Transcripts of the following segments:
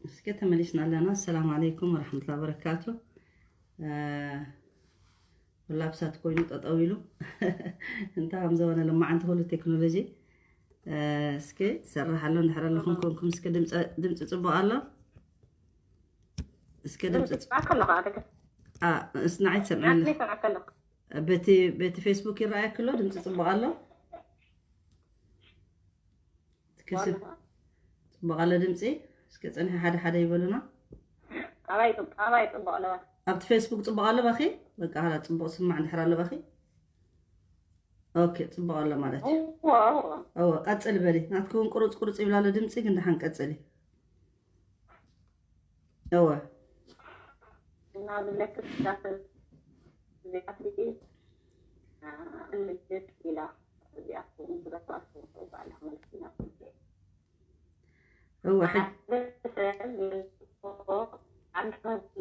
እስከ ተመሊስና ኣለና። ኣሰላሙ ዓለይኩም ወረሕመቱላሂ ወበረካቱ። እ፣ ላፕሳት ኮይኑ ጠጠው ኢሉ እንታይ ከም ዝኾነ ለማዓንቲ ኩሉ ቴክኖሎጂ። እ፣ እስከ ትሰርሕ ኣሎ እንድሕር ኣለኹም ኮንኩም እስከ ድምፂ፣ ድምፂ ፅቡቅ ኣሎ። እስከ ድምፂ ድምፂ ፅቡቅ ኣለኻ ኣደገ። አ፣ እስናዓይ ትሰምዓለ። ናትኒ ሰምዐ ከለኹ። በቲ፣ በቲ ፌስቡክ ይረኣየክ ኣሎ፣ ድምፂ ፅቡቅ ኣሎ። ትከስብ። ዋላ። ፅቡቅ ኣሎ ድምፂ። እስከ ፅንሒ ሓደ ሓደ ይበሉና። ኣባይ ፅቡቅ፣ ኣባይ ፅቡቅ ኣለዋ። ኣብቲ ፌስቡክ ፅቡቅ ኣሎ ባኺ? በቃ፣ ኻላ ፅቡቅ ስማዕ እንድሕር ኣሎ ባኺ? ኦኬ፣ ፅቡቅ ኣሎ ማለት እዩ። እዎ፣ እዎ። እዎ፣ ቀፅል በሊ። ናትኪ እውን ቁርፅ ቁርፅ ይብላ ኣሎ ድምፂ፣ ግን ደሓን ቀፅሊ። እወ። እና ዝብለኪ ስዳሰ እዚኣ ትርኢ፣ አ፣ እልግት ኢላ፣ እዚኣ ትርኢ፣ ዝረሳዕኩ ይባል፣ መለኪና ትርኢ። እወ፣ ሕጂ ሓደ ሰብ ይልኮ፣ ዓንዲ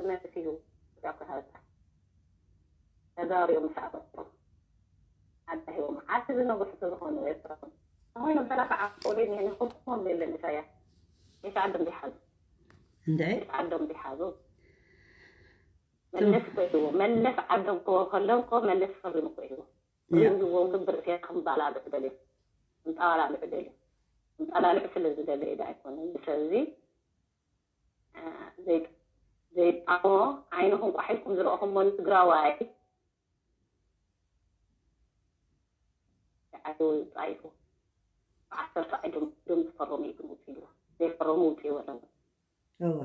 መሲሉ፣ እዚኣ ክሃዛ። ተጋሩ እዮም ዝሓተቱ። ኣዳሂቦም ዓዲ ዝነግሑ ተዝኾኑ ኤርትራውያን። ኮይኑ በላ ከዓ ቆልዑ እኒሀ ንኽልኩሞም የለን ኢሳያስ። ዒሽ ዓዶም ዲሓዙ? እንድዒ? ዒሽ ዓዶም ዲሓዙ? ትም- መለስ ኮይዎ፣ መለስ ዓዶም ክዎ ከለንኮ መለስ ፈሪሙ ኮይዎ። ያ። ፈሪሙ ዝዎም ግን ብርእስያ ክምባላልዑ ደልዮም። ክምጣላልዑ ደልዮም። ክምጣላልዑ ስለ ዝደለየ ዳ ኣይኮነን። ብሰዚ፣ አ፣ ዘይ-፣ ዘይጣሞ ዓይንኹም ቋሒልኩም ዝረእኹሞ ንትግራዋይ፣ ዓዱ ጣይፉ ብዓሰርተ ዓዶም፣ ዶም ዝፈረሙ እዩ ትምውፅ ኢልዎ። ዘይፈረሙ ውፅኡ ኣለዎ። እወ።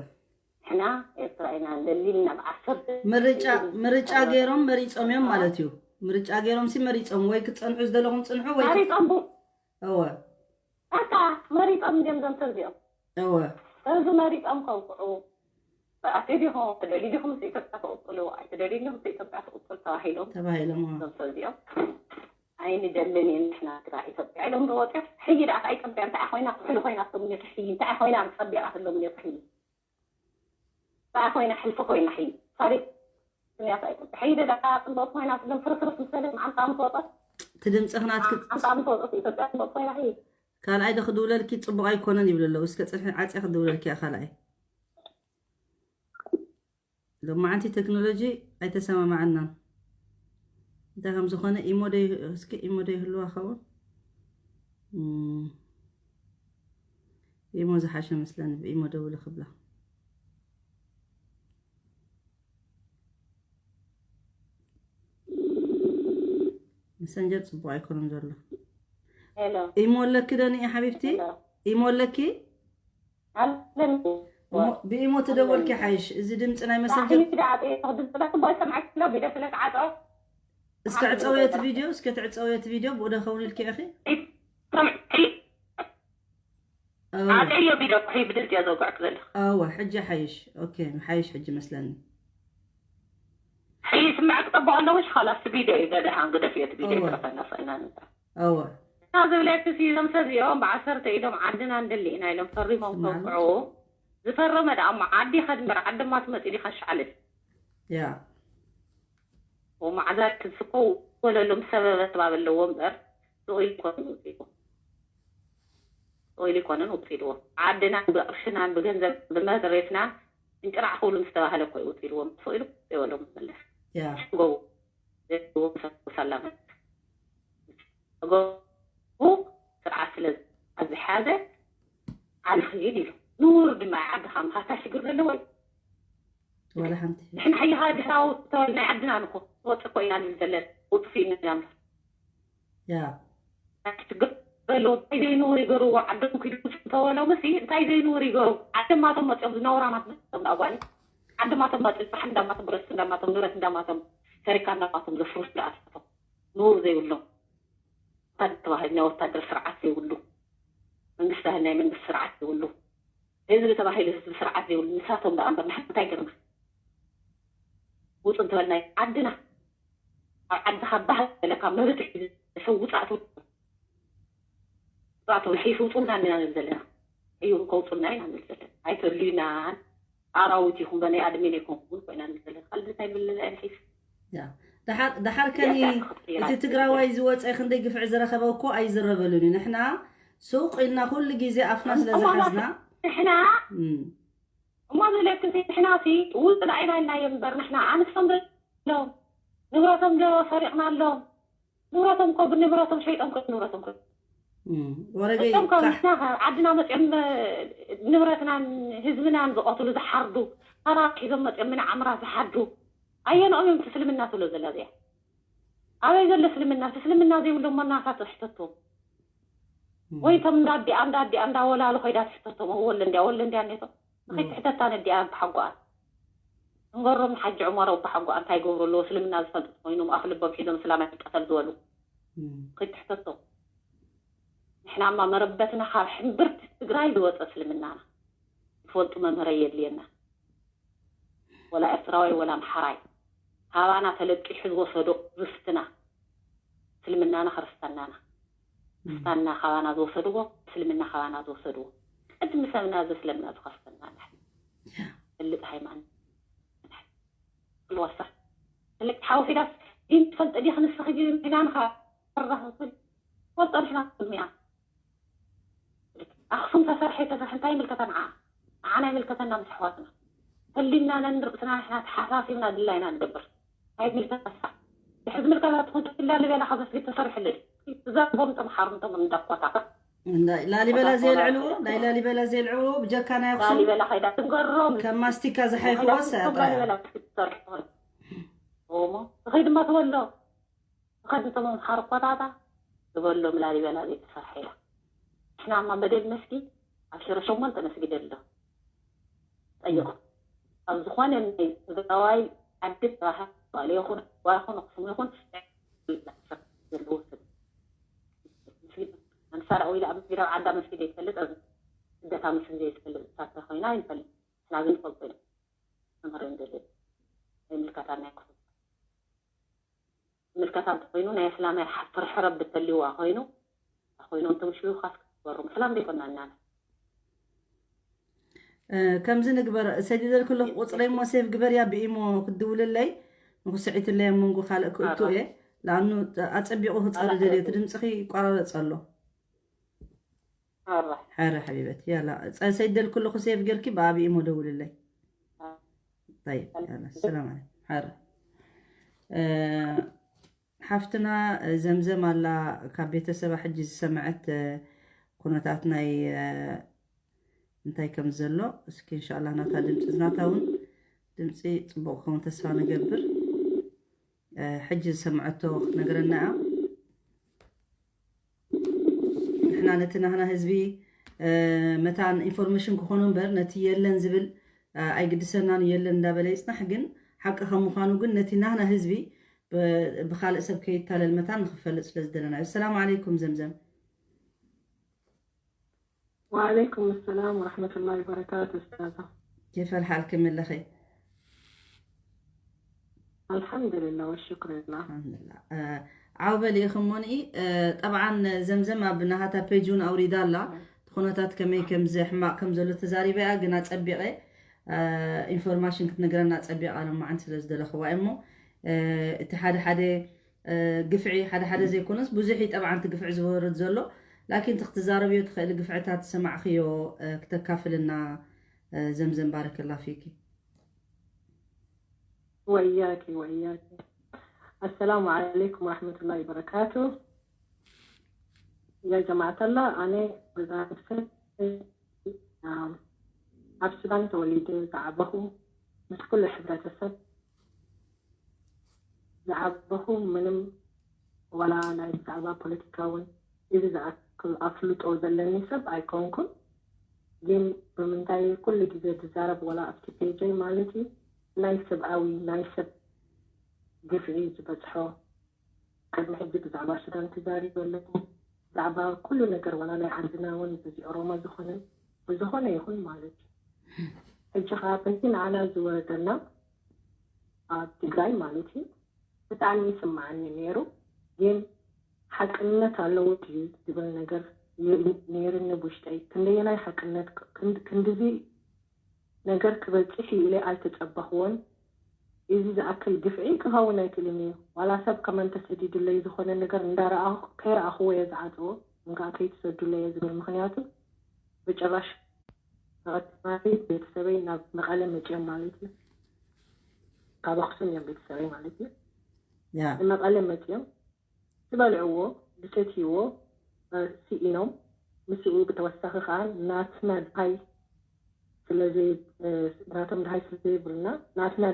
ንሕና ኤርትራ ኢና ደሊልና ብዓሰርተ ምርጫ፣ ምርጫ ገይሮም መሪጾም እዮም ማለት እዩ። ምርጫ ገይሮም ሲ መሪጾም፣ ወይ ክትጸንሑ ዝደለኹም ጽንሑ፣ ወይ ክት-፣ መሪጾም ቡ-፣ እወ። በቃ መሪጾም እዮም ዘምተው እዚኦም። እወ። እዚ መሪጾም ከውቅዑ። ኣትዩ ዲኹም፣ ትደልዩ ዲኹም ምስ ኢትዮጵያ ትቕጽሉ፣ ኣይትደልዩ ዲኹም ምስ ኢትዮጵያ ትቕጽሉ ተባሂሎም። ተባሂሎም፣ እወ። እዞም ሰብ እዚኦም ኣይንደልን ኢና ንሕና ትግራይ ኢትዮጵያ ኢሎም ዶ ወፂኦም። ሕጂ ደኣ ኢትዮጵያ እንታይ ኮይና፣ ኩሕሊ ኮይና ትብሉ ነቲ ሕጂ እንታይ ኮይና፣ ጸቢቓ ትብሎም ነቲ ሕጂ። እንታይ ኮይና፣ ሕልፊ ኮይና ሕጂ። ሳሪ፣ ምክንያት ኣይኮን። ሕጂ ደኣ ጽብቕቲ ኮይና ትብሎም ፍርስርስ ምስ በለት መዓንጣ ምስ ወጸት። እቲ ድምፅኺ ናትኪ ኣንታ ምስ ወጸት ኢትዮጵያ ጽብቕቲ ኮይና ሕጂ። ካልኣይ ዶ ክድውለልኪ ጽቡቕ ኣይኮነን ይብል ኣለዉ። እስከ ጽንሒ ዓጽየ ክድውለልኪ እያ ካልኣይ። ሎማዓንቲ ቴክኖሎጂ ኣይተሰማማዓናን። እንታይ ከም ዝኾነ ኢሞ ዶ ይህ-፣ እስኪ ኢሞ ዶ ይህልዋ ኸውን? እም፣ ኢሞ ዝሓሸ መስለኒ፣ ብኢሞ ደውሊ ክብላ። መሰንጀር ጽቡቕ ኣይኮነን ዘሎ። ሄሎ። ኢሞ ኣለኪ ዶ ንኢ ሓቢብቲ? ሄሎ። ኢሞ ኣለኪ? ኣለኒ። እሞ ብኢሞ ትደወልኪ ሓይሽ። እዚ ድምፂ ናይ መሰንጀር ኣኺ ዳ ኣጤ ክድብላ ጽቡቕ ይሰምዓኪ ኣሎ፣ ቢደ ስለ ተዓጾ። እስከ ዕጸውዮ እቲ ቪድዮ፣ እስከ ትዕጸውዮ እቲ ቪድዮ፣ ብኡ ዶ ኸውን ኢልኪ ኢኺ? ሰምዒ። እወ። ኣደዮ ቢዶ፣ ሕይ ብድምፂ እያ ዘውግዐክ ዘለኹ። እወ፣ ሕጂ ሓይሽ። ኦኬ፣ ሓይሽ ሕጂ መስለኒ። ሕይ ስምዐክ ጠቦ ኣለውሽ፣ ኻላስ ቢዶ እዩ፣ ገደሃን ግደፍ እዩ፣ እቲ ቢዶ እወ። ይትረፈና፣ ሰእና ንዛ። እወ። እና ዝብለኪ ሲ፣ እዞም ሰብ እዚኦም ብዓሰርተ ኢዶም ዓድና እንደሊ ኢና ኢሎም ፈሪሞም ስምዓሉ። ከውቅዑ። ዝፈረመ ደኣ እሞ ዓዲ ይኸድ እምበር፣ ዓዲ እማ ትመፂ ዲኻ ሻዕልል? ያ። ወመዓዛት ስኮ ወለሎም ሰበብ ኣስባብ ኣለዎ እምበር፣ ስቕ ኢሉ ኣይኮነን ውፅኢቱ። ስቕ ኢሉ ኣይኮነን ውፅኢትዎ። ዓድናን ብቕርሽናን ብገንዘብ ብመሬትናን እንጭራዕ ክብሉ ምስ ተባህለ እኮ እዩ ውፅኢትዎም። ስቕ ኢሉ ዘይበሎም መለስ። ያ። ጎቡ ዘይብልዎም ሰብ ሰላም። ጎቡ ስርዓት ስለ ዝሓዘ፣ ዓዲ ክይድ ኢሉ። ንውር ድማ ዓድኻ ምኻድካ ሽግር ዘለዎ እዩ። ዋላ ሓንቲ። ንሕና ሕያኻ ድሕራዊ ተወል ናይ ዓድና ንኹ፣ ወፅእ እኮ ኢና ንብል ዘለና፣ ውፅእ ኢና ንብል። ያ። ችግር ዘለዎም እንታይ ዘይንውር ይገርዎ፣ ዓዶም ኪዱ ውፅእ እንተበሎም እሲ እንታይ ዘይንውር ይገሩ። ዓዲ ማቶም መፅኦም ዝነውራማት መፅኦም ንኣጓኒ። ዓዲ ማቶም መፅኦም፣ ፃሕሊ እንዳማቶም፣ ብረስቲ እንዳማቶም፣ ንብረት እንዳማቶም፣ ሰሪካ እንዳማቶም ዘፍርሱ ደኣ ንሳቶም። ንውር ዘይብሎም። ወታደር ተባሂሉ ናይ ወታደር ስርዓት ዘይብሉ። መንግስቲ ተባሂሉ ናይ መንግስቲ ስርዓት ዘይብሉ። ህዝቢ ተባሂሉ ህዝቢ ስርዓት ዘይብሉ። ንሳቶም ደኣ እምበር ንሕና እንታይ ገርና? ውፁ እንተበልናዮ ዓድና፣ ኣብ ዓድኻ ባህል ዘለካ መብት ሒዙ ሰብ ውፃእ ትብሎ። ውፃእ ትብሎ፣ ሒሱ ውፁና ኢና ንብል ዘለና። እዩ ከውፁና ኢና ንብል ዘለና። ኣይተልዩናን። ኣራዊት ይኹን በናይ ኣድሚን ኣይኮንኩን ኮይና ንብል ዘለና። ካልእ እንታይ ንብል ዘለና? ሒሱ። ያ። ደሓር፣ ደሓር ከኒ ያ፣ ያ፣ እቲ ትግራዋይ ዝወፀ ክንደይ ግፍዒ ዝረኸበ እኮ ኣይዝረበሉን እዩ። ንሕና ሱቕ ኢልና ኩሉ ግዜ ኣፍና ስለ እሞ ዝሓዝና። ንሕና እም። እሞ ዝለክሲ ንሕና ሲ ውፅእ ዳኢና ኢልና እዮም እምበር ንሕና ኣንስቶም ዶ ንብረቶም ዶ ሰሪቕና ኣለዎም? ንብረቶም እኮ ብንብረቶም ሸይጦም እኮ ንብረቶም እኮ ወረገይ እቶም ካብ ንሕና ዓድና መፅኦም ንብረትናን ህዝብናን ዝቐትሉ ዝሓርዱ ታራ ሒዞም መፅኦም ምን ዓምራ ዝሓዱ ኣየንኦም እዮም እቲ እስልምና ትብሎ ዘላ እዚኣ ኣበይ ዘሎ እስልምና እቲ እስልምና ዘይብሎም መናሳት ሕተቶም ወይ እቶም እንዳ ኣዲኣ እንዳ ኣዲኣ እንዳ ወላሉ ኮይዳ ትሕተቶም ወለ እንዲያ ወለ እንዲያ ኔቶ ንኸይትሕተታ ነዲኣ ብሓጓኣን እንገሮም ሓጂ ዑመር ብሓጓኣ እንታይ ይገብሩ ኣለዎ እስልምና ዝፈልጡ ኮይኖም ኣፍ ልቦም ሒዞም እስላማይ ቀተል ዝበሉ ከይትሕተቶም ንሕናማ መረበትና ካብ ሕምብርቲ ትግራይ ዝወፀ እስልምናና ዝፈልጡ መምህረ የድልየና ወላ ኤርትራዊ ወላ ኣምሓራይ ካባና ተለቂሑ ዝወሰዶ ርስትና እስልምናና ክርስትናና ክርስትናና ካባና ዝወሰድዎ እስልምና ካባና ዝወሰድዎ ቅድሚ ሰብና ዘስለምና ዝኸፍተና ንሕና ፈልጥ ሃይማኖት ክልወሳ ልክ ሓወፊዳስ ዲን ትፈልጥ ዲኻ ንስኺ ዲን ሒናንኻ ርዛኽብል ፈልጦ ንሕና ቅድሚያ ኣኽሱም ተሰርሐ ተሰርሐ እንታይ ይምልከተና ንዓና ይምልከተና ምስ ኣሕዋትና ህሊና ነንርእስና ንሕና ተሓሳሲብና ድላይና ንገብር ኣይምልከተና ድሕዚ ምልከታ ትኹን ላሊበላ ካብ መስጊድ ተሰርሕለ እዛ ቦም ተምሓሩ እንቶም እንዳኳታ ላሊበላ ዘየልዕልዎ ናይ ላሊበላ ዘየልዕልዎ ብጀካ ናይ ኣኽሱም ላሊበላ ከይዳ ትንገሮም ከም ማስቲካ ዝሓይፍዎ ሰ ጥራያ ላሊበላ መስጊድ ተሰርሑ እሞ እኸይ ድማ ትበሎ እኸድ እንቶም ሓርኮታታ ዝበሎም ላሊበላ ዘይተሰርሐ እያ ንሕና እማ በደል መስጊድ ኣብ ሽረ ሸሞንተ መስጊድ ኣሎ ጠይቑ ኣብ ዝኾነ ናይ ትግራዋይ ዓዲ ተባሃለ ይኹን ዋኹን ኣኽሱም ይኹን ዘለዎ ሰብ መስጊድ ኣንሳር ኣዊላ ኣብ መስጊድ ኣብ ዓዳ መስጊድ ዘይትፈልጥ ኣብ ስደታ መስጊድ ዘይትፈልጥ እሳተ ኮይና ይንፈልጥ ንሕና ግን ንፈልጦ ኢና ተመረ እንደለ ኣይምልከታና ይክፉ ምልከታ እንተኮይኑ ናይ እስላማይ ፍርሒ ረቢ ተልይዋ ኮይኑ ኮይኑ እንቶም ሽዩ ካስ ክትበሩ ምስላም ዘይኮና እናና ከምዚ ንግበር ሰዲደልኩ ኣለኹ ቁፅረይ ሞ ሴቭ ግበርያ ብኢሞ ክትድውልለይ ንክስዒትለይ ኣብ መንጎ ካልእ ክእቱ እየ ለኣኑ ኣፀቢቑ ክፀሪ ደልዮ እቲ ድምፅኺ ይቋራረፅ ኣሎ ኣራ ሓረ ሓቢበት ያላ ሰይደልኩ ኣለኹ ሴቭ ገርኪ ብኣብ ኢሞ ደውልለይ طيب يلا السلام عليكم حر ሓፍትና ዘምዘም ኣላ ካብ ቤተሰባ ሕጂ ዝሰምዐት ኩነታት ናይ እንታይ ከም ዘሎ እስኪ እንሻላ ናታ ድምፂ ናታ እውን ድምፂ ፅቡቅ ክኸውን ተስፋ ንገብር ሕጂ ዝሰምዐቶ ክትነግረና እያ ንሕና ነቲ ናህና ህዝቢ መታን ኢንፎርሜሽን ክኾኑ እምበር ነቲ የለን ዝብል ኣይግድሰናን የለን እንዳበለ ይፅናሕ ግን ሓቂ ከም ምዃኑ ግን ነቲ ናህና ህዝቢ ብካልእ ሰብ ከይታለል መታን ንክፈልጥ ስለ ዝደለና እዩ ሰላም ዓለይኩም ዘምዘም وعليكم السلام ورحمة الله وبركاته أستاذة كيف الحال كم لخي الحمد لله والشكر لله الحمد لله ዓው በሊ ኢኹም ሞንኢ ጠብዓን ዘምዘም ኣብ ናሃታ ፔጅ እውን ኣውሪዳ ኣላ እቲ ኩነታት ከመይ ከም ሕማቕ ከም ዘሎ ተዛሪበ እያ ግን ኣፀቢቐ ኢንፎርማሽን ክትነግረና ኣፀቢቓ ሎማዓንቲ ስለ ዝደለኽዋ እሞ እቲ ሓደ ሓደ ግፍዒ ሓደ ሓደ ዘይኮነስ ብዙሕ እዩ ጠብዓን እቲ ግፍዒ ዝወርድ ዘሎ ላኪን እቲ ክትዛረብዮ ትኽእሊ ግፍዕታት ዝሰማዕኽዮ ክተካፍልና ዘምዘም ባረከላ ፊኪ وإياك وإياك السلام عليكم ورحمة الله وبركاته يا جماعة الله أنا بزعل ኣብ ሱዳን ተወሊደ ዝዓበኹ ምስ ኩሉ ሕብረተሰብ ዝዓበኹ ምንም ዋላ ናይ ብዛዕባ ፖለቲካ እውን እዚ ዝኣክል ኣፍልጦ ዘለኒ ሰብ ኣይኮንኩን ግን ብምንታይ ኩሉ ግዜ ዝዛረብ ዋላ ኣብቲ ፔጀይ ማለት እዩ ናይ ሰብኣዊ ናይ ሰብ ግፍዒ ዝበፅሖ ቅድሚ ሕጂ ብዛዕባ ሱዳን ተዛሪበ ኣለኹ ብዛዕባ ኩሉ ነገር ዋላ ናይ ዓድና እውን በዚ ኦሮሞ ዝኾነ ብዝኾነ ይኹን ማለት እዩ ሕጂ ከዓ በዚ ንዓና ዝወረደና ኣብ ትግራይ ማለት እዩ ብጣዕሚ ይስማዓኒ ነይሩ ግን ሓቅነት ኣለዎ ድዩ ዝብል ነገር ነይርኒ ብውሽጠይ ክንደየናይ ሓቅነት ክንድዚ ነገር ክበፅሕ እዩ ኢለ ኣይተፀበኽዎን እዚ ዝኣክል ግፍዒ ክኸውን ኣይክእልን እዩ ዋላ ሰብ ከመን ተሰዲዱለይ ዝኾነ ነገር እንዳረኣኹ ከይረኣኽዎ እየ ዝዓፅዎ እንከዓ ከይትሰዱለይ እየ ዝብል ምክንያቱ ብጭራሽ ማለት ቤተሰበይ ናብ መቐለ መፅኦም ማለት እዩ። ካብ ኣክሱም እዮም ቤተሰበይ ማለት እዩ። ያ ንመቐለ መፅኦም ዝበልዕዎ ዝሰትይዎ ስኢኖም፣ ምስኡ ብተወሳኺ ከዓ ናትና ድሃይ ስለዘይ ናቶም ድሃይ ስለዘይብልና ናትና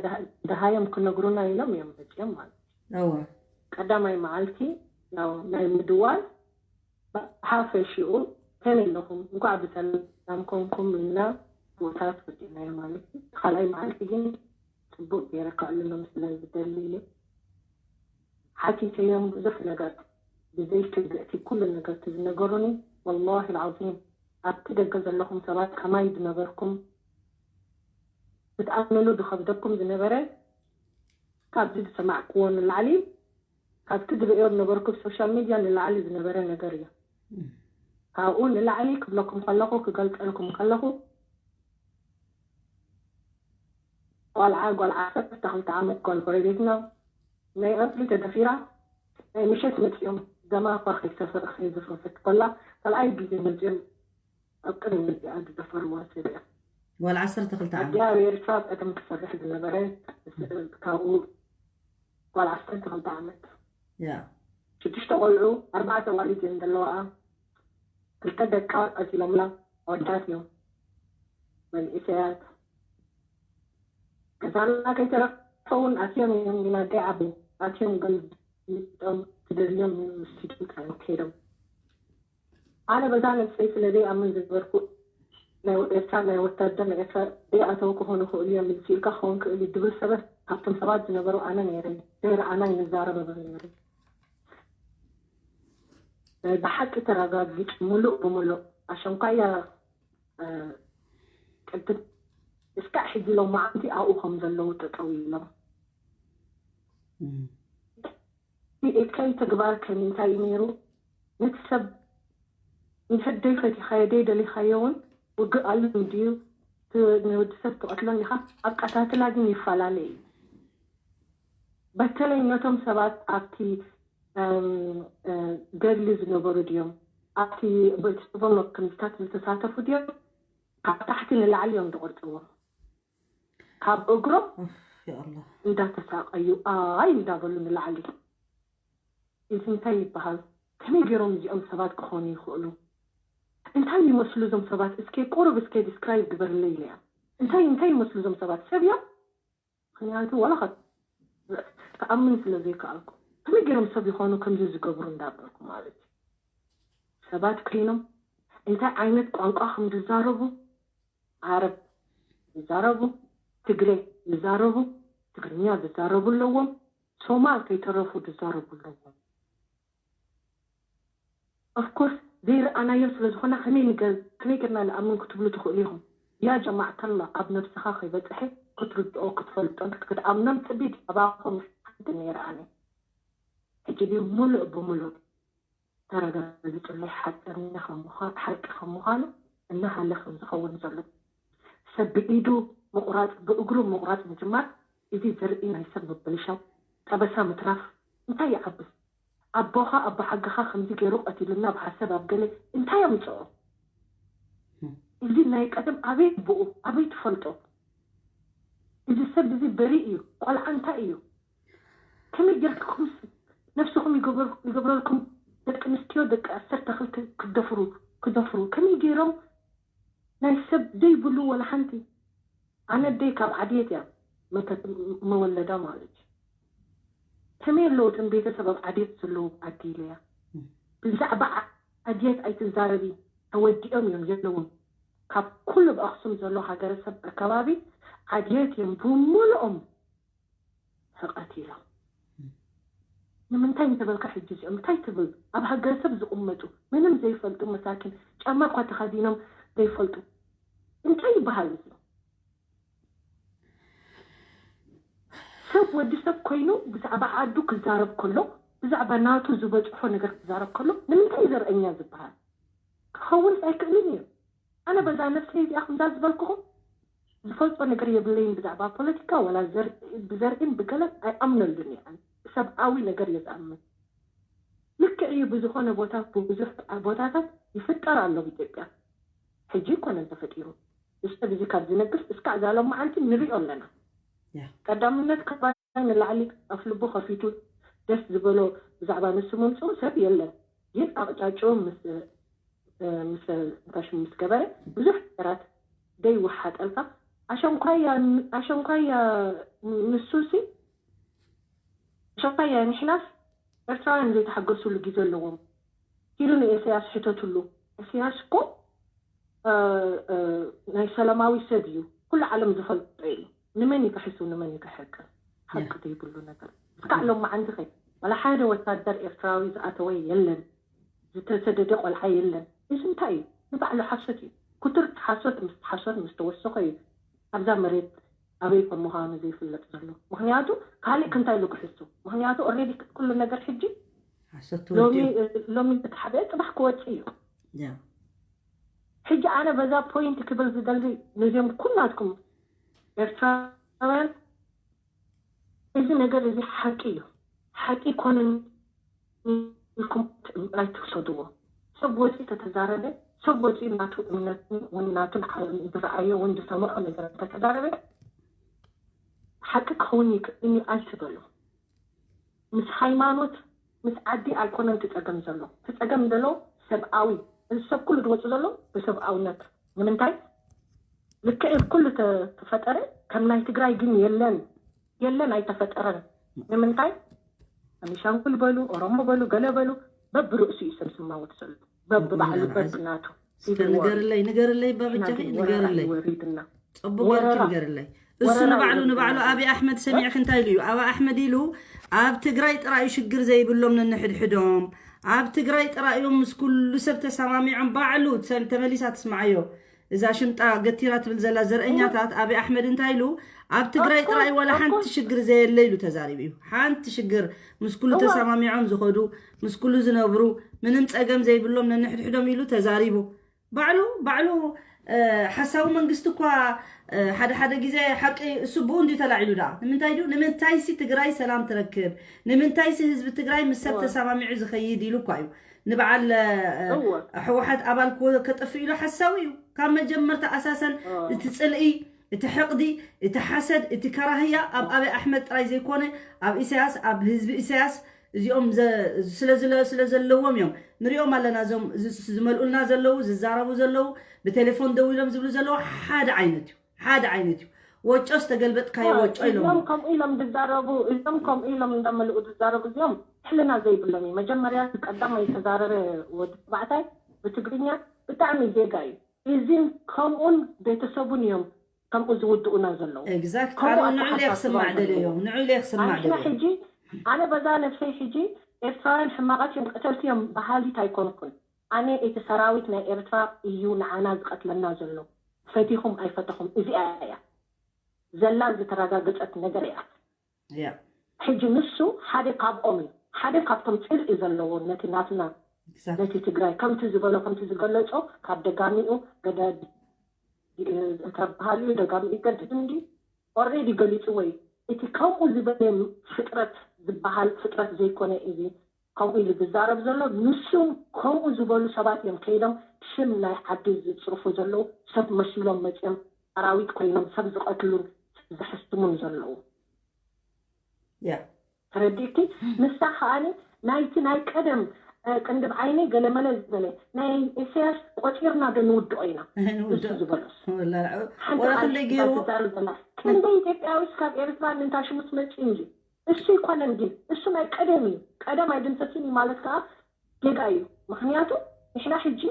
ድሃዮም ክነግሩና ኢሎም እዮም መፅኦም ማለት እዩ። እወ ቀዳማይ መዓልቲ ያው ናይ ምድዋል ብሓፈሽኡ ከመይ ኣለኹም እንኳዕ ብሰላም ኮንኩም ኢልና ቦታት ወዲእናዮ ማለት እዩ። ካልኣይ መዓልቲ ግን ፅቡቅ ገይረ ከዕልሎም ስለ ዝደሊ ኢለ ሓቲተዮም ብዙሕ ነገር ብዘይ ትግእቲ ኩሉ ነገር ዝነገሩኒ። ወላሂ ልዓዚም ኣብቲ ደገ ዘለኹም ሰባት ከማይ ዝነበርኩም ክትኣምንሉ ዝኸብደኩም ዝነበረ ካብዚ ዝሰማዕክዎ ንላዕሊ ካብቲ ዝርእዮ ዝነበርኩ ብ social media ንላዕሊ ዝነበረ ነገር እዩ። ካብኡ ንላዕሊ ክብለኩም ከለኹ ክገልፀልኩም ከለኹ ቆልዓ ጓል ዓሰርተ ክልተ ዓመት ጓል ጎረቤትና ናይ ቀትሪ ተደፊራ ናይ ምሸት መፅኦም ደማ እኳ ከይሰፈ- ከይዘፈፈት ከላ ካልኣይ ግዜ መፅኦም ኣብ ቅድሚ እዚኣ ዝደፈርዋ ሰብ እያ። ጓል ዓሰርተ ክልተ ዓመት ኣዲኣ ኣብ ኤርትራ ቀደም ትሰርሕ ዝነበረ ካብኡ ጓል ዓሰርተ ክልተ ዓመት ያ ሽዱሽተ ቆልዑ ኣርባዕተ ዋሊድ እየን ዘለዋኣ። ክልተ ደቃ ቀቲሎምላ ኣወዳት እዮም መንእሰያት። ገዛና ከይተረፈ እውን ኣትዮም እዮም ግን ኣደይ ዓበይ ኣትዮም ገልቢጦም ትደልዮም እዮም ወሲዶም ጥራዮም ከይዶም። ኣነ በዛ ነብሰይ ስለ ዘይኣምን ዝነበርኩ ናይ ኤርትራ ናይ ወታደር ናይ ኤርትራ ዘይኣተው ክኾኑ ክእሉ እዮም ኢልካ ክኸውን ክእል እዩ ድብል ሰበት ካብቶም ሰባት ዝነበሩ ኣነ ነይረ ዘይረኣናይ ንዛረበ ነይረ። ናይ ብሓቂ ተረጋጊጽ ሙሉእ ብሙሉእ ኣሸንኳያ ቅድም እስካዕ ሕጂ ሎም መዓንቲ ኣብኡ ከም ዘለዉ ጠጠው ኢሎም። እም። እቲ ኤካይ ተግባር ከ እንታይ እዩ ነይሩ? ነቲ ሰብ እንድሕር ደይ ፈቲኻዮ ደይ ደሊኻዮ እውን ውግእ ኣሎ እንድዩ። ት- ንወዲ ሰብ ትቐትሎ እንዲኻ። ኣቀታትላ ግን ይፈላለ እዩ። በተለይ ነቶም ሰባት ኣብቲ እም፣ እ፣ ገድሊ ዝነበሩ ድዮም ኣብቲ ቤተሰቦም ኣብ ክንድታት ዝተሳተፉ ድዮም ካብ ታሕቲ ንላዕሊ እዮም ዝቆርፅዎም። ካብ እግሮም ኡፍ፣ ያ ኣላህ እንዳተሳቀዩ ኣይ እንዳበሉ ንላዕሊ። እዚ እንታይ ይበሃል? ከመይ ገይሮም እዚኦም ሰባት ክኾኑ ይኽእሉ? እንታይ ይመስሉ እዞም ሰባት? እስከ ቁሩብ እስከ ዲስክራይብ ግበርለይ ኢለያ። እንታይ እንታይ ይመስሉ እዞም ሰባት? ሰብ እዮም? ምክንያቱ ዋላ ካብ ክኣምን ስለ ዘይከኣልኩ ከመይ ገይሮም ሰብ ይኾኑ ከምዚ ዝገብሩ እንዳበልኩ ማለት እዩ። ሰባት ኮይኖም እንታይ ዓይነት ቋንቋ ከም ዝዛረቡ ዓረብ ዝዛረቡ፣ ትግሬ ዝዛረቡ፣ ትግርኛ ዝዛረቡ ኣለዎም፣ ሶማል ከይተረፉ ዝዛረቡ ኣለዎም። ኦፍኮርስ ዘይረኣናዮ ስለ ዝኾነ ከመይ ንገ- ከመይ ገርና ንኣምን ክትብሉ ትኽእሉ ኢኹም። ያ ጀማዕተላ ኣብ ነብስኻ ከይበፅሐ ክትርድኦ ክትፈልጦን ክትኣምኖን ፅቢት ኣባኹም ሓንቲ ነይረ ኣነ። ሕጂ ግን ሙሉእ ብሙሉእ ተረጋጊፅለይ ሓቀኛ ከም ምዃ- ሓቂ ከም ምዃኑ እናሃለ ከም ዝኸውን ዘሎ ሰብ ብኢዱ ምቑራፅ ብእግሩ ምቑራፅ ምጅማር እዚ ዘርኢ ናይ ሰብ ምብልሻው ጠበሳ ምትራፍ እንታይ ይዓብስ ኣቦኻ ኣቦሓገኻ ከምዚ ገይሩ ቀቲሉና ብሓሰብ ኣብ ገለ እንታይ ኣምፅኦ እዚ ናይ ቀደም ኣበይ ብኡ ኣበይ ትፈልጦ እዚ ሰብ እዚ በሪ እዩ ቆልዓ እንታይ እዩ ከመይ ጌርኩም ነብስኹም ይገብረልኩም ደቂ ኣንስትዮ ደቂ ዓሰርተ ክልተ ክደፍሩ ክደፍሩ ከመይ ገይሮም ናይ ሰብ ዘይብሉ ወላ ሓንቲ ኣነ ደይ ካብ ዓድየት እያ መወለዳ ማለት እዩ ከመይ ኣለዉ እቶም ቤተሰብ ኣብ ዓድየት ዘለዉ ዓዲ ኢለያ ብዛዕባ ዓድየት ኣይትዛረቢ ተወዲኦም እዮም ዘለዎም ካብ ኩሉ ብኣክሱም ዘሎ ሃገረሰብ ኣከባቢ ዓድየት እዮም ብምልኦም ተቐቲሎም ንምንታይ እንተበልካ ሕጂ እዚኦም እንታይ ትብል ኣብ ሃገረሰብ ዝቕመጡ ምንም ዘይፈልጡ መሳኪን ጫማ እኳ ተኸዲኖም ዘይፈልጡ እንታይ ይበሃል እዚ ሰብ ወዲ ሰብ ኮይኑ ብዛዕባ ዓዱ ክዛረብ ከሎ ብዛዕባ ናቱ ዝበፅሖ ነገር ክዛረብ ከሎ ንምንታይ ዘርእኛ ዝበሃል ክኸውንስ ኣይክእልን እዩ ኣነ በዛ ነብሰይ እዚኣ ከምዛ ዝበልኩኹም ዝፈልጦ ነገር የብለይን ብዛዕባ ፖለቲካ ወላ ብዘርእን ብገለን ኣይኣምነሉን እየ ሰብኣዊ ነገር እየ ዝኣምን ልክዕ እዩ ብዝኾነ ቦታ ብብዙሕ ቦታታት ይፍጠር ኣሎ ኢትዮጵያ ሕጂ ይኮነን ተፈጢሩ እዚ ሰብ እዚ ካብ ዝነግር እስካዕ እዛ ሎማዓንቲ ንሪኦ ኣለና። ቀዳምነት ካብ ንላዕሊ ኣፍልቡ ከፊቱ ደስ ዝበሎ ብዛዕባ ንሱ መምፅኡ ሰብ የለን። ግን ኣቕጫጭኡ ምስ ምስ እንታይ ሽሙ ምስ ገበረ ብዙሕ ነገራት ደይወሓጠልካ። ኣሸንኳያ ኣሸንኳያ ንሱ ሲ ኣሸንኳያ ንሕናስ ኤርትራውያን ዘይተሓገሱሉ ግዜ ኣለዎም። ኪዱ ንኢሳያስ ሕተትሉ። ኢሳያስ እኮ ናይ ሰላማዊ ሰብ እዩ። ኩሉ ዓለም ዝፈልጦ እዩ። ንመን እዩ ክሕሱ ንመን እዩ ክሕቅር? ሓቂ ዘይብሉ ነገር። እስካዕ ሎም መዓንቲ ኸ ዋላ ሓደ ወታደር ኤርትራዊ ዝኣተወ የለን። ዝተሰደደ ቆልዓ የለን። እዚ እንታይ እዩ? ንባዕሉ ሓሶት እዩ። ኩትር ሓሶት ምስ ሓሶት ምስ ተወሰኸ እዩ ኣብዛ መሬት ኣበይ ከም ምዃኑ ዘይፍለጥ ዘሎ። ምክንያቱ ካልእ ክንታይ ኢሉ ክሕሱ? ምክንያቱ ኦልሬዲ ኩሉ ነገር ሕጂ ሓሶት ሎሚ ተወዲኡ። ሎሚ ዝተሓበአ ጽባሕ ክወጽእ እዩ። ያ። ሕጂ ኣነ በዛ ፖይንት ክብል ዝደሊ ነዚኦም ኩላትኩም ኤርትራውያን እዚ ነገር እዚ ሓቂ እዩ። ሓቂ ይኮንን ኢልኩም ኣይትውሰድዎ። ሰብ ወፂ ተተዛረበ ሰብ ወፂ ናቱ እምነትን እውን ናቱን ዓለም ዝረኣዮ እውን ዝሰምዖ ነገር ተተዛረበ ሓቂ ክኸውን ይክእልኒ ኣይትበሉ። ምስ ሃይማኖት ምስ ዓዲ ኣይኮነን ትፀገም ዘሎ። ትፀገም ዘሎ ሰብኣዊ እዚ ሰብ ኩሉ ዝወፁ ዘሎ ብሰብኣውነት ንምንታይ ልክዕ ኩሉ ተፈጠረ ከም ናይ ትግራይ ግን የለን የለን ኣይተፈጠረን። ንምንታይ ቤኒሻንጉል በሉ ኦሮሞ በሉ ገለ በሉ በብርእሱ እዩ ሰብ ዝማወት ዘሎ በብባዕሉ በብናቱ እስከ ንገርለይ ንገርለይ ባብጃኺ ንገርለይ ወሪድና ፅቡቅ ገርኪ ንገርለይ እሱ ንባዕሉ ንባዕሉ ኣብይ ኣሕመድ ሰሚዕኪ እንታይ ኢሉ እዩ ኣብይ ኣሕመድ ኢሉ ኣብ ትግራይ ጥራይ እዩ ሽግር ዘይብሎም ነንሕድሕዶም ኣብ ትግራይ ጥራይ እዮም ምስ ኩሉ ሰብ ተሰማሚዖም ባዕሉ ተመሊሳ ትስምዓዮ እዛ ሽምጣ ገቲራ ትብል ዘላ ዘርእኛታት ኣብይ ኣሕመድ እንታይ ኢሉ ኣብ ትግራይ ጥራይ ዋላ ሓንቲ ሽግር ዘየለ ኢሉ ተዛሪቡ እዩ ሓንቲ ሽግር ምስ ኩሉ ተሰማሚዖም ዝኸዱ ምስ ኩሉ ዝነብሩ ምንም ፀገም ዘይብሎም ነንሕድሕዶም ኢሉ ተዛሪቡ ባዕሉ ባዕሉ ሓሳዊ መንግስቲ እኳ ሓደ ሓደ ግዜ ሓቂ እሱ ብኡ እንዲ ተላዒሉ ዳ ንምንታይ ድዩ ንምንታይሲ ትግራይ ሰላም ትረክብ ንምንታይሲ ህዝቢ ትግራይ ምስ ሰብ ተሰማሚዑ ዝኸይድ ኢሉ እኳ እዩ ንበዓል ሕወሓት ኣባል ከጠፍእ ኢሉ ሓሳዊ እዩ ካብ መጀመርታ ኣሳሰን እቲ ፅልኢ እቲ ሕቕዲ እቲ ሓሰድ እቲ ከራህያ ኣብ ኣብይ ኣሕመድ ጥራይ ዘይኮነ ኣብ ኢሳያስ ኣብ ህዝቢ ኢሳያስ እዚኦም ስለ ዘለዎም እዮም ንሪኦም ኣለና እዞም ዝመልኡልና ዘለዉ ዝዛረቡ ዘለዉ ብቴሌፎን ደው ኢሎም ዝብሉ ዘለዉ ሓደ ዓይነት እዩ ሓደ ዓይነት እዩ ወጮ ዝተገልበጥካዮ ወጮ ኢሎም እዞም ከምኡ ኢሎም ዝዛረቡ እዞም ከምኡ ኢሎም እንዳመልኡ ዝዛረቡ እዚኦም ሕልና ዘይብሎም እዩ መጀመርያ ቀዳማይ ዝተዛረበ ወዲ ተባዕታይ ብትግርኛ ብጣዕሚ ዜጋ እዩ እዚን ከምኡን ቤተሰቡን እዮም ከምኡ ዝውድኡና ዘለዉ exact ኣነ ንዑ ኢለ ክስማዕ ደልዮ ንዑ ኢለ ክስማዕ ደልዮ ሕጂ ኣነ በዛ ነብሰይ ሕጂ ኤርትራውያን ሕማቃት እዮም ቀተልቲ እዮም በሃሊት ኣይኮንኩን ኣነ እቲ ሰራዊት ናይ ኤርትራ እዩ ንዓና ዝቀትለና ዘሎ ፈቲኹም ኣይፈተኹም እዚኣ እያ ዘላ ዝተረጋገጸት ነገር እያ ሕጂ ንሱ ሓደ ካብኦም እዩ ሓደ ካብቶም ፅልኢ ዘለዎ ነቲ ናትና ነቲ ትግራይ ከምቲ ዝበሎ ከምቲ ዝገለፆ ካብ ደጋሚኡ ገዳዲ ተባሃሉ ደጋሚኡ ገድድ እንዲ ኦሬዲ ገሊፅዎ እዩ እቲ ከምኡ ዝበለ ፍጥረት ዝበሃል ፍጥረት ዘይኮነ እዚ ከምኡ ኢሉ ዝዛረብ ዘሎ ንሱን ከምኡ ዝበሉ ሰባት እዮም ከይዶም ሽም ናይ ዓዲ ዝፅርፉ ዘለዉ ሰብ መሲሎም መፅኦም ኣራዊት ኮይኖም ሰብ ዝቐትሉን ዘሕስሙን ዘለዉ ተረዲእኪ ንሳ ከዓኒ ናይቲ ናይ ቀደም ቅንድብ ዓይኒ ገለመለ ዝበለ ናይ ኢሳያስ ቆፂርና ዶ ንውድኦ ኢና እሱ ዝበሎስ ሓንቲ ዓዲ ትዛረብ ዘላ ክንደይ ኢትዮጵያዊስ ካብ ኤርትራ ንንታሽሙስ መፂ እንጂ እሱ ይኮነን ግን እሱ ናይ ቀደም እዩ ቀደም ኣይድምሰስን እዩ ማለት ከዓ ጌጋ እዩ ምክንያቱ ንሕና ሕጂ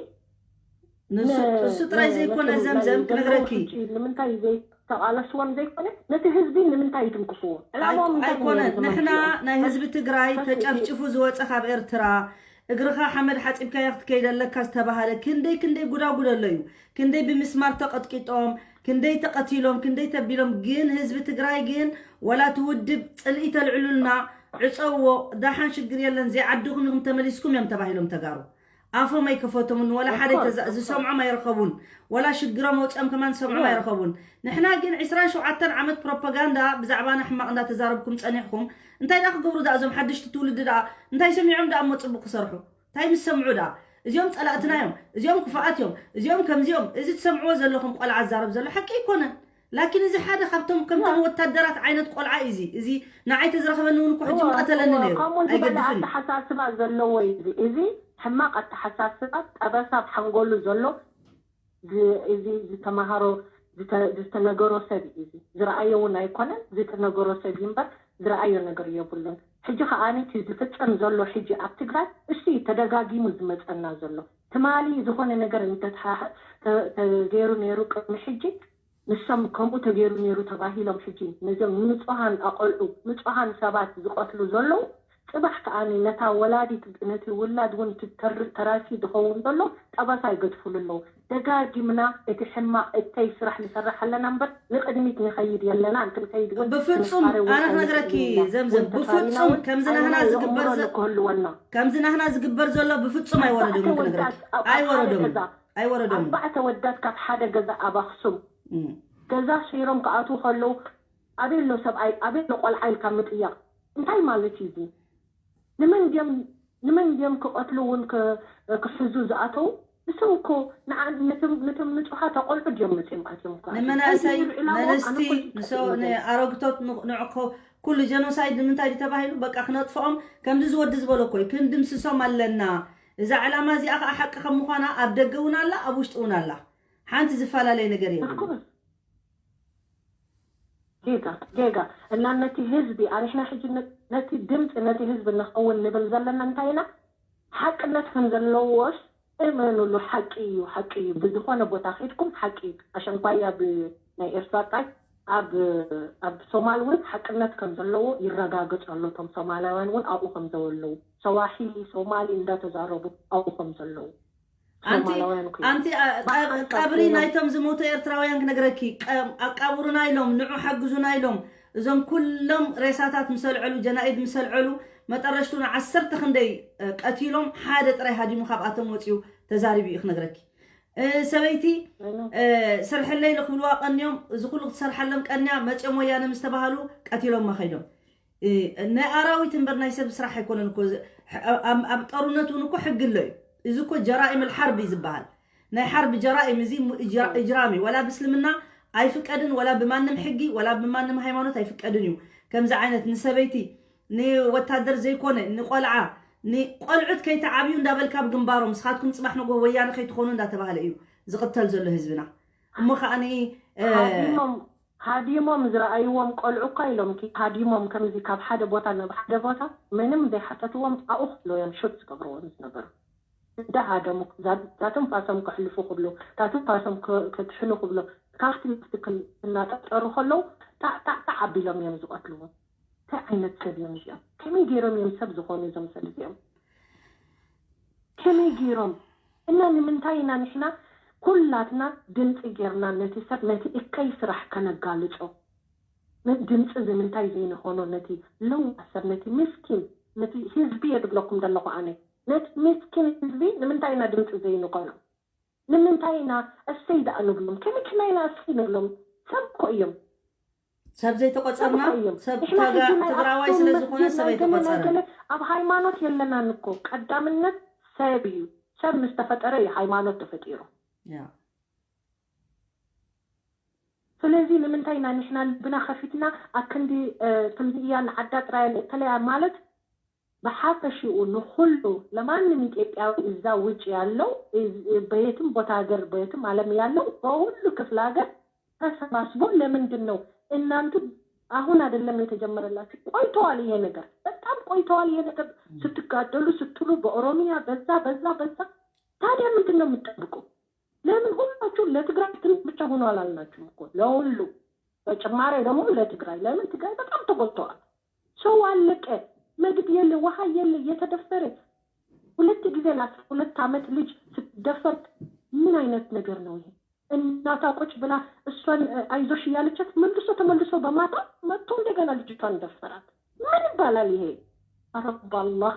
ንሱ ጥራይ ዘይኮነ ዘምዘም ክነግረኪ ንምንታይ ዘይተቃለስዎም ዘይኮነ ነቲ ህዝቢ ንምንታይ ይትንክፍዎ ዕላማኦም እንታይ ኣይኮነን ንሕና ናይ ህዝቢ ትግራይ ተጨፍጭፉ ዝወፀ ካብ ኤርትራ እግርኻ ሓመድ ሓፂብካዮ ክትከይድ ኣለካ ዝተባሃለ ክንደይ ክንደይ ጉዳጉድ ኣሎ እዩ ክንደይ ብምስማር ተቐጥቂጦም ክንደይ ተቐቲሎም ክንደይ ተቢሎም ግን ህዝቢ ትግራይ ግን ወላ እቲ ውድብ ፅልኢ ተልዕሉልና ዕፀዎ ዳሓን ሽግር የለን ዘይዓድኹም ኢኹም ተመሊስኩም እዮም ተባሂሎም ተጋሩ ኣፎም ኣይከፈቶምን ወላ ሓደ ዝሰምዖም ኣይረኸቡን ወላ ሽግሮም ወፂኦም ከማን ዝሰምዖም ኣይረኸቡን ንሕና ግን ዕስራን ሸውዓተን ዓመት ፕሮፓጋንዳ ብዛዕባና ሕማቕ እንዳተዛረብኩም ፀኒሕኩም እንታይ ዳ ክገብሩ ዳ እዞም ሓደሽቲ ትውልዲ ዳ እንታይ ሰሚዖም ዳ እሞ ፅቡቅ ክሰርሑ እንታይ ምስ ሰምዑ ዳ እዚኦም ጸላእትና እዮም፣ እዚኦም ክፉኣት እዮም፣ እዚኦም ከምዚኦም። እዚ ትሰምዕዎ ዘለኹም ቆልዓ ዝዛረብ ዘሎ ሓቂ ኣይኮነን። ላኪን እዚ ሓደ ካብቶም ከምቶም ወታደራት ዓይነት ቆልዓ እዩ። እዚ እዚ ንዓይ ተዝረኸበኒ እውን እኮ ሕጂ ምቐተለኒ ነይሩ። ከምኡ ዝበለ ኣይገድፍን። ኣተሓሳስባ ዘለዎ እዩ። እዚ እዚ ሕማቕ ኣተሓሳስባ፣ ጠበሳ ኣብ ሓንጎሉ ዘሎ፣ ዝ- እዚ ዝተማሃሮ ዝተ- ዝተነገሮ ሰብ እዩ። እዚ ዝረኣዮ እውን ኣይኮነን፣ ዝተነገሮ ሰብ እዩ እምበር ዝረኣዮ ነገር የብሉን። ሕጂ ከኣ እቲ ዝፍጸም ዘሎ ሕጂ ኣብ ትግራይ እሱ እዩ ተደጋጊሙ ዝመጸና ዘሎ። ትማሊ ዝኾነ ነገር እንተተሓ- ተ- ተገይሩ ነይሩ ቅድሚ ሕጂ ንሶም ከምኡ ተገይሩ ነይሩ ተባሂሎም ሕጂ ነዚኦም ንጹሃን ኣቆልዑ ንጹሃን ሰባት ዝቐትሉ ዘለዉ ጽባሕ ከኣ ነታ ወላዲት ነቲ ውላድ እውን ትተር- ተራሲ ዝኸውን ዘሎ ጠባሳ ይገድፍሉ ኣለዉ። ደጋጊምና እቲ ሕማቕ እተይ ስራሕ ንሰርሕ ኣለና እምበር ንቕድሚት ንኸይድ የለና። ክንከይድ እውን ብፍጹም ክንፋረ እውን ኣነ ክነግረኪ ኣይንኽእልን ኢና። ዘምዘም እውን ተፋሪና ብፍጹም እውን ከምዚ ኣነ ናህና የእምሮ ዝግበር ዘ- ንክህልወና ከምዚ ናህና ዝግበር ዘሎ ብፍጹም ኣይወረዶምን ክነግረኪ ኣርባዕተ ወዳት ኣብ ሓደ ኣይወረዶምን ገዛ ኣይወረዶምን ኣርባዕተ ወዳት ካብ ሓደ ገዛ ኣባኽሱም እም። ገዛ ሰይሮም ክኣትዉ ከለዉ ኣበይ ኣሎ ሰብኣይ ኣበይ ኣሎ ቆልዓ ኢልካ ምጥያቕ እንታይ ማለት እዩ እዚ? ንመን ድዮም ንመን ድዮም ክቐትሉ እውን ክ- ክሕዙ ዝኣተዉ? ንሶም እኮ ንዓ- ነቶም ነቶም ንጹሃት ኣቆልዑ ድዮም መጺኦም ኣትዮም እኮ ኣትዮም። ንመናእሰይ እንታይ እዩ ዕላማኦም? ኣነ መንስቲ እኮ ዝስሕት ንሰው ነገር። ንኣረግቶት ንዕ- ንዕኮ ኩሉ ጀኖሳይድ ንምንታይ ድዩ ተባሂሉ በቃ ክነጥፍኦም ከምዚ ዝወዲ ዝበሎ እኮ እዩ ክንድምስሶም ኣለና። እዛ ዕላማ እዚኣ ከዓ ሓቂ ከም ምዃና ኣብ ደገ እውን ኣላ ኣብ ውሽጢ እውን ኣላ። ሓንቲ ዝፈላለየ ነገር የብሉ። ጌጋ ጌጋ እና ነቲ ህዝቢ ኣሪሕና ሕጂ ነ- ነቲ ድምፂ ነቲ ህዝቢ ንኸውን ንብል ዘለና እንታይ ኢና? ሓቅነት ከም ዘለዎስ እመኑሉ። ሓቂ እዩ፣ ሓቂ እዩ። ብዝኾነ ቦታ ኬድኩም ሓቂ እዩ። ኣሸንኳያ ብናይ ኤርትራ ጣይ ኣብ ኣብ ሶማል እውን ሓቅነት ከም ዘለዎ ይረጋገፅ ኣሎ። እቶም ሶማላውያን እውን ኣብኡ ከም ዘለዉ ሰዋሒሊ ሶማሊ እንዳተዛረቡ ኣብኡ ከም ዘለዉ ኣንቲ ሶማላውያን እኮ ኣንቲ አ- ቀ- ብሓንሳብ ቀብሪ ኮይኖም ናይቶም ዝሞቱ ኤርትራውያን ክነግረኪ ቀ- ኣቃብሩና ኢሎም ንዑ ሓግዙና ኢሎም እዞም ኩሎም ሬሳታት ምስ ኣልዐሉ ጀናኢድ ምስ ኣልዐሉ መጠረሽቱ ንዓሰርተ ክንደይ እ፣ ቀቲሎም ሓደ ጥራይ ሃዲሙ ካብኣቶም ወፂኡ ተዛሪቡ እዩ ክነግረኪ እ፣ ሰበይቲ እ፣ ስርሕለይ ኢሉ ክብልዋ ቀንዮም እዚ ኩሉ ክትሰርሓሎም ቀንያ መፅኦም ወያነ ምስ ተባሃሉ ቀቲሎማ ከይዶም እ፣ ናይ ኣራዊት እምበር ናይ ሰብ ስራሕ ኣይኮነን እኮ። እዚ- ኣብ- ኣብ ጦርነት እውን እኮ ሕጊ ኣሎ እዩ። እዚ እኮ ጀራኢም ልሓርብ እዩ ዝበሃል። ናይ ሓርብ ጀራኢም እዚ ሙ- እጅራ- እጅራም እዩ። ወላ ብእስልምና ኣይፍቀድን፣ ወላ ብማንም ሕጊ፣ ወላ ብማንም ሃይማኖት ኣይፍቀድን እዩ። ከምዚ ዓይነት ንሰበይቲ፣ ንወታደር ዘይኮነ፣ ንቆልዓ፣ ንቆልዑት ከይተዓብዩ እንዳበልካ ኣብ ግንባሮም፣ ንስኻትኩም ፅባሕ ንጎ ወያነ ከይትኾኑ እንዳተባህለ እዩ ዝቕተል ዘሎ ህዝብና። እሞ ከዓኒ እ፣ ሃዲሞም ሃዲሞም ዝረኣይዎም ቆልዑ እኳ ኢሎም ኪ ሃዲሞም ከምዚ ካብ ሓደ ቦታ ናብ ሓደ ቦታ ምንም ዘይሓተትዎም ኣብኡ ከለዉ እዮም ሹት ዝገብርዎም ዝነበሩ። እንዳሃደሙ እዛ እዛ ትንፋሶም ከሕልፉ ክብሉ እታ ትንፋሶም ከ- ከድሕኑ ክብሉ ካብቲ ናብቲ ክን- እናጠርጠሩ ከለዉ ጣዕ ጣዕ ጣዕ ኣቢሎም እዮም ዝቐትልዎም። እንታይ ዓይነት ሰብ እዮም እዚኦም? ከመይ ገይሮም እዮም ሰብ ዝኾኑ እዞም ሰብ እዚኦም? ከመይ ገይሮም እና ንምንታይ ኢና ንሕና ኩላትና ድምፂ ጌርና ነቲ ሰብ ነቲ እከይ ስራሕ ከነጋልፆ? ድምፂ ንምንታይ ዘይንኾኖ ነቲ ለዋህ ሰብ ነቲ ምስኪን ነቲ ህዝቢ እየ ዝብለኩም ዘለኹ ኣነ ነቲ ምስኪን ህዝቢ ንምንታይ ኢና ድምፂ ዘይንኾኖ? ንምንታይ ኢና እሰይ ደኣ ንብሎም? ከመይ ከመይ ኢና እሰይ ንብሎም? ሰብ እኮ እዮም። ሰብ ዘይተቆፀርና ሰብ እዮም። ሰብ ንሕና ተጋ- ሕጂ ናይ ትግራዋይ ኣኽሱም ስለ ምስ- ዝኾነ ምስ ሰብ ናይ ገለ ናይ ኣይተቆፀረን። ገለ ኣብ ሃይማኖት የለናን እኮ። ቀዳምነት ሰብ እዩ። ሰብ ምስ ተፈጠረ እዩ ሃይማኖት ተፈጢሩ። ያ። ስለዚ ንምንታይ ኢና ንሕና ልብና ከፊትና ኣክንዲ እ፣ ክንዲ እያ ንዓዳ ጥራይ እተለያ ማለት ብሓፈሽኡ ንኹሉ ለማንም ኢትዮጵያዊ እዛ ውጭ ያለው እዝ- በየትም ቦታ ሀገር በየትም ዓለም ያለው በሁሉ ክፍለ ሀገር ተሰባስቦ ለምንድን ነው እናንቱ አሁን አይደለም የተጀመረላችሁ ቆይተዋል። ይሄ ነገር በጣም ቆይተዋል። ይሄ ነገር ስትጋደሉ ስትሉ በኦሮሚያ በዛ በዛ በዛ ታዲያ ምንድን ነው የምትጠብቁ? ለምን ሁላችሁ ለትግራይ ትንሽ ብቻ ሆኖ አላልናችሁም እኮ ለሁሉ በጭማሪ ደግሞ ለትግራይ ለምን ትግራይ በጣም ተጎድተዋል። ሰው አለቀ፣ ምግብ የለ፣ ውሃ የለ፣ እየተደፈረ ሁለት ጊዜ ለአስራ ሁለት ዓመት ልጅ ስትደፈር ምን አይነት ነገር ነው ይሄ? እናቷ ቁጭ ብላ እሷን እ፣ አይዞሽ እያለቻት መልሶ ተመልሶ በማታ መጥቶ እንደገና ልጅቷን ደፈራት። ምን ይባላል ይሄ? አረ ባላህ፣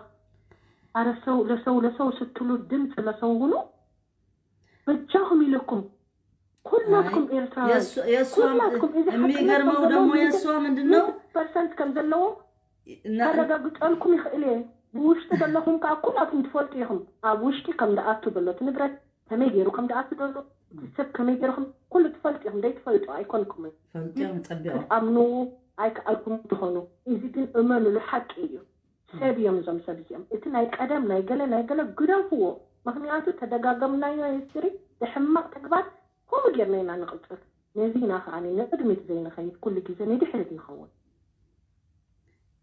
አረ ሰው ለሰው ለሰው ስትሉ ድምፅ ለሰው ሁኑ። በጃኩም ይለኩም ሁላትኩም ኤርትራውያን የእሱ- የእሷ ሁላትኩም እዚ የሚገርመው ሓቅነት ደግሞ ዘለዎም የእሷ ምንድን ነው ፐርሰንት ከም ዘለዎ እና- ከረጋግጠልኩም ይኽእል እየ። ብውሽጢ ዘለኹም ከዓ ኩላትኩም ትፈልጡ ኢኹም። ኣብ ውሽጢ ከም ደኣቱ ዘሎ እቲ ንብረት ከመይ ገይሩ ከም ደኣቱ ዘሎ ሰብ ከመይ ገይርኹም ኩሉ ትፈልጡ ኢኹም። ደይ ትፈልጡ ኣይኮንኩምን። ፈልጥዮም ፀቢቖም ክትኣምኑ ኣይከኣልኩም ትኾኑ። እዚ ግን እመኑሉ ሓቂ እዩ። ሰብ እዮም እዞም ሰብ እዚኦም። እቲ ናይ ቀደም ናይ ገለ ናይ ገለ ግደፍዎ። ምክንያቱ ተደጋገምናዮ ሂስትሪ ብሕማቕ ተግባር ከምኡ ጌርና ኢና ንቕፅል። ነዚ ኢና ከዓ ንቕድሚት ዘይንኸይድ ኩሉ ግዜ ንድሕሪት ንኸውን።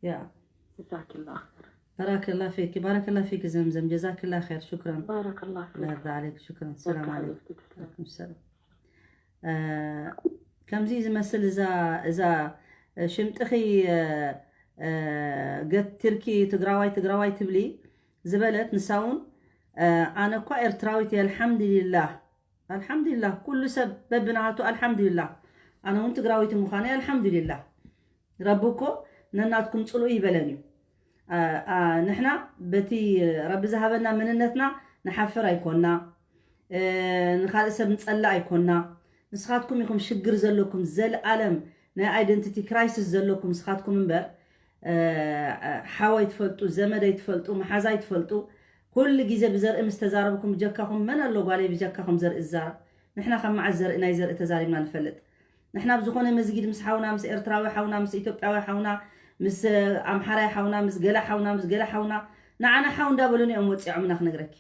ያ ዛኪላ ባረከላ ፊክ ባረከላ ፊክ ዘምዘም ጀዛክላ ኸይር ሹክራን ባረከላ ፊክ لا يرضى عليك شكرا السلام عليكم ፊክ عليكم السلام ከምዚ ዝመስል እዛ እዛ ሽምጥኺ ገትርኪ ትግራዋይ ትግራዋይ ትብሊ ዝበለት ንሳ እውን ኣነ እኳ ኤርትራዊት እየ ኣልሓምድሊላህ ኣልሓምድሊላህ ኩሉ ሰብ በብናቱ ኣልሓምድሊላህ ኣነ እውን ትግራዊት ምዃነ ኣልሓምድሊላህ ረቢ እኮ ነናትኩም ፅልኡ ይበለን እዩ ንሕና በቲ ረቢ ዝሃበና መንነትና ንሓፍር ኣይኮና ንካልእ ሰብ ንፀላእ ኣይኮና ንስኻትኩም ኢኹም ሽግር ዘለኩም ዘልኣለም ናይ identity crisis ዘለኩም ንስኻትኩም እምበር ሓወይ ትፈልጡ ዘመደይ ትፈልጡ መሓዛይ ትፈልጡ ኩሉ ግዜ ብዘርኢ ምስ ተዛረብኩም ብጀካኹም መን ኣሎ ጓለይ ብጀካኹም ዘርኢ ዝዛረብ ንሕና ካብ መዓዝ ዘርኢ ናይ ዘርኢ ተዛሪብና ንፈልጥ ንሕና ኣብ ዝኾነ መስጊድ ምስ ሓውና ምስ ኤርትራዊ ሓውና ምስ ኢትዮጵያዊ ሓውና ምስ ኣምሓራይ ሓውና ምስ ገለ ሓውና ምስ ገለ ሓውና ንዓና ሓው እንዳበሉና እዮም ወፂዖምና ክነግረኪ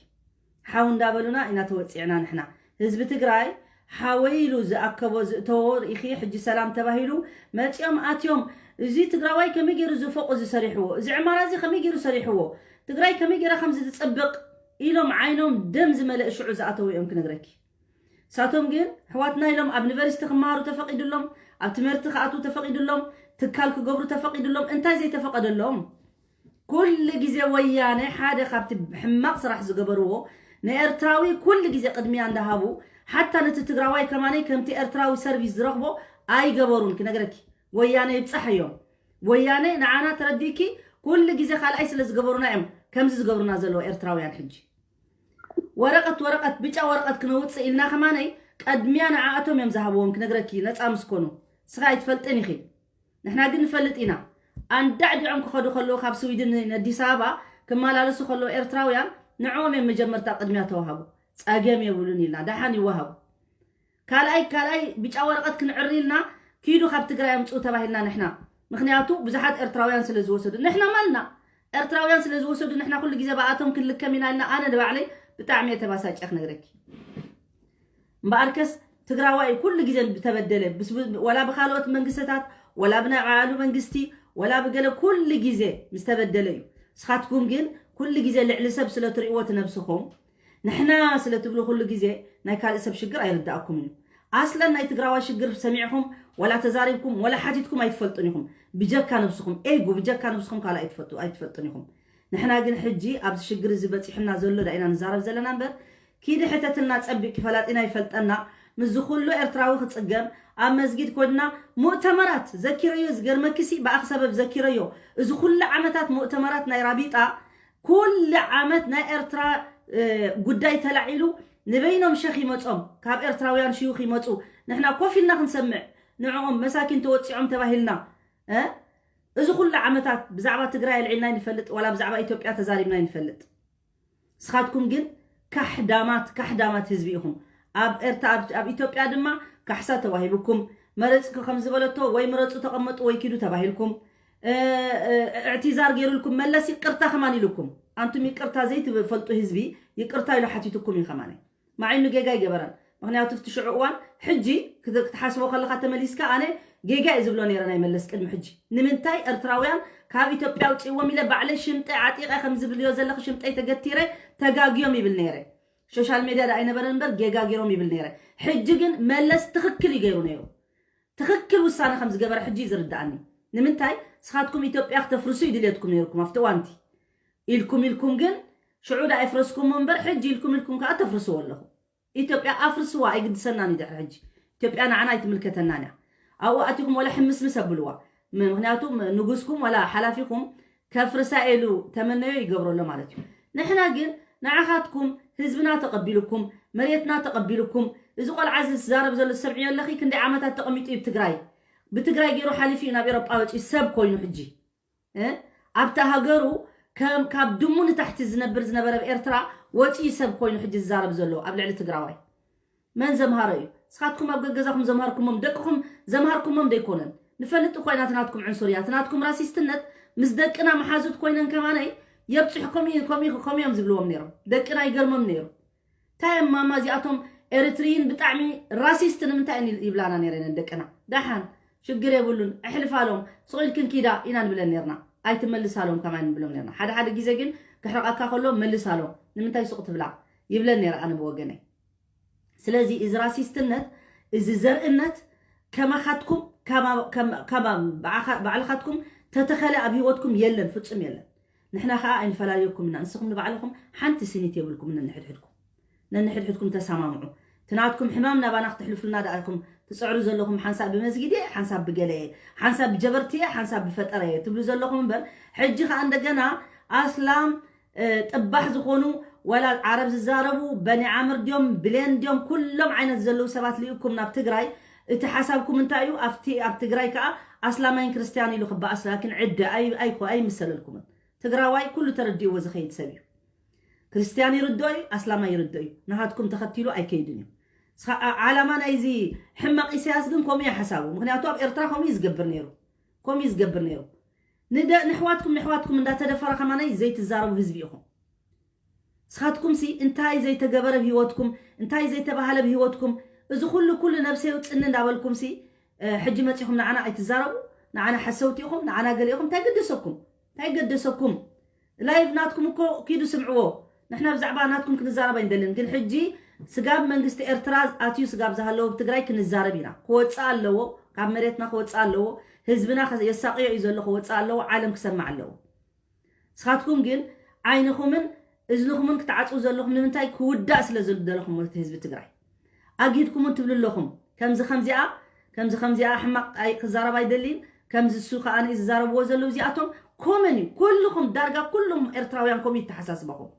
ሓው እንዳበሉና ኢና ተወፂዕና ንሕና ህዝቢ ትግራይ ሓወይ ኢሉ ዝኣከቦ ዝእተዎ ርኢኺ ሕጂ ሰላም ተባሂሉ መፂኦም ኣትዮም እዚ ትግራዋይ ከመይ ገይሩ ዝፎቕ እዚ ሰሪሕዎ እዚ ዕማራ እዚ ከመይ ገይሩ ሰሪሕዎ ትግራይ ከመይ ገይራ ከምዚ ዝፅብቕ ኢሎም ዓይኖም ደም ዝመለእ ሽዑ ዝኣተው እዮም ክነግረኪ ሳቶም ግን ኣሕዋትና ኢሎም ኣብ ዩኒቨርሲቲ ክመሃሩ ተፈቒዱሎም ኣብ ትምህርቲ ክኣትዉ ተፈቒዱሎም ትካል ክገብሩ ተፈቒዱሎም እንታይ ዘይተፈቐደሎም ኩሉ ግዜ ወያነ ሓደ ካብቲ ሕማቕ ስራሕ ዝገበርዎ ንኤርትራዊ ኩሉ ግዜ ቅድሚያ እንዳሃቡ ሓታ ነቲ ትግራዋይ ከማነይ ከምቲ ኤርትራዊ ሰርቪስ ዝረኽቦ ኣይገበሩን ክነግረኪ ወያነ ይብፃሕ እዮም ወያነ ንዓና ተረዲእኪ ኩሉ ግዜ ካልኣይ ስለ ዝገበሩና እዮም ከምዚ ዝገብሩና ዘለዎ ኤርትራውያን ሕጂ ወረቐት ወረቐት ብጫ ወረቐት ክነውፅእ ኢልና ከማነይ ቀድሚያ ንዓኣቶም እዮም ዝሃብዎም ክነግረኪ ነፃ ምስ ኮኑ ስኻ ኣይትፈልጥን ኢኺ ንሕና ግን ንፈልጥ ኢና ኣንዳዕዲዖም ክኸዱ ከለዉ ካብ ስዊድን ንኣዲስ ኣበባ ክመላለሱ ከለዉ ኤርትራውያን ንዕኦም እዮም መጀመርታ ቅድሚያ ተዋሃቡ ፀገም የብሉን ኢልና ደሓን ይወሃቡ ካልኣይ ካልኣይ ብጫ ወረቐት ክንዕሪ ኢልና ኪዱ ካብ ትግራይ ኣምፅኡ ተባሂልና ንሕና ምክንያቱ ብዙሓት ኤርትራውያን ስለ ዝወሰዱ ንሕና ማልና ኤርትራውያን ስለ ዝወሰዱ ንሕና ኩሉ ግዜ ብኣቶም ክንልከም ኢና ኢልና ኣነ ንባዕለይ ብጣዕሚ እየ ተባሳጭ ክነግረኪ እምበኣርከስ ትግራዋይ ኩሉ ግዜ ብተበደለ ወላ ብካልኦት መንግስትታት ወላ ብናይ ባዕሉ መንግስቲ ወላ ብገለ ኩሉ ግዜ ምስ ተበደለ እዩ ስኻትኩም ግን ኩሉ ግዜ ልዕሊ ሰብ ስለ ትርእዎ ትነብስኹም ንሕና ስለ ትብሉ ኩሉ ግዜ ናይ ካልእ ሰብ ሽግር ኣይርዳእኩምን እዩ ኣስለን ናይ ትግራዋይ ሽግር ሰሚዕኹም ወላ ተዛሪብኩም ወላ ሓቲትኩም ኣይትፈልጡን ኢኹም ብጀካ ነብስኹም ኤጉ ብጀካ ነብስኹም ካልእ ኣይትፈልጡ ኣይትፈልጡን ኢኹም ንሕና ግን ሕጂ ኣብዚ ሽግር እዚ በፂሑና ዘሎ ዳኢና ንዛረብ ዘለና እምበር ኪዲ ሕተትልና ፀቢቅ ፈላጢና ይፈልጠና ምስዚ ኩሉ ኤርትራዊ ክፅገም ኣብ መስጊድ ኮድና ሙእተመራት ዘኪረዮ ዝገርመኪሲ ብኣኽ ሰበብ ዘኪረዮ እዚ ኩሉ ዓመታት ሙእተመራት ናይ ራቢጣ ኩሉ ዓመት ናይ ኤርትራ ጉዳይ ተላዒሉ ንበይኖም ሸኽ ይመፆም ካብ ኤርትራውያን ሽዩኽ ይመፁ ንሕና ኮፍ ኢልና ክንሰምዕ ንዕኦም መሳኪን ተወፂዖም ተባሂልና እዚ ኩሉ ዓመታት ብዛዕባ ትግራይ ኣልዒልና ይንፈልጥ ዋላ ብዛዕባ ኢትዮጵያ ተዛሪብና ይንፈልጥ ስኻትኩም ግን ካሕዳማት ካሕዳማት ህዝቢ ኢኹም ኣብ ኤርትራ ኣብ ኢትዮጵያ ድማ ካሕሳ ተዋሂብኩም መረፅኪ ከም ዝበለቶ ወይ ምረፁ ተቐመጡ ወይ ኪዱ ተባሂልኩም እዕቲዛር ገይሩልኩም መለስ ይቅርታ ከማን ኢሉኩም ኣንቱም ይቅርታ ዘይትፈልጡ ህዝቢ ይቅርታ ኢሉ ሓቲቱኩም እዩ ከማን ማዓይኑ ጌጋ ኣይገበረን ምክንያቱ ፍቲ ሽዑ እዋን ሕጂ ክትሓስቦ ከለካ ተመሊስካ ኣነ ጌጋ እዩ ዝብሎ ነረ ናይ መለስ ቅድሚ ሕጂ ንምንታይ ኤርትራውያን ካብ ኢትዮጵያ ኣውፅእዎም ኢለ ባዕለይ ሽምጠይ ዓጢቀ ከም ዝብልዮ ዘለክ ሽምጠይ ተገቲረ ተጋግዮም ይብል ነረ ሶሻል ሜድያ ዳ ኣይነበረን እምበር ጌጋ ገይሮም ይብል ነረ ሕጂ ግን መለስ ትክክል እዩ ገይሩ ነይሩ ትክክል ውሳነ ከም ዝገበረ ሕጂ እዩ ዝርዳኣኒ ንምንታይ ስኻትኩም ኢትዮጵያ ክተፍርሱ ይድልየትኩም ነይርኩም ኣብቲ እዋንቲ ኢልኩም ኢልኩም ግን ሽዑ ዳ ኣይፍረስኩሞ እምበር ሕጂ ኢልኩም ኢልኩም ከዓ ተፍርስዎ ኣለኹም ኢትዮጵያ ኣፍርስዋ ኣይግድሰናን እዩ ድሕሪ ሕጂ ኢትዮጵያ ንዓና ኣይትምልከተናን እያ ኣብኡ ኣቲኹም ወላ ሕምስምስ ኣብልዋ ምክንያቱ ንጉስኩም ወላ ሓላፊኹም ከፍርሳ ኢሉ ተመነዮ ይገብሮ ኣሎ ማለት እዩ ንሕና ግን ንዓኻትኩም ህዝብና ተቐቢልኩም መሬትና ተቐቢልኩም እዚ ቆልዓ እዚ ዝዛረብ ዘሎ ዝሰምዕዮ ኣለኺ ክንደይ ዓመታት ተቐሚጡ እዩ ትግራይ ብትግራይ ገይሩ ሓሊፉ እዩ ናብ ኤሮጳ ወፂኡ ሰብ ኮይኑ ሕጂ ኣብታ ሃገሩ ከም ካብ ድሙ ንታሕቲ ዝነብር ዝነበረ ኣብ ኤርትራ ወፂኡ ሰብ ኮይኑ ሕጂ ዝዛረብ ዘሎ ኣብ ልዕሊ ትግራዋይ መን ዘምሃሮ እዩ? ንስኻትኩም ኣብ ገገዛኹም ዘምሃርኩሞም ደቅኹም ዘምሃርኩሞም ደይኮነን ንፈልጥ እኳ ኢና። ትናትኩም ዕንሱር እያ ትናትኩም ራሲስትነት ምስ ደቅና መሓዙት ኮይነን ከማነይ የብፅሕኩም እዩ። ከምኡ ከምኡ እዮም ዝብልዎም ነይሮም። ደቅና ይገርሞም ነይሩ። እንታይ እዮም ማማ እዚኣቶም ኤርትርይን ብጣዕሚ ራሲስት ንምንታይ እየን ይብላና ነይረን ደቅና? ደሓን ሽግር የብሉን ኣሕልፋሎም ስቕ ኢልክን ኪዳ ኢና ንብለን ነርና። ኣይትመልሳሎም ከማን ንብሎም ነርና። ሓደ ሓደ ግዜ ግን ክሕረቐካ ከሎ መልሳሎም ንምንታይ ሱቕ ትብላ ይብለን ነይረ ኣነ ብወገነይ። ስለዚ እዚ ራሲስትነት እዚ ዘርእነት ከማኻትኩም ባዕልኻትኩም ተተኸለ ኣብ ህይወትኩም የለን ፍጹም የለን። ንሕና ከዓ ኣይንፈላለየኩምና ንስኹም ንባዕልኹም ሓንቲ ስኒት የብልኩም ነንሕድሕድኩም ነንሕድሕድኩም ተሰማምዑ። ትናትኩም ሕማም ናባና ክተሕልፉልና ደኣኩም ትፅዕሩ ዘለኹም ሓንሳብ ብመዝጊድ እየ ሓንሳብ ብገለ እየ ሓንሳብ ብጀበርቲ እየ ሓንሳብ ብፈጠረ እየ ትብሉ ዘለኹም እምበር ሕጂ ከዓ እንደገና ኣስላም ጥባሕ ዝኾኑ ዋላ ዓረብ ዝዛረቡ በኒ ዓምር ድዮም ብሌን ድዮም ኩሎም ዓይነት ዘለዉ ሰባት ልእኩም ናብ ትግራይ። እቲ ሓሳብኩም እንታይ እዩ ኣብቲ ኣብ ትግራይ ከዓ ኣስላማይን ክርስትያን ኢሉ ክበኣስ ላኪን ዕደ ኣይምሰለልኩምን። ትግራዋይ ኩሉ ተረዲእዎ ዝኸይድ ሰብ እዩ። ክርስትያን ይርድኦ እዩ ኣስላማይ ይርድኦ እዩ። ናሃትኩም ተኸቲሉ ኣይከይድን እዩ። ዓላማ ናይዚ ሕማቕ ኢሳያስ ግን ከምኡ እዩ ሓሳቡ። ምክንያቱ ኣብ ኤርትራ ከምኡ እዩ ዝገብር ነይሩ። ከምኡ እዩ ዝገብር ነይሩ። ንደ ንሕዋትኩም ንሕዋትኩም እንዳተደፈረ ከማናይ ዘይትዛረቡ ህዝቢ ኢኹም። ንስኻትኩም ሲ እንታይ ዘይተገበረ ብህይወትኩም እንታይ ዘይተባህለ ብህይወትኩም እዚ ኩሉ ኩሉ ነብሰይ ውፅኒ እንዳበልኩም ሲ ሕጂ መፂኹም ንዓና ኣይትዛረቡ። ንዓና ሓሰውቲ ኢኹም ንዓና ገለ ኢኹም እንታይ ገደሰኩም? እንታይ ገደሰኩም? ላይቭ ናትኩም እኮ ኪዱ ስምዕዎ። ንሕና ብዛዕባ ናትኩም ክንዛረብ ኣይንደልን ግን ሕጂ ስጋብ መንግስቲ ኤርትራ ኣትዩ ስጋብ ዝሃለዎ ብትግራይ ክንዛረብ ኢና። ክወፅእ ኣለዎ። ካብ መሬትና ክወፅእ ኣለዎ። ህዝብና የሳቅዮ እዩ ዘሎ ክወፅእ ኣለዎ። ዓለም ክሰማዕ ኣለዎ። ንስኻትኩም ግን ዓይንኹምን እዝንኹምን ክትዓፅው ዘለኹም ንምንታይ ክውዳእ ስለ ዝደለኹም እቲ ህዝቢ ትግራይ ኣግሂድኩምን ትብሉ ኣለኹም። ከምዚ ከምዚኣ ከምዚ ከምዚኣ ሕማቕ ክዛረብ ኣይደልይን። ከምዚ እሱ ከዓ ዝዛረብዎ ዘለዉ እዚኣቶም ኮመን እዩ። ኩልኹም ዳርጋ ኩሉም ኤርትራውያን ከምኡ ይተሓሳስበኹም።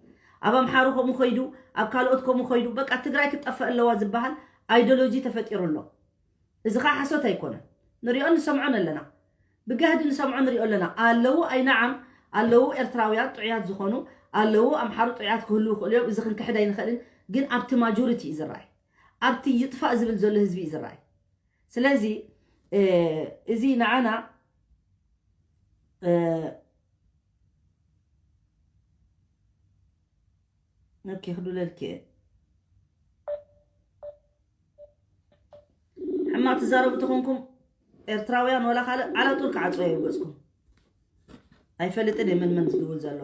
ኣብ ኣምሓሩ ከምኡ ከይዱ ኣብ ካልኦት ከምኡ ከይዱ በቃ ትግራይ ክትጠፍእ ኣለዋ ዝበሃል ኣይዶሎጂ ተፈጢሩ ኣሎ። እዚ ከዓ ሓሶት ኣይኮነን። ንሪኦን ንሰምዖን ኣለና። ብጋህዲ ንሰምዖ ንሪኦ ኣለና። ኣለዉ ኣይነዓም ኣለዉ ኤርትራውያን ጥዑያት ዝኾኑ ኣለዉ ኣምሓሩ ጥዑያት ክህልዉ ይኽእሉ እዮም። እዚ ክንክሕድ ኣይንኽእልን። ግን ኣብቲ ማጆሪቲ እዩ ዝረኣይ። ኣብቲ ይጥፋእ ዝብል ዘሎ ህዝቢ እዩ ዝረኣይ። ስለዚ እዚ ንዓና ኦኬ ክዱለልኪ እየ። ሕማቕ ትዛረቡ ተኾንኩም ኤርትራውያን ወላ ካልእ ዓለጡር ክዓፅዎ እየ ገፅኩም። ኣይፈልጥን እየ መን መን ዝድውል ዘሎ።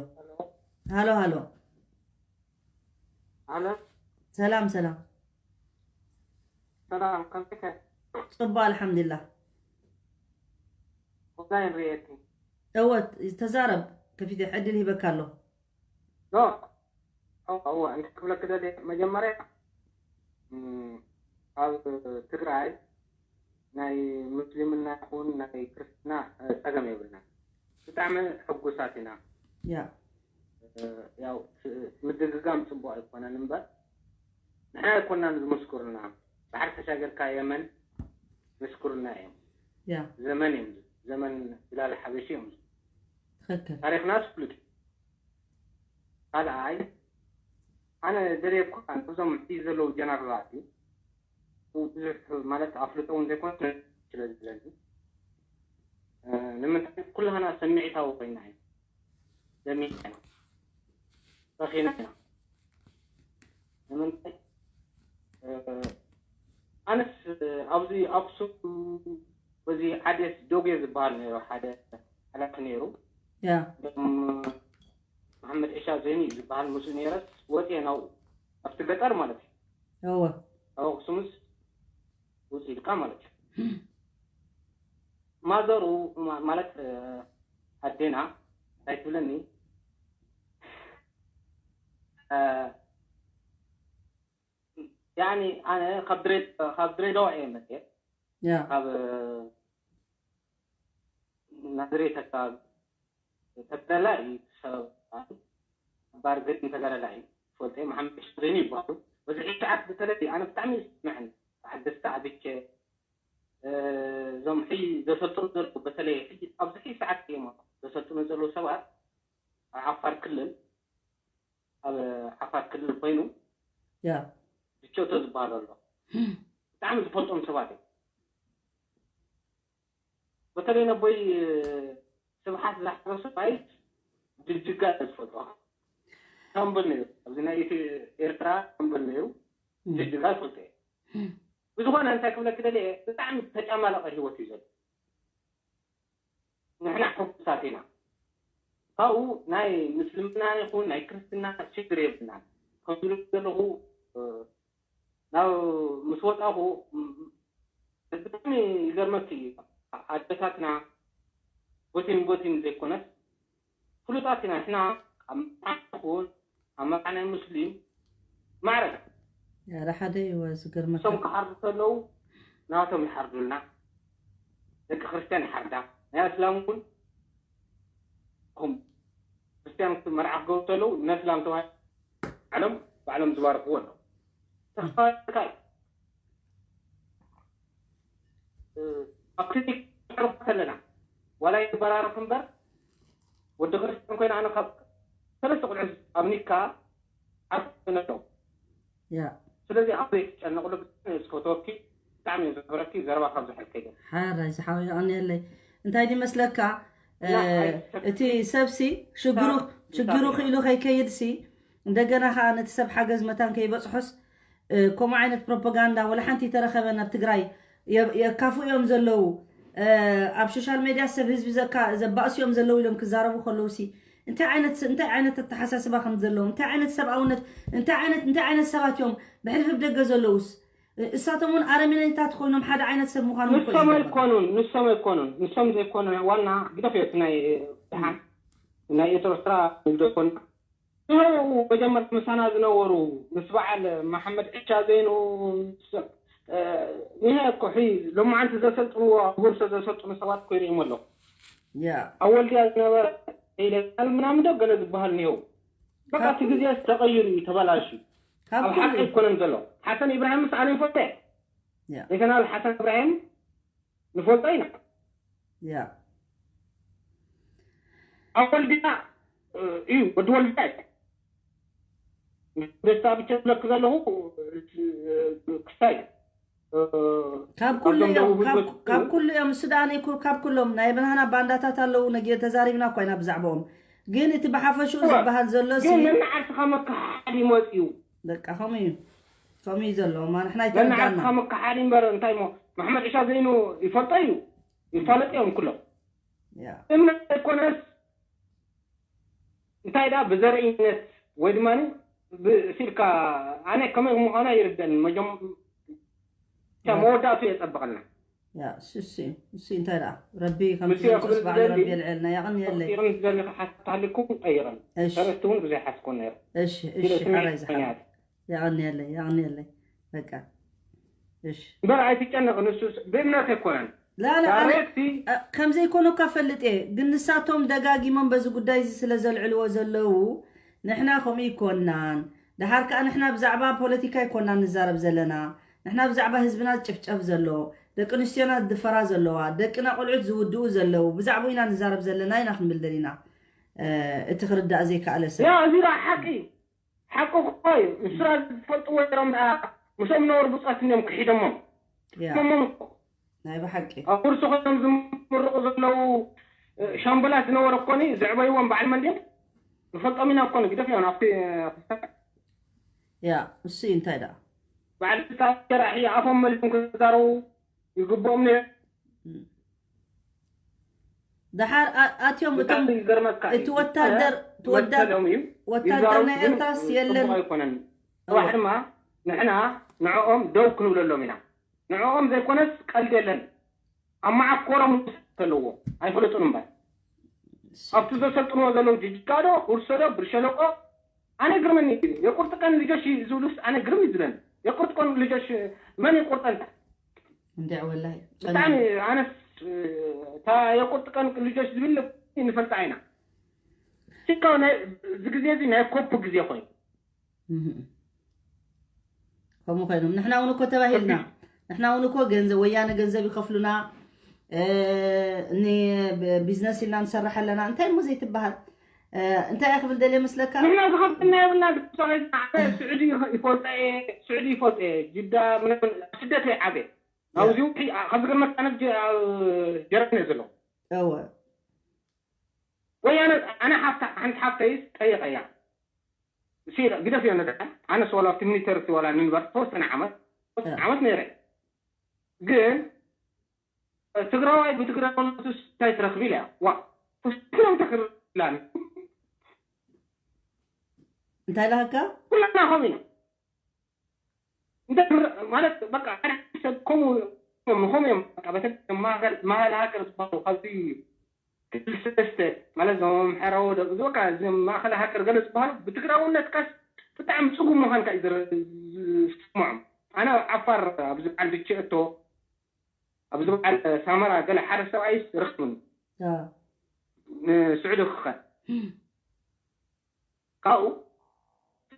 ሃሎ ሃሎ። ኣለ ሰላም ሰላም። ሰላም ከምከ ፅቡቅ ኣልሓምዱሊላህ። ኦንላይን ርእየኪ እወ ተዛረብ። ከፊተ ዕድል ሂበካ ኣለኹ። ዶ እወ እወ እንታይ ክብለኪ ደልየ መጀመርያ እም፣ ኣብ ትግራይ ናይ ሙስሊምና ይኹን ናይ ክርስትና እ፣ ፀገም የብልና ብጣዕሚ ሕጉሳት ኢና ያ እ፣ ያው ስ- ምድግጋም ፅቡቅ ኣይኮነን እምበር ንሕና ኣይኮናን ዝምስክሩና ባሕሪ ተሻገርካ የመን ምስክሩና እዮም ያ ዘመን እዮም ዘመን ቢላል ሓበሺ እዮም ትኽክል ታሪክናስ ፍሉጥ ካልኣይ ኣነ ደልየኳ እዞም ሕዚ ዘለዉ ጀነራላት ብዙሕ ማለት ኣፍልጦ እውን ዘይኮነ ስለ ዝብለኒ ንምንታይ ኩላህና ሰሚዕታዊ ኮይና እዩ ሰሚዕና ኢና ረኺና ኢና ንምንታይ ኣነስ ኣብዚ ኣክሱም በዚ ዓዴስ ዶጌ ዝበሃል ነይሩ ሓደ ሓላፊ ነይሩ ያ መሓመድ ዒሻ ዘይኑ እዩ ዝበሃል ምስኡ ነይረስ ወፅየ ናብኡ ኣብቲ ገጠር ማለት እዩ እወ ኣብ ኣክሱምስ ውፅእ ኢልካ ማለት እዩ ማዘሩ ማለት ኣዴና እንታይ ትብለኒ ያኒ ኣነ ካብ ድሬዳዋ እየ መፅየ ያ ካብ ናዝሬት ኣካባቢ ተጋዳላይ እዩ ሰብ ባር ግን ተጋዳላይ እዩ ፈልጠ መሓመድ ሸሪን ይባሉ በዚ ሰዓት በተለይ ኣነ ብጣዕሚ ይስምዐኒ ተሓገዝቲ ዓብቸ እዞም ሕጂ ዘሰልጥኑ ዘለዉ በተለይ ሕጂ ኣብዚ ሕጂ ሰዓት እዮም ዘሰልጥኑ ዘለዉ ሰባት ኣብ ዓፋር ክልል ኣብ ዓፋር ክልል ኮይኑ ያ ብቸቶ ዝበሃል ኣሎ። ብጣዕሚ ዝፈልጦም ሰባት እዮም። በተለይ ነቦይ ስብሓት ዝሓዞ ሰብኣይ ጅጅጋ እየ ዝፈልጦ። ተንብል ነይሩ ኣብዚ ናይ ኢትዮ ኤርትራ ተንብል ነይሩ። ጅጅጋ ይፈልጦ እየ። ብዝኾነ እንታይ ክብለክ ደልየ ብጣዕሚ ተጫማለቐ ህይወት እዩ ዘሎ። ንሕና ሕጉሳት ኢና። ካብኡ ናይ ምስልምና ይኹን ናይ ክርስትና ሽግር የብልናን። ከም ዝብል ዘለኹ ናብ ምስ ወፃኹ ብጣዕሚ ይገርመኪ እዩ። ኣደታትና ቦቲን ቦቲን ዘይኮነስ ፍሉጣት ኢና። ንሕና ኣብ መርዓ ይኹን ኣብ መርዓ ናይ ሙስሊም ማዕረ ያለ ሓደ ይወ ዝገርመካ እሶም ክሓርዱ ከለዉ ናቶም ይሓርዱልና። ደቂ ክርስቲያን ይሓርዳ ናይ ኣስላም እውን ኹም ክርስቲያን መርዓ ክገብሩ ከለዉ ነስላም ተባሂ ዓለም ባዕሎም ዝባርክዎ ኣለዉ። ተፋካይ ኣብቲ ከለና ዋላ ይበራርክ እምበር ወዲ ክርስቲያን ኮይነ ኣነ ካብ ሰለስተ ቁልዑ ኣብ ኒካ ዓርኩ ነሎ ያ ስለዚ ኣብ ዘይትጨነቅሉ ብጣዕሚ ስፈተወኪ ብጣዕሚ ዘክብረኪ ዘረባ ካብ ዝሕልከ ሓራይ ዝሓወ ኣንየለይ እንታይ ድመስለካ እቲ ሰብሲ ሽግሩ ሽግሩ ክኢሉ ከይከይድሲ እንደገና ከዓ ነቲ ሰብ ሓገዝ መታን ከይበፅሖስ ከምኡ ዓይነት ፕሮፓጋንዳ ወላ ሓንቲ ተረኸበ ናብ ትግራይ የካፉ እዮም ዘለዉ ኣብ ሶሻል ሜድያ ሰብ ህዝቢ ዘባእሱ እዮም ዘለዉ ኢሎም ክዛረቡ ከለዉ ሲ እንታይ ዓይነት እንታይ ዓይነት ኣተሓሳስባ ከም ዘለዎም እንታይ ዓይነት ሰብኣውነት እንታይ ዓይነት እንታይ ዓይነት ሰባት እዮም ብሕልፍብ ደገ ዘለዉስ እሳቶም እውን ኣረሜኔታት ኮይኖም ሓደ ዓይነት ሰብ ምዃኑ ንሶም ኣይኮኑን ንሶም ኣይኮኑን ንሶም ዘይኮኑ ዋና ግደፍ እዮ ናይ ድሓን ናይ ኤርትራ ንግዶ ኮና ይኸው መጀመርት ምሳና ዝነበሩ ምስ በዓል መሓመድ ዕሻ ዘይኑ ይሄ እኮ ሕይ ሎማዓንቲ ዘሰልጥንዎ ኣብ ቦርሶ ዘሰልጥኑ ሰባት እኮ ይርእዮም ኣለኹ ያ ኣብ ወልድያ ዝነበረ ኢለናል ምናምን ዶ ገለ ዝበሃል እኒሄው በቃ እቲ ግዜ ተቐይሩ እዩ ተበላሹ ካብ ኣብ ሓቂ ኩሉ ኣይኮነን ዘሎ ሓሰን ኢብራሂም ምስ ኣነ ይፈልጠ ያ ሌተናል ሓሰን ኢብራሂም ንፈልጦ ኢና ያ ኣብ ወልድያ እዩ ወዲ ወልድያ እዩ ደስታ ብቻ ዝብለክ ዘለኹ ክሳይ ካብ ኩሉ እዮም ካብ- ካብ ኩሉ እዮም እሱ ደኣ ነይኩ ካብ ኩሎም ናይ ብርሃና ባንዳታት ኣለዉ ነጊ ተዛሪብና እኳ ኢና ብዛዕባኦም ግን እቲ ብሓፈሽኡ ዝበሃል ዘሎ ሲ ግን ነንዓርስኻ መከሓሓድ ይመፅኡ በቃ ከምኡ እዩ ከምኡ እዩ ዘሎ ማ ንሕና ነንዓርስኻ ኣይተረዳና መከሓድ እምበር እንታይ ሞ መሕመድ ዕሻ ዘይኑ ይፈልጦ እዩ ይፋለጥ እዮም ኩሎም ያ እምነት ኣይኮነስ እንታይ ደኣ ብዘርእነት ወይ ድማ ብሲልካ ኣነ ከመይ ምዃና ይርደን መጀም መወዳእቱ የፀብቐልና ያ እሱ እሱ እሱ እንታይ ደኣ ረቢ ከም ምስዮ ትዘምፅስ ክብል በዓል ዝደሊ ረቢ የልዕልና ያቕንየለይ ኢርም ዝደሊ ሓታሊኩም ቀይረን እሺ ሰለስቲ እውን ብዙይ ሓስኮን ነይሩ እሺ እሺ ሓራይ ዝሓ ያቕንየለይ ያቕንየለይ በቃ እሺ እምበር ኣይትጨነቕ ንሱ ብእምነት ኣይኮነን ላላ ኣነ ዳይሬክት ከምዘይኮነ እኳ ፈልጥ እየ ግን ንሳቶም ደጋጊሞም በዚ ጉዳይ እዚ ስለ ዘልዕልዎ ዘለዉ ንሕና ከምኡ ይኮናን ደሓር ከዓ ንሕና ብዛዕባ ፖለቲካ ይኮናን ንዛረብ ዘለና ንሕና ብዛዕባ ህዝብና ዝጭፍጨፍ ዘሎ ደቂ ኣንስትዮና ዝድፈራ ዘለዋ ደቅና ቆልዑት ዝውድኡ ዘለዉ ብዛዕባ ኢና ንዛረብ ዘለና ኢና ክንብል ደሊና እቲ ክርዳእ ዘይከኣለ ሰብ ያ እዚ ደኣ ሓቂ ሓቂ እኮ እዩ ንስራ ዝፈልጥዎ ነይሮም ደኣ ምስኦም ነበሩ ብፃት እዮም ክሒደሞም ያ መሞም እኮ ናይ ብሓቂ ኣብ ኩርሲ ኮይኖም ዝምርቑ ዘለዉ ሻምበላት ዝነበረ እኮኒ ዘዕበይዎም በዓል መን ድዮም ንፈልጦም ኢና እኮኒ ግደፍ እዮም ኣብቲ ያ እሱ እዩ እንታይ ደኣ በዓል ስታፍ ሸራሒ ኣፎም መሊሶም ክዛረቡ ይግብኦም ነይሩ ደሓር ኣ- ኣትዮም እቶም ብጣዕሚ ይገርመካ እዩ። እቲ ወታደር እቲ ወዳ- መሰሎም እዩ ወታደር ይዛረቡ ናይ ግን ኤርትራስ ጽቡቕ የለን ኣይኮነን ጽባሕ ድማ ንሕና ንዕኦም ደው ክንብለሎም ኢና ንዕኦም ዘይኮነስ ቀልድ የለን ኣብ መዓኮሮም ዘለዎ ኣይፈለጡን እምበር ኣብቲ ዘሰልጥንዎ ዘለዉ ጅጅጋ ዶ ውርሶ ዶ ብርሸለቆ ኣነ ግርመኒ የቁርጥ ቀን ልጆች ዝብሉስ ኣነ ግርም ይዝለን የቁርጥ ቀን ልጆች መን ይቁርጠን እንዲዕ ወላይ ብጣዕሚ ኣነስ እታ የቁርጥ ቀን ልጆች ዝብል ንፈልጣ ኢና ሽካ እዚ ግዜ እዚ ናይ ኮፕ ግዜ ኮይኑ ከምኡ ኮይኖም ንሕና እውን እኮ ተባሂልና ንሕና እውን እኮ ገንዘብ ወያነ ገንዘብ ይከፍሉና እ፣ ኒ- ብ- ቢዝነስ ኢልና ንሰርሕ ኣለና እንታይ እሞ ዘይትበሃል እንታይ እየ ክብል ደልየ መስለካ? ንሕና ዝኸፍትና የብልና። ብሰበይትና ኣነ ስዑዲ ይፈልጠ እየ፣ ስዑዲ ይፈልጠ እየ፣ ጅዳ ምናምን ኣብ ስደት እየ ዓብየ። ናብዚ ውሒ ካብ ዝገርመካ ኣነ ጀ- ኣብ ጀርመን እየ ዘለኹ። እወ ወይ ኣነ ኣነ ሓፍታ ሓንቲ ሓፍተይስ ጠየቀያ። እሲ ግደፍ እዮ ነዳ ኣነስ ዋላ ኣብቲ ሚኒተር እቲ ዋላ ንንበር ተወሰነ ዓመት ተወሰነ ዓመት ነይረ። ግን ትግራዋይ ብትግራውነቱ እንታይ ትረክብ ኢለ እያ። ዋ ፍስክረው ተክርላን እንታይ ኢላካ? ኩላና ከምኡ ኢና። እንተ ማለት በቃ ሓደ ሰብ ከምኡ እዮም ንኸምኡ እዮም በቃ በተለይ ማእከል ማእከል ሃገር ዝበሃሉ ካብዚ ክልል ሰለስተ ማለት እዞም ኣምሓራ ወደብ እዚ በቃ እዚ ማእከል ሃገር ገለ ዝበሃሉ ብትግራውነትካስ ብጣዕሚ ፅጉም ምዃንካ እዩ ዝረ- ዝስምዖም። ኣነ ኣብ ዓፋር ኣብዚ በዓል ድቼ እቶ ኣብዚ በዓል ሳመራ ገለ ሓደ ሰብኣይስ ረኽብኒ ኣዎ። ንስዑዲ ክኸድ ካብኡ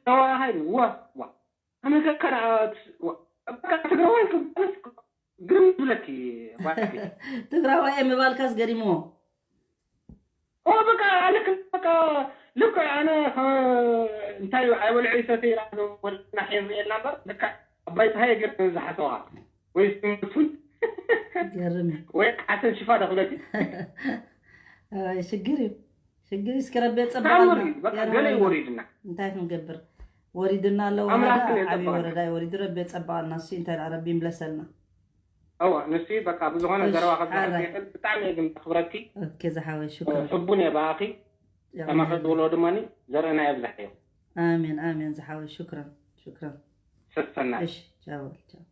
ተዋሃይ ዋ ዋ ኣመገካ ትግራዋይ ክባልስ ግርም ዝብለኪ ጓል ትግራዋይ ምባልካስ ገሪምዎ። ኦ በቃ ኣለክ በቃ ልክ ኣነ እንታይ ኣይበልዑ ይሰተ ወድና ሒርና እምበር ልካ ኣባይ ፀሃየ ገር ዝሓሰዋ ወይ ስምቱን ገርም እዩ። ወይ ሓሰን ሽፋ ደኽለኪ ኣይ፣ ሽግር እዩ ሽግር እዩ። እስኪ ረቢ የፀብቐልና። ታምሪ በቃ ገለ እዩ ወሪድና እንታይ ክንገብር ወሪድና ኣለዎ። ኣምላኽ ወረዳ ግን ዓብዪ የፀብቐና። ወረዳ እዩ ወሪዱ። ረቢ የፀብቐልና። እሱ እንታይ ኢላ ረቢ ይምለሰልና። እዋ ንሱ በቃ ብዝኾነ እሺ፣ ዘረባ ካብ ሓራይ። ዝሓፍየክን ብጣዕሚ እየ ግን ኣኽብረኪ። ኦኬ ዝሓወይ ሽክረን። ሕቡን እየ ብኣኺ የቐንየልና። ተማኸት ዝበሎ ድማ ዘርእና የብዛሕ እዮም። ኣሜን ኣሜን ዝሓወይ ሽክረን ሽክረን። ሰሰና እሺ ቻው በል፣ ቻው።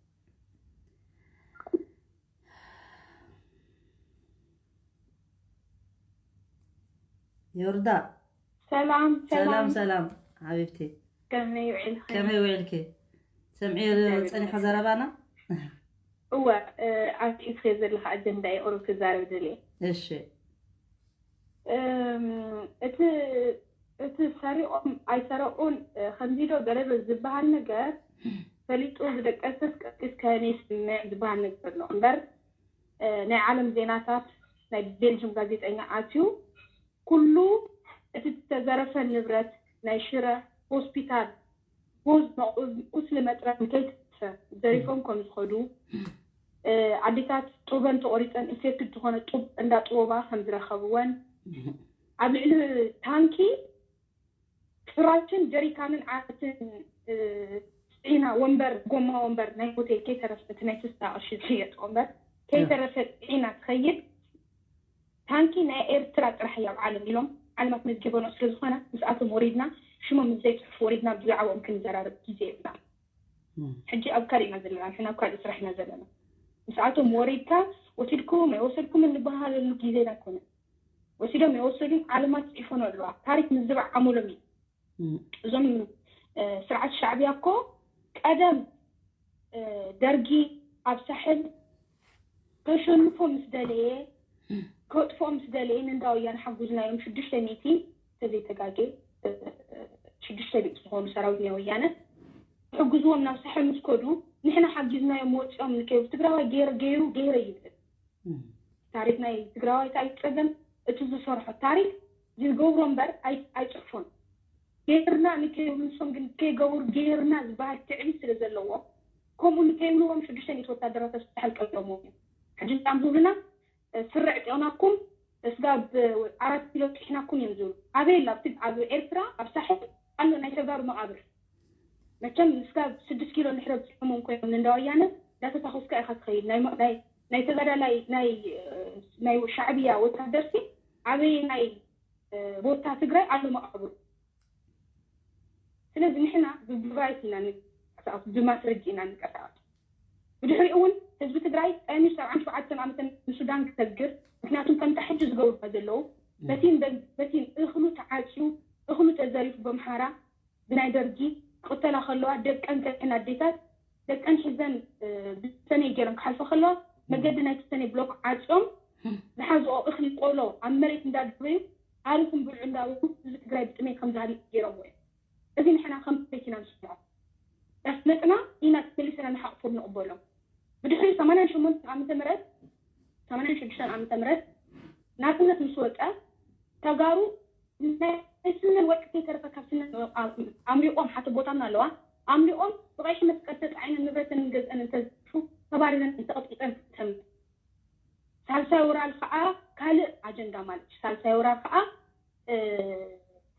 ዮርዳ ሰላም ሰላም ሰላም ሓቢብቲ ከመይ ውዒልኪ? ከመይ ውዒልኪ? ሰምዒ ጸኒሖ ዘረባና? እወ ኣርቲስት ዘለካ ኣጀንዳ የቕርብ ክዛረብ ደልየ። እሺ እም፣ እቲ እቲ ሰሪቖም ኣይሰረቑን ከምዚ ዶ ገለበ ዝበሃል ነገር ፈሊጡ ዝደቀሰስ ቀስቂስ ከመይ ይስምዕ ዝበሃል ነገር ኣሎ እምበር ናይ ዓለም ዜናታት ናይ ቤልጅም ጋዜጠኛ ኣትዩ ኩሉ እቲ ዝተዘረፈ ንብረት ናይ ሽረ ሆስፒታል ሆዝ ቁስሊ መጥረግ ከይተረፈ ዘሪፎም ከም ዝኸዱ ኣዴታት ጡበን ተቆሪፀን ኢንፌክትድ ዝኾነ ጡብ እንዳጥበባ ከም ዝረኸብወን ኣብ ልዕሊ ታንኪ ፍራችን ጀሪካንን ዓትን ፅዒና ወንበር ጎማ ወንበር ናይ ሆቴል ከይተረፈ እቲ ናይ ስሳ ቅርሺ ዝሽየጥ ወንበር ከይተረፈ ፅዒና ትኸይድ ታንኪ ናይ ኤርትራ ጥራሕ እያ ኣብ ዓለም ኢሎም ዓለማት መዝጊበኖ ስለዝኾነ ምስኣቶም ወሪድና ሽሞም ምስ ዘይፅሕፉ ወሪድና ብዛዕባኦም ክንዘራረብ ግዜ የብልና ሕጂ ኣብ ካልእ ኢና ዘለና ንሕና ኣብ ካልእ ስራሕ ኢና ዘለና ምስኣቶም ወሪድካ ወሲድኩም ኣይወሰድኩም እንበሃለሉ ግዜና ኣይኮነን ወሲዶም የወሰዱን ዓለማት ፅሒፈኖ ኣለዋ ታሪክ ምዝባዕ ዓመሎም እዩ እዞም ስርዓት ሻዕብያ እኮ ቀደም ደርጊ ኣብ ሳሕል ከሸንፎ ምስ ደለየ ከጥፍኦ ምስ ደለየ ንእንዳ ወያነ ሓጉዝናዮም ሽዱሽተ ሚእቲ ተዘይተጋጌ ሽዱሽተ ሚእቲ ዝኾኑ ሰራዊት ናይ ወያነ ክሕግዝዎም ናብ ሳሕል ምስ ከዱ ንሕና ሓጊዝናዮም ወፂኦም ንከይብሉ ትግራዋይ ገይረ ገይሩ ገይረ ይብል ታሪክ ናይ ትግራዋይ እንታይ እዩ ፀገም እቲ ዝሰርሖ ታሪክ ዝገብሮ እምበር ኣይፅሕፎን ገይርና ንከይብሉ ንሶም ግን ከይገብሩ ገይርና ዝበሃል ትዕቢት ስለ ዘለዎ ከምኡ ንከይብልዎም ሽዱሽተ ሚእቲ ወታደራት ኣብ ሳሕል ቀቢሮምዎም እዮም ሕጂ ንጣም ዝብሉና ስረ ዕጢቕናኩም ስጋብ ኣራት ኪሎ ጥሒናኩም እዮም ዝብሉ ኣበይ ላ ኣብ ኤርትራ ኣብ ሳሕል ኣሎ ናይ ተጋሩ መቓብር መቸም ስጋብ ስድስት ኪሎ እንድሕር ኣብፂሖሞም ኮይኖም ንእንዳ ወያነ እንዳተታኾስካ ኢኻ ትኸይድ ናይ ናይ ተጋዳላይ ናይ ናይ ሻዕብያ ወታደርሲ ኣበየናይ ቦታ ትግራይ ኣሎ መቓብሩ ስለዚ ንሕና ብዲቫይስ ኢና ንንቀሳቀስ ብማስረጂ ኢና ንንቀሳቀስ ብድሕሪኡ እውን ህዝቢ ትግራይ ጠሚር ሰብዓን ሸውዓተን ዓመተ ንሱዳን ክሰግር ምክንያቱም ከምታ ሕጂ ዝገብሩና ዘለዉ በቲን በቲን እኽሉ ተዓፅዩ እኽሉ ተዘሪፉ በምሓራ ብናይ ደርጊ ክቕተላ ከለዋ ደቀን ከሕን ኣዴታት ደቀን ሒዘን ብሰነይ ገይረን ክሓልፋ ከለዋ መገዲ ናይ ሰነይ ብሎክ ዓፅዮም ዝሓዝኦ እኽሊ ቆሎ ኣብ መሬት እንዳደበዩ ኣሪኹም ብልዑ እንዳበሉ ህዝቢ ትግራይ ብጥሜት ከም ዝሃልቅ ገይሮምዎ እዮም። እዚ ንሕና ከም ቤት ኢና ንስምዖ። እንዳስመጥና ኢና መሊስና ንሓቕፎም ንቕበሎም። ብድሕሪ ሰማንያን ሸሞንተን ዓመተ ምህረት ሰማንያን ሽዱሽተን ዓመተ ምህረት ናፅነት ምስ ወፀ ተጋሩ ናይ ስነን ወርቂ ከይተረፈ ካብ ስነን ኣምሪቆም ሓቲ ቦታና ኣለዋ ኣምሪቆም ብቀይሕ መስቀል ተፃዒነን ንብረተን ገዝአን እንተዝፉ ተባሪረን እንተቀጢጠን ተም ሳልሳይ ወራር ከዓ ካልእ ኣጀንዳ ማለት እዩ። ሳልሳይ ወራር ከዓ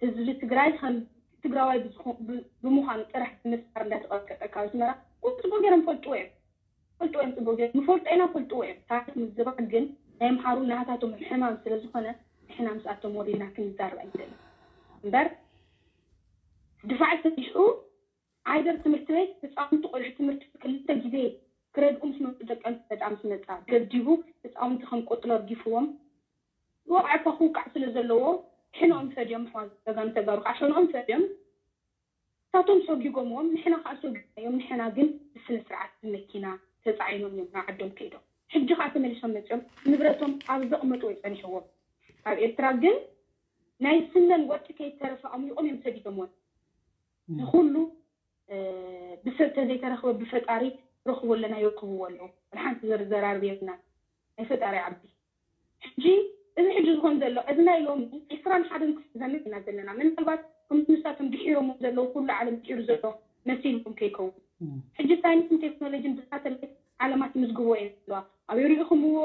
ህዝቢ ትግራይ ከም ትግራዋይ ብምዃኑ ጥራሕ ብምስፋር እንዳተቀጥቀጠ ካብ ኣስመራ ጽቡቅ ገይሮም ፈልጥዎ እዮም። ፈልጥዎ እዮም ጽቡቅ ገይሮም ንፈልጦ ኢና ፈልጥዎ እዮም። ታሪክ ምዝባር ግን ናይ ኣምሓሩ ናህታቶም ሕማም ስለዝኾነ ንሕና ምስኣቶም ወሪድና ክንዛረብ ኣይንደልን እምበር ድፋዕ ሰሪሑ ዓይደር ትምህርቲ ቤት ህፃውንቲ ቆልዑ ትምህርቲ ክልተ ግዜ ክረድኡ ምስ መፁ ደቂ ኣንስትዮ ደኣ ምስ መፃ ደብዲቡ ህፃውንቲ ከም ቆፅሎ ኣርጊፍዎም ወቕዐ እኳ ክውቃዕ ስለ ዘለዎ ሕነኦም ፈድዮም ኣሕዋት ጀጋኑ ተጋሩ ከዓ ሸንኦም ፈድዮም እሳቶም ሰጊጎምዎም ንሕና ከዓ ሰጊናዮም ንሕና ግን ብስነ ስርዓት ብመኪና ተፃዒኖም እዮም ናብ ዓዶም ከይዶም ሕጂ ከዓ ተመሊሶም መፅኦም ንብረቶም ኣብ ዘቕመጥዎ ይፀኒሕዎም ኣብ ኤርትራ ግን ናይ ስነን ወርቂ ከይተረፈ ኣምሊቖም እዮም ሰዲዶምወን ንኩሉ ብሰብ ተዘይተረኽበ ብፈጣሪ ረኽቦ ኣለና ይረኽብዎ ኣለዉ ሓንቲ ዘራርብ የብልና ናይ ፈጣሪ ዓቢ ሕጂ እዚ ሕጂ ዝኾን ዘሎ እዚ ናይ ሎሚ ዒስራን ሓደን ክፍለ ዘመን ኢና ዘለና ምናልባት ከምቲ ንሳቶም ድሒሮሞ ዘለዉ ኩሉ ዓለም ድሒሩ ዘሎ መሲልዎም ከይከውን ሕጂ ሳይንስን ቴክኖሎጂን ብሳተላይት ዓለማት ይምዝግብዎ እየን ዘለዋ ኣበይ ሪኢኹምዎ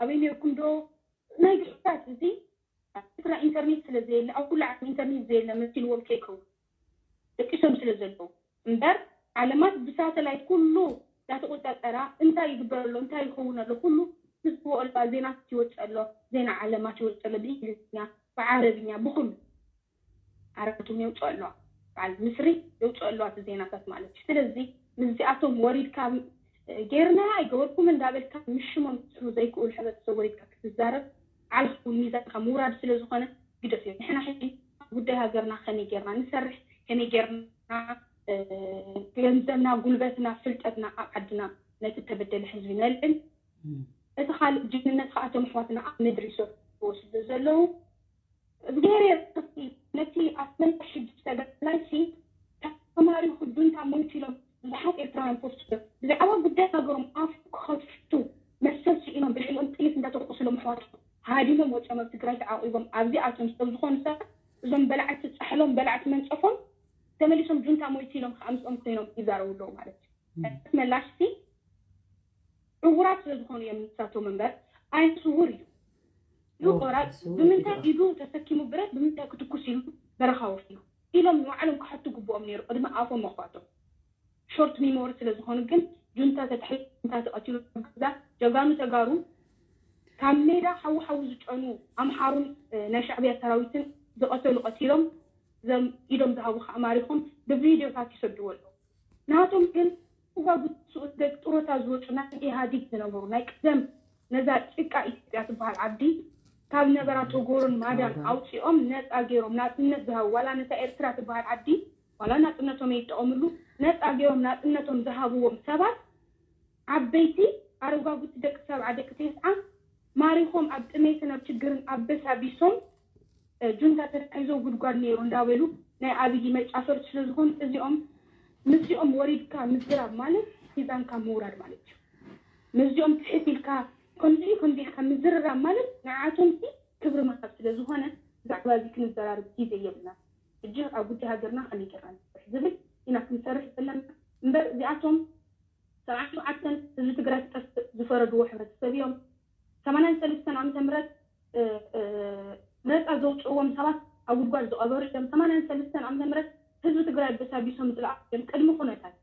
ኣበይ ነርኩም ዶ ናይ ድሕታት እዚ ኣብ ኤርትራ ኢንተርኔት ስለ ዘየለ ኣብ ኩሉ ዓለም ኢንተርኔት ዘየለ መሲልዎም ከይከውን ደቂሶም ስለ ዘለዉ እምበር ዓለማት ብሳተላይት ኩሉ እንዳተቆጻጸራ እንታይ ይግበር ኣሎ እንታይ ይኸውን ኣሎ ኩሉ ትዝብኦ ኣለዋ ዜናታት ይወፅእ ኣሎ ዜና ዓለማት ይወፅእ ኣሎ ብእንግሊዝኛ ብዓረብኛ ብኩሉ ዓረባቶም የውፅኦ ኣለዋ በዓል ምስሪ የውፅኦ ኣለዋ እቲ ዜናታት ማለት እዩ ስለዚ ምስዚኣቶም ወሪድካ ገይርና ኣይገበርኩም እንዳበልካ ምሽሞም ክፅኑ ዘይክእሉ ሕብረተሰብ ወሪድካ ክትዛረብ ዓልኩ ሚዛንካ ምውራድ ስለዝኾነ ግደፍ እዮም ንሕና ሕጂ ኣብ ጉዳይ ሃገርና ከመይ ጌርና ንሰርሕ ከመይ ጌርና ገንዘብና ጉልበትና ፍልጠትና ኣብ ዓድና ነቲ ተበደለ ህዝቢ ነልዕል እቲ ካልእ ጅግንነት ከዓ እቶም ኣሕዋትና ኣብ ምድሪ ይሰርሕዎ ስለ ዘለዉ እግዚኣብሔር ነቲ ኣስመላሽ ሕጂ ተጋዳላይ ሲ ተማሪኹ ጁንታ ሞይቱ ኢሎም ብዙሓት ኤርትራውያን ፖስት ብዛዕባ ጉዳይ ሃገሮም ኣፍ ክኸፍቱ መሰል ስኢኖም ብልዕሊኦም ጥይት እንዳተኮሱሎም ኣሕዋት ሃዲሞም ወፂኦም ኣብ ትግራይ ተዓቂቦም ኣብዚኣቶም ሰብ ዝኾኑ ሰባት እዞም በላዕቲ ፃሕሎም በላዕቲ መንፀፎም ተመሊሶም ጁንታ ሞይቱ ኢሎም ከዓ ምስኦም ኮይኖም ይዛረቡ ኣለዉ ማለት እዩ ኣስመላሽ ሲ ዕውራት ስለ ዝኾኑ እዮም ንሳቶም እምበር ዓይኑ ስውር እዩ። እዩ ቆራፅ ብምንታይ ኢዱ ተሰኪሙ ብረት ብምንታይ ክትኩስ ኢሉ በረኻ ወፊሩ ኢሎም ንባዕሎም ክሓቱ ግብኦም ነይሩ ቅድሚ ኣፎም መኽባቶም። ሾርት ሚሞሪ ስለ ዝኾኑ ግን ጁንታ ተታሒዙ ጁንታ ተቐቲሉ ኣብ ገዛ ጀጋኑ ተጋሩ ካብ ሜዳ ሓዊ ሓዊ ዝጨኑ ኣምሓሩን ናይ ሻዕብያ ሰራዊትን ዝቐተሉ ቀቲሎም ዘም ኢዶም ዝሃቡ ከዓ ማሪኾም ብቪድዮታት ይሰድዎ ኣለዉ። ናቶም ግን እዛ ብስኡ ደቂ ጡረታ ዝወፁ ናይ ኢህኣዲግ ዝነበሩ ናይ ቀደም ነዛ ጭቃ ኢትዮጵያ ትበሃል ዓዲ ካብ ነበራ ተጎሮን ማዳን ኣውፂኦም ነፃ ገይሮም ናፅነት ዝሃቡ ዋላ ነታ ኤርትራ ትበሃል ዓዲ ዋላ ናፅነቶም የይጠቐምሉ ነፃ ገይሮም ናፅነቶም ዝሃብዎም ሰባት ዓበይቲ ኣረጓጉቲ ደቂ ሰብዓ ደቂ ተስዓ ማሪኾም ኣብ ጥሜትን ኣብ ችግርን ኣበሳቢሶም ጁንታ ተታሒዞ ጉድጓድ ነይሩ እንዳበሉ ናይ ኣብይ መጫፈርቲ ስለዝኾኑ እዚኦም ምስዚኦም ወሪድካ ምዝራብ ማለት ሚዛንካ ምውራድ ማለት እዩ። ምስዚኦም ትሕት ኢልካ ከምዚ ከምዚ ኢልካ ምዝርራብ ማለት ንዓቶም ሲ ክብሪ ምሃብ ስለዝኾነ ብዛዕባ እዚ ክንዘራርብ ግዜ የብልና። ሕጂ ኣብ ጉዳይ ሃገርና ከመይ ጌርና ንሰርሕ ዝብል ኢና ክንሰርሕ ዘለና እምበር እዚኣቶም ሰብዓን ሸውዓተን ህዝቢ ትግራይ ክጠፍእ ዝፈረድዎ ሕብረተሰብ እዮም። ሰማንያን ሰለስተን ዓመተ ምህረት ነፃ ዘውፅእዎም ሰባት ኣብ ጉድጓድ ዝቐበሩ እዮም። ሰማንያን ሰለስተን ዓመተ ምህረት ህዝቢ ትግራይ ኣበሳቢሶም ዝለኣኹ እዮም። ቅድሚ ኩነታት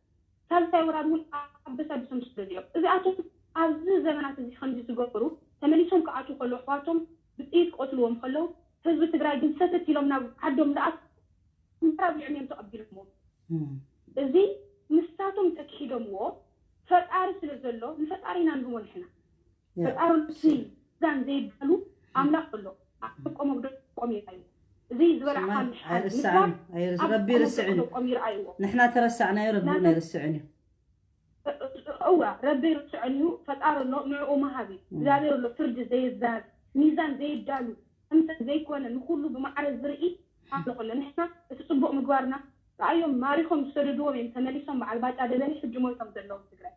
ሳልሳይ ወራር እውን ኣበሳቢሶም ዝሰደዱ እዮም። እዚኣቶም ኣብዚ ዘመናት እዚ ከምዚ ዝገበሩ ተመሊሶም ክኣትዉ ከለዉ ኣሕዋቶም ብጥይት ክቐትልዎም ከለዉ ህዝቢ ትግራይ ግን ሰተት ኢሎም ናብ ዓዶም ዝኣት ምዕራብ ልዕሊኦም ተቐቢሎምዎም። እዚ ንሳቶም ተክሒዶምዎ ፈጣሪ ስለ ዘሎ ንፈጣሪ ኢና ንህቦ ንሕና። ፈጣሪ ሲ ዛን ዘይባሉ ኣምላኽ ኣሎ። ኣቆም ኣብደቆም ይርኣዩ። እዚ ዝበላዕካ ምሽሓል ኣይርስዓን። ምዝራብ ኣይርስ-፣ ኣብ ረቢ ቆም ይርስዕን እዩ። ደቆም ይርኣይዎ። ንሕና ተረሳዕናዮ ረቢ እውን ኣይርስዕን እዩ። እዋ ረቢ ይርስዐን እዩ ፈጣሪ ኣሎ ንዕኡ መሃብ እዩ እግዚኣብሔር ኣሎ ፍርዲ ዘየዛር ሚዛን ዘይዳሉ ከምሰ ዘይኮነ ንኩሉ ብማዕረ ዝርኢ ኣሎ ከሎ ንሕና እቲ ፅቡቅ ምግባርና ርኣዮም ማሪኾም ዝሰደድዎም እዮም ተመሊሶም በዓል ባጫ ደበኒ ሕጂ ሞይቶም ዘለዎም ትግራይ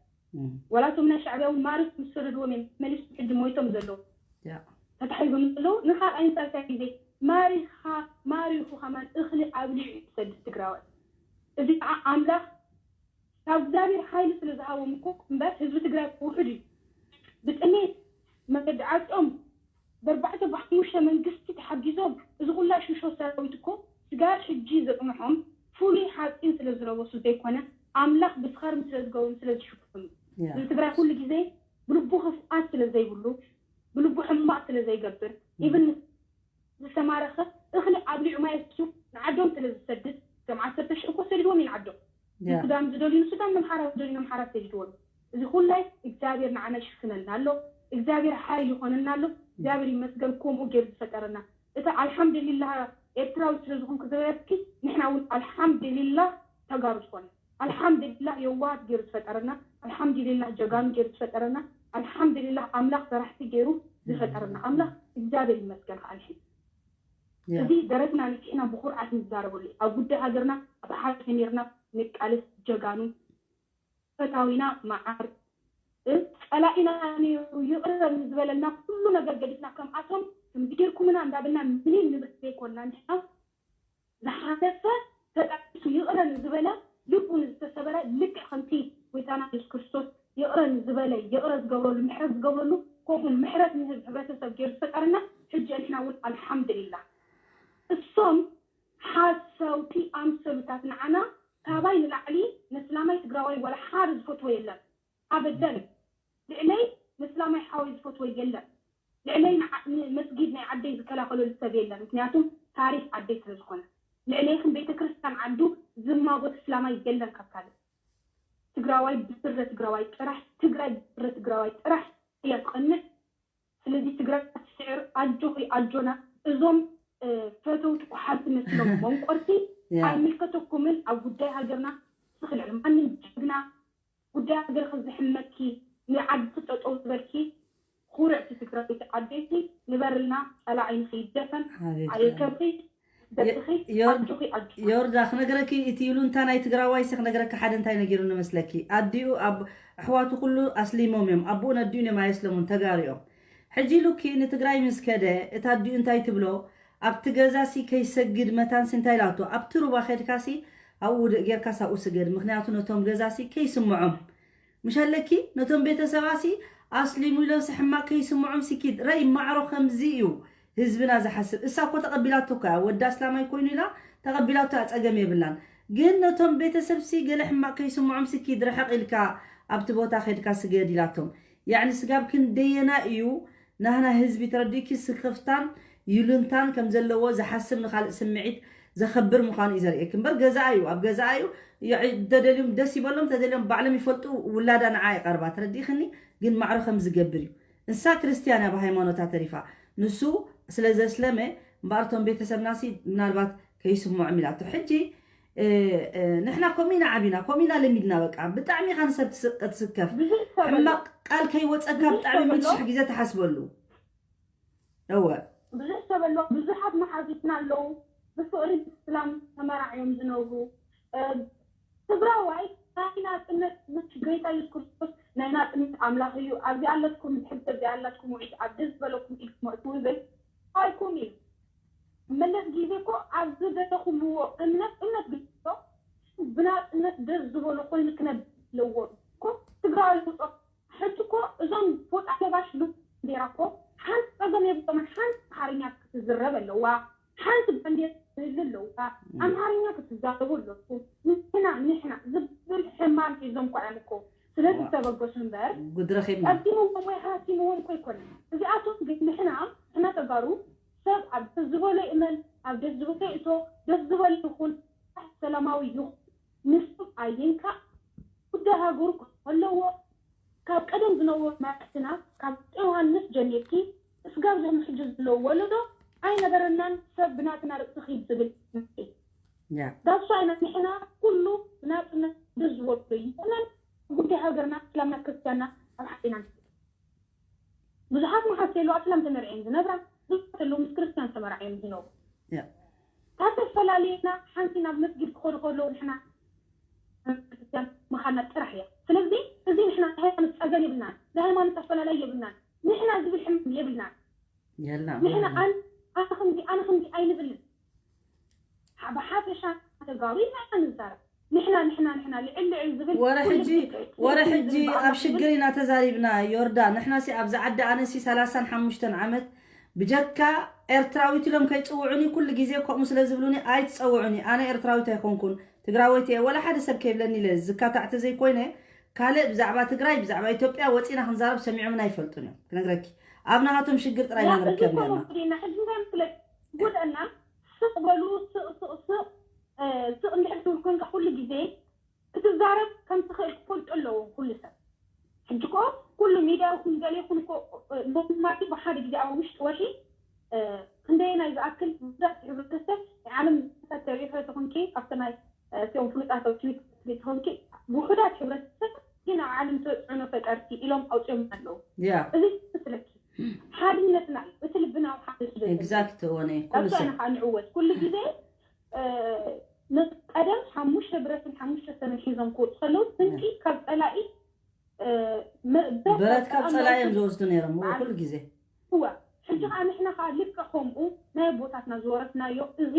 ወላቶም ናይ ሻዕቢያ እውን ማሪኾም ዝሰደድዎም እዮም ተመሊሶም ሕጂ ሞይቶም ዘለዉ ተታሒዞም ዘለዉ ንካልኣይን ሳልሳይ ግዜ ማሪኻ ማሪኹ ከማን እኽሊ ኣብሊዑ እዩ ዝሰድድ ትግራዋይ። እዚ ከዓ ኣምላኽ ካብ እግዚኣብሔር ሓይሊ ስለ ዝሃቦም እኮ እምበር ህዝቢ ትግራይ ውሑድ እዩ። ብጥሜት መገዲ ዓጦም በርባዕተ ብሓሙሽተ መንግስቲ ተሓጊዞም እዚ ኩላ ሽሾ ሰራዊት እኮ ስጋብ ሕጂ ዘፅንሖም ፍሉይ ሓፂን ስለ ዝለበሱ ዘይኮነ ኣምላኽ ብስኻርም ስለ ዝገብሩም ስለ ዝሽፍኑ ያ ህዝቢ ትግራይ ኩሉ ግዜ ብልቡ ክፍኣት ስለ ዘይብሉ ብልቡ ሕማቕ ስለ ዘይገብር ኢብን ዝተማረኸ እኽሊ ኣብሊዑ ማይ ኣፍሲሱ ንዓዶም ስለ ዝሰድድ ከም ዓሰርተ ሽሕ እኮ ሰዲድዎም እዩ ንዓዶም ያ ንሱዳን ዝደልዩ ንሱዳን ነምሓራ ዝደልዩ ነምሓራ ሰዲድዎም እዚ ኩላይ እግዚኣብሔር ንዓና ይሽፍነልና ኣሎ እግዚኣብሔር ሓይል ይኾነና ኣሎ እግዚኣብሔር ይመስገን ከምኡ ገይሩ ዝፈጠረና እቲ ኣልሓምዱሊላህ ኤርትራዊ ስለ ዝኾንኩ ዝበለትኪ ንሕና እውን ኣልሓምዱሊላህ ተጋሩ ዝኾነ ኣልሓምዱሊላህ የዋሃት ገይሩ ዝፈጠረና ኣልሓምዱሊላህ ጀጋኑ ገይሩ ዝፈጠረና ኣልሓምዱሊላህ ኣምላኽ ሰራሕቲ ገይሩ ዝፈጠረና ኣምላኽ እግዚኣብሔር ይመስገን ከዓ ንሕና ያ እዚ ደረትና ንፊሕና ብኩርዓት ንዛረበሉ እዩ። ኣብ ጉዳይ ሃገርና ኣብ ሓደ ተሚርና ንቃልስ ጀጋኑ ፈታዊና መዓር እ፣ ጸላኢና ነይሩ ይቕረ ንዝበለልና ኩሉ ነገር ገዲፍና ከምኣቶም ከምዚ ጌርኩምና እንዳበልና ምንም ንብል ዘይኮንና ንሕና ዝሓለፈ ተጣቂሱ ይቕረ ንዝበለ ልቡ ንዝተሰበረ ልክዕ ከምቲ ጎይታና የሱስ ክርስቶስ ይቕረ ንዝበለ ይቕረ ዝገብረሉ ምሕረት ዝገብረሉ ከምኡ ምሕረት ንህብ ሕብረተሰብ ገይሩ ዝፈጠረና ሕጂ ንሕና እውን ኣልሓምድሊላ እሶም ሓሰውቲ ኣምሰሉታት ንዓና ካባይ ንላዕሊ ነስላማይ ትግራዋይ ዋላ ሓደ ዝፈትዎ የለን ኣበደን ልዕለይ ነስላማይ ሓወይ ዝፈትዎ የለን ልዕለይ ንዓ- ንመስጊድ ናይ ዓደይ ዝከላኸለሉ ሰብ የለን ምክንያቱ ታሪክ ዓደይ ስለ ዝኾነ ልዕለይክን ቤተክርስትያን ዓዱ ዝማጎት እስላማይ የለን ካብ ካልእ ትግራዋይ ብስረ ትግራዋይ ጥራሕ ትግራይ ብስረ ትግራዋይ ጥራሕ እያ ትቐንዕ ስለዚ ትግራይ ትስዕር ኣጆኺ ኣጆና እዞም እ፣ ፈተውቲ ኩሓልቲ መሲሎም መንቆርቲ ያ ኣይምልከተኩምን ኣብ ጉዳይ ሃገርና ንስኺ ልዕሊ ማንም ጀግና ጉዳይ ሃገርኺ ዝሕመኪ ንዓዲ ጠጠው ዝበልኪ ኩርዕቲ ትግራወይቲ ዓደይቲ ንበርልና ፀላዒ ንኺይደፈን ሓቢብቲ ኣየከብኺ ደቅኺ ዮር- ኣጆኺ ኣጆ ዮርዳ ክነግረኪ እቲ ይሉንታ ናይ ትግራዋይሲ ክነግረኪ ሓደ እንታይ ነጊሩኒ መስለኪ ኣዲኡ ኣብ ኣሕዋቱ ኩሉ ኣስሊሞም እዮም ኣቦኡን ኣዲኡን እዮም ኣየስለሙን ተጋሪኦም ሕጂ ኢሉኪ ንትግራይ ምስ ከደ እቲ ኣዲኡ እንታይ ትብሎ ኣብቲ ገዛሲ ከይሰግድ መታንሲ እንታይ ኢላቶ ኣብቲ ሩባ ከድካሲ ኣብኡ ውድእ ጌርካስ ኣብኡ ስገድ ምክንያቱ ነቶም ገዛሲ ከይስምዖም ምሽ ኣለኪ ነቶም ቤተሰባሲ ኣስሊሙ ኢሎምሲ ሕማቅ ከይስምዖም ሲኪድ ረይ ማዕሮ ከምዚ እዩ ህዝብና ዝሓስብ እሳ እኮ ተቐቢላቶ እኮ እያ ወዲ ኣስላማይ ኮይኑ ኢላ ተቐቢላቶ እያ ጸገም የብላን ግን ነቶም ቤተሰብሲ ገለ ሕማቅ ከይስምዖም ሲኪድ ርሕቕ ኢልካ ኣብቲ ቦታ ከድካ ስገድ ኢላቶም ያዕኒ ስጋብ ክንደየና እዩ ናህና ህዝቢ ተረዲእኪ ስክፍታን ይሉንታን ከም ዘለዎ ዝሓስብ ንካልእ ስምዒት ዘኸብር ምዃኑ እዩ ዘርእየኪ እምበር ገዛኣ እዩ ኣብ ገዛኣ እዩ ተደልዮም ደስ ይበሎም ተደልዮም ባዕሎም ይፈልጡ ውላዳ ንዓ ይቐርባ ተረዲእክኒ ግን ማዕሮ ከም ዝገብር እዩ እንሳ ክርስትያን እያ ብሃይማኖታ ተሪፋ ንሱ ስለ ዘስለመ እምበኣርቶም ቤተሰብናሲ ምናልባት ከይስምዖም ኢላቶ ሕጂ ንሕና ከምኡ ኢና ዓቢና ከምኡ ኢና ለሚድና በቃ ብጣዕሚ ኢኻ ንሰብ ትስቀ ትስከፍ ሕማቅ ቃል ከይወፀካ ብጣዕሚ ሚት ሽሕ ግዜ ተሓስበሉ እወ ብዙሕ ሰብ ኣሎ ብዙሓት መሓዙትና ኣለዉ ብፍቅሪ ብስላም ተመራዕዮም ዝነብሩ ትግራዋይ ናይ ናፅነት ምስ ጎይታ የሱስ ክርስቶስ ናይ ናፅነት ኣምላኽ እዩ ኣብዚኣ ኣለትኩም ሕጊ ኣብዚኣ ኣላትኩም ውዒት ኣብ ደስ ዝበለኩም ኢልኩም ኣእትዉ ይብል ኣይኩም እዩ መለስ ግዜ እኮ ኣብ ዝደለኹምዎ እምነት እምነት ግቶ ብናፅነት ደስ ዝበሎ ኮይኑ ክነብር ኣለዎ እኮ ትግራዋይ ውፆ ሕጂ እኮ እዞም ፎጣ ለባሽ ሉ ባንዴራ እኮ ሓንቲ ፀገም የብሎምን ሓንቲ ኣምሓርኛ ክትዝረብ ኣለዋ ሓንቲ ባንዴራ ክህሉ ኣለዋ ኣምሓርኛ ክትዛረቡ ኣለኩም ንሕና ንሕና ዝብል ሕማም ሒዞም እኮ እዮም እኮ ስለዚ ዝተበገሱ እምበር ጉድ ረኺብና ቀዲምዎም ወይ ሃሲምዎም እኮ ኣይኮነን እዚኣቶም ግን ንሕና ንሕና ተጋሩ ሰብ ኣብ ደስ ዝበሎ ይእመን ኣብ ደስ ዝበሎ ይእቶ ደስ ዝበሎ ይኹን ሰላማዊ ይኹን ንሱ ኣይንካእ ጉዳይ ሃገሩ ክኸውን ኣለዎ ካብ ቀደም ዝነበሩ መራሕትና ካብ ዮሃንስ ጀሚርኪ እስጋብ ዞም ሕጂ ዘለዉ ወለዶ ኣይነበረናን ሰብ ብናትና ርእሲ ኺድ ዝብል ያ ዳሱ ኣይና ንሕና ኩሉ ብናፅነት ደስ ዝወዱ ይኮነን ጉዳይ ሃገርና እስላምና ክርስትያንና ኣብ ሓይና ብዙሓት መሓት የለዋ እስላም ተመርዕየን ዝነብራ ብዙሓት ኣለዉ ምስ ክርስትያን ተመራዕዮም ዝነብሩ ያ ካብ ተፈላለየና ሓንቲ ናብ መስጊድ ክኸዱ ከለዉ ንሕና ክርስትያን ምዃንና ጥራሕ እያ ስለዚ እዚ ንሕና ናይ ሃይማኖት ፀገም የብልናን ናይ ሃይማኖት ኣፈላላይ የብልናን ንሕና ዝብል ሕማም የብልናን የላ ንሕና ኣን ኣነ ከምዚ ኣነ ከምዚ ኣይንብልን። ብሓፈሻ ተጋሩ ኢና ንዛረብ። ንሕና ንሕና ንሕና ልዕል ልዕል ዝብል ወረ ሕጂ ወረ ሕጂ ኣብ ሽግር ኢና ተዛሪብና። ዮርዳ፣ ንሕና ሲ ኣብዚ ዓዲ ኣነ ሲ ሰላሳን ሓሙሽተን ዓመት ብጀካ ኤርትራዊት ኢሎም ከይጽውዑኒ ኩሉ ግዜ ከምኡ ስለ ዝብሉኒ ኣይትጸውዑኒ። ኣነ ኤርትራዊት ኣይኮንኩን፣ ትግራወይቲ እየ። ወላ ሓደ ሰብ ከይብለኒ ኢለ ዝካታዕ ተዘይኮይነ ካልእ ብዛዕባ ትግራይ ብዛዕባ ኢትዮጵያ ወፂና ክንዛረብ ሰሚዖምና ኣይፈልጡን እዮም። ክነግረኪ ኣብ ናሃቶም ሽግር ጥራይ ኢና ንርከብ ነርና። ጉድና ስቕ በሉ ስቕ ስቕ ስቕ ስቕ እንድሕር ትብል ኮንካ ኩሉ ግዜ ክትዛረብ ከም ትኽእል ክፈልጡ ኣለዎ ኩሉ ሰብ። ሕጂ ኮ ኩሉ ሚድያ ይኹን ገለ ይኹን ኮ ኖርማሊ ብሓደ ግዜ ኣብ ውሽጢ ወርሒ ክንደየናይ ዝኣክል ብዙሓት ሕብረተሰብ ናይ ዓለም ተሪፈ ተኾንኪ ካብቲ ናይ እቲኦም ፍሉጣት ኣብ ትዊት ቤት ተኾንኪ ውሑዳት ሕብረተሰብ ግን ኣብ ዓለም ተፅዕኖ ፈጠርቲ ኢሎም ኣውፅኦም ኣለዉ። ያ እዚ ትስለኪ ሓድነትና እዩ። እቲ ልብና ኣብ ሓደ ስለ ዘሎ ኤግዛክት ሆነ ኩሉ ካብዚ ሰብ ኢና ከዓ ንዕወት ኩሉ ግዜ ቀደም ሓሙሽተ ብረትን ሓሙሽተ ሰንን ሒዞም ክወፁ ከለዉ ስንቂ ካብ ፀላኢ ብረት ካብ ፀላኢ እዮም ዝወስዱ ነይሮም እዎ ኩሉ ግዜ እዋ ሕጂ ከዓ ንሕና ከዓ ልክዕ ከምኡ ናይ ኣቦታትና ዝወረስናዮ እዚ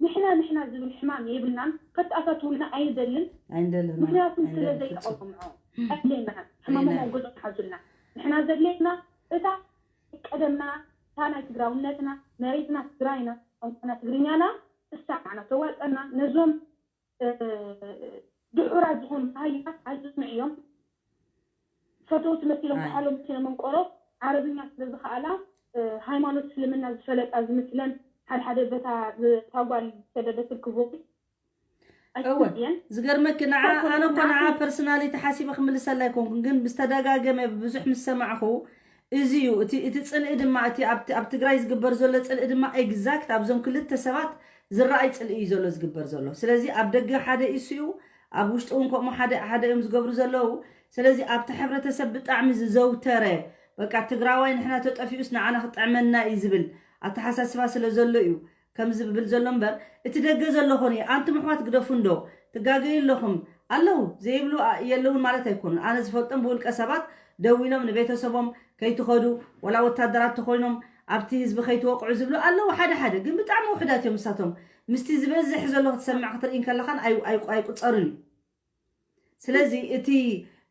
ንሕና ንሕና ዝብል ሕማም የብልናን ከትኣታትውልና ኣይንደልን ኣይንደልን ምክንያቱ ስለ ኣይንደልን ፍጹም ዘይጠቐሙ ንዖም ኣድለየና ሕማሞም ኣብ ገዝኦም ሓዙልና ንሕና ዘድለየና እታ ቀደምና እታ ናይ ትግራውነትና መሬትና ትግራይና ቋንቋና ትግርኛና እሳ ንዓና ተዋፀና ነዞም ድሑራት ዝኾኑ ሃይማኖት ኣይትስምዕዮም ፈተውቲ መሲሎም ኣይ። ክሓሎም መሲሎም መንቆሮ ዓረብኛ ስለ ዝኸኣላ ሃይማኖት እስልምና ዝፈለጣ ዝምስለን ሓደ ሓደ በታ ታጓል ዝሰደደትል ክቡር እወ ዝገርመኪ ንዓ ኣነ እኮ ንዓ ፐርሶናሊ ተሓሲበ ክምልሰላ ኣይኮንኩን ግን ብዝተደጋገመ ብዙሕ ምስ ሰማዕኹ እዚ እዩ እቲ እቲ ፅልኢ ድማ እቲ ኣብቲ ኣብ ትግራይ ዝግበር ዘሎ ፅልኢ ድማ ኤግዛክት ኣብዞም ክልተ ሰባት ዝረኣይ ፅልኢ እዩ ዘሎ ዝግበር ዘሎ ስለዚ ኣብ ደገ ሓደ ኢሱ እዩ ኣብ ውሽጢ እውን ከምኡ ሓደ ሓደ እዮም ዝገብሩ ዘለዉ ስለዚ ኣብቲ ሕብረተሰብ ብጣዕሚ ዝዘውተረ በቃ ትግራዋይ ንሕና ተጠፊኡስ ንዓና ክጥዕመና እዩ ዝብል ኣተሓሳስባ ስለ ዘሎ እዩ ከም ዝብል ዘሎ እምበር እቲ ደገ ዘሎ ኾነ ኣንቱም ኣሕዋት ግደፉ እንዶ ትጋገዩ ኣለኹም ኣለዉ ዘይብሉ የለውን ማለት ኣይኮኑን ኣነ ዝፈልጦም ብውልቀ ሰባት ደዊሎም ንቤተሰቦም ከይትኸዱ ወላ ወታደራት ተኾይኖም ኣብቲ ህዝቢ ከይትወቕዑ ዝብሉ ኣለዉ ሓደ ሓደ ግን ብጣዕሚ ውሕዳት እዮም ንሳቶም ምስቲ ዝበዝሕ ዘሎ ክትሰምዕ ክትርኢ ከለኻን ኣይቁፀርን እዩ ስለዚ እቲ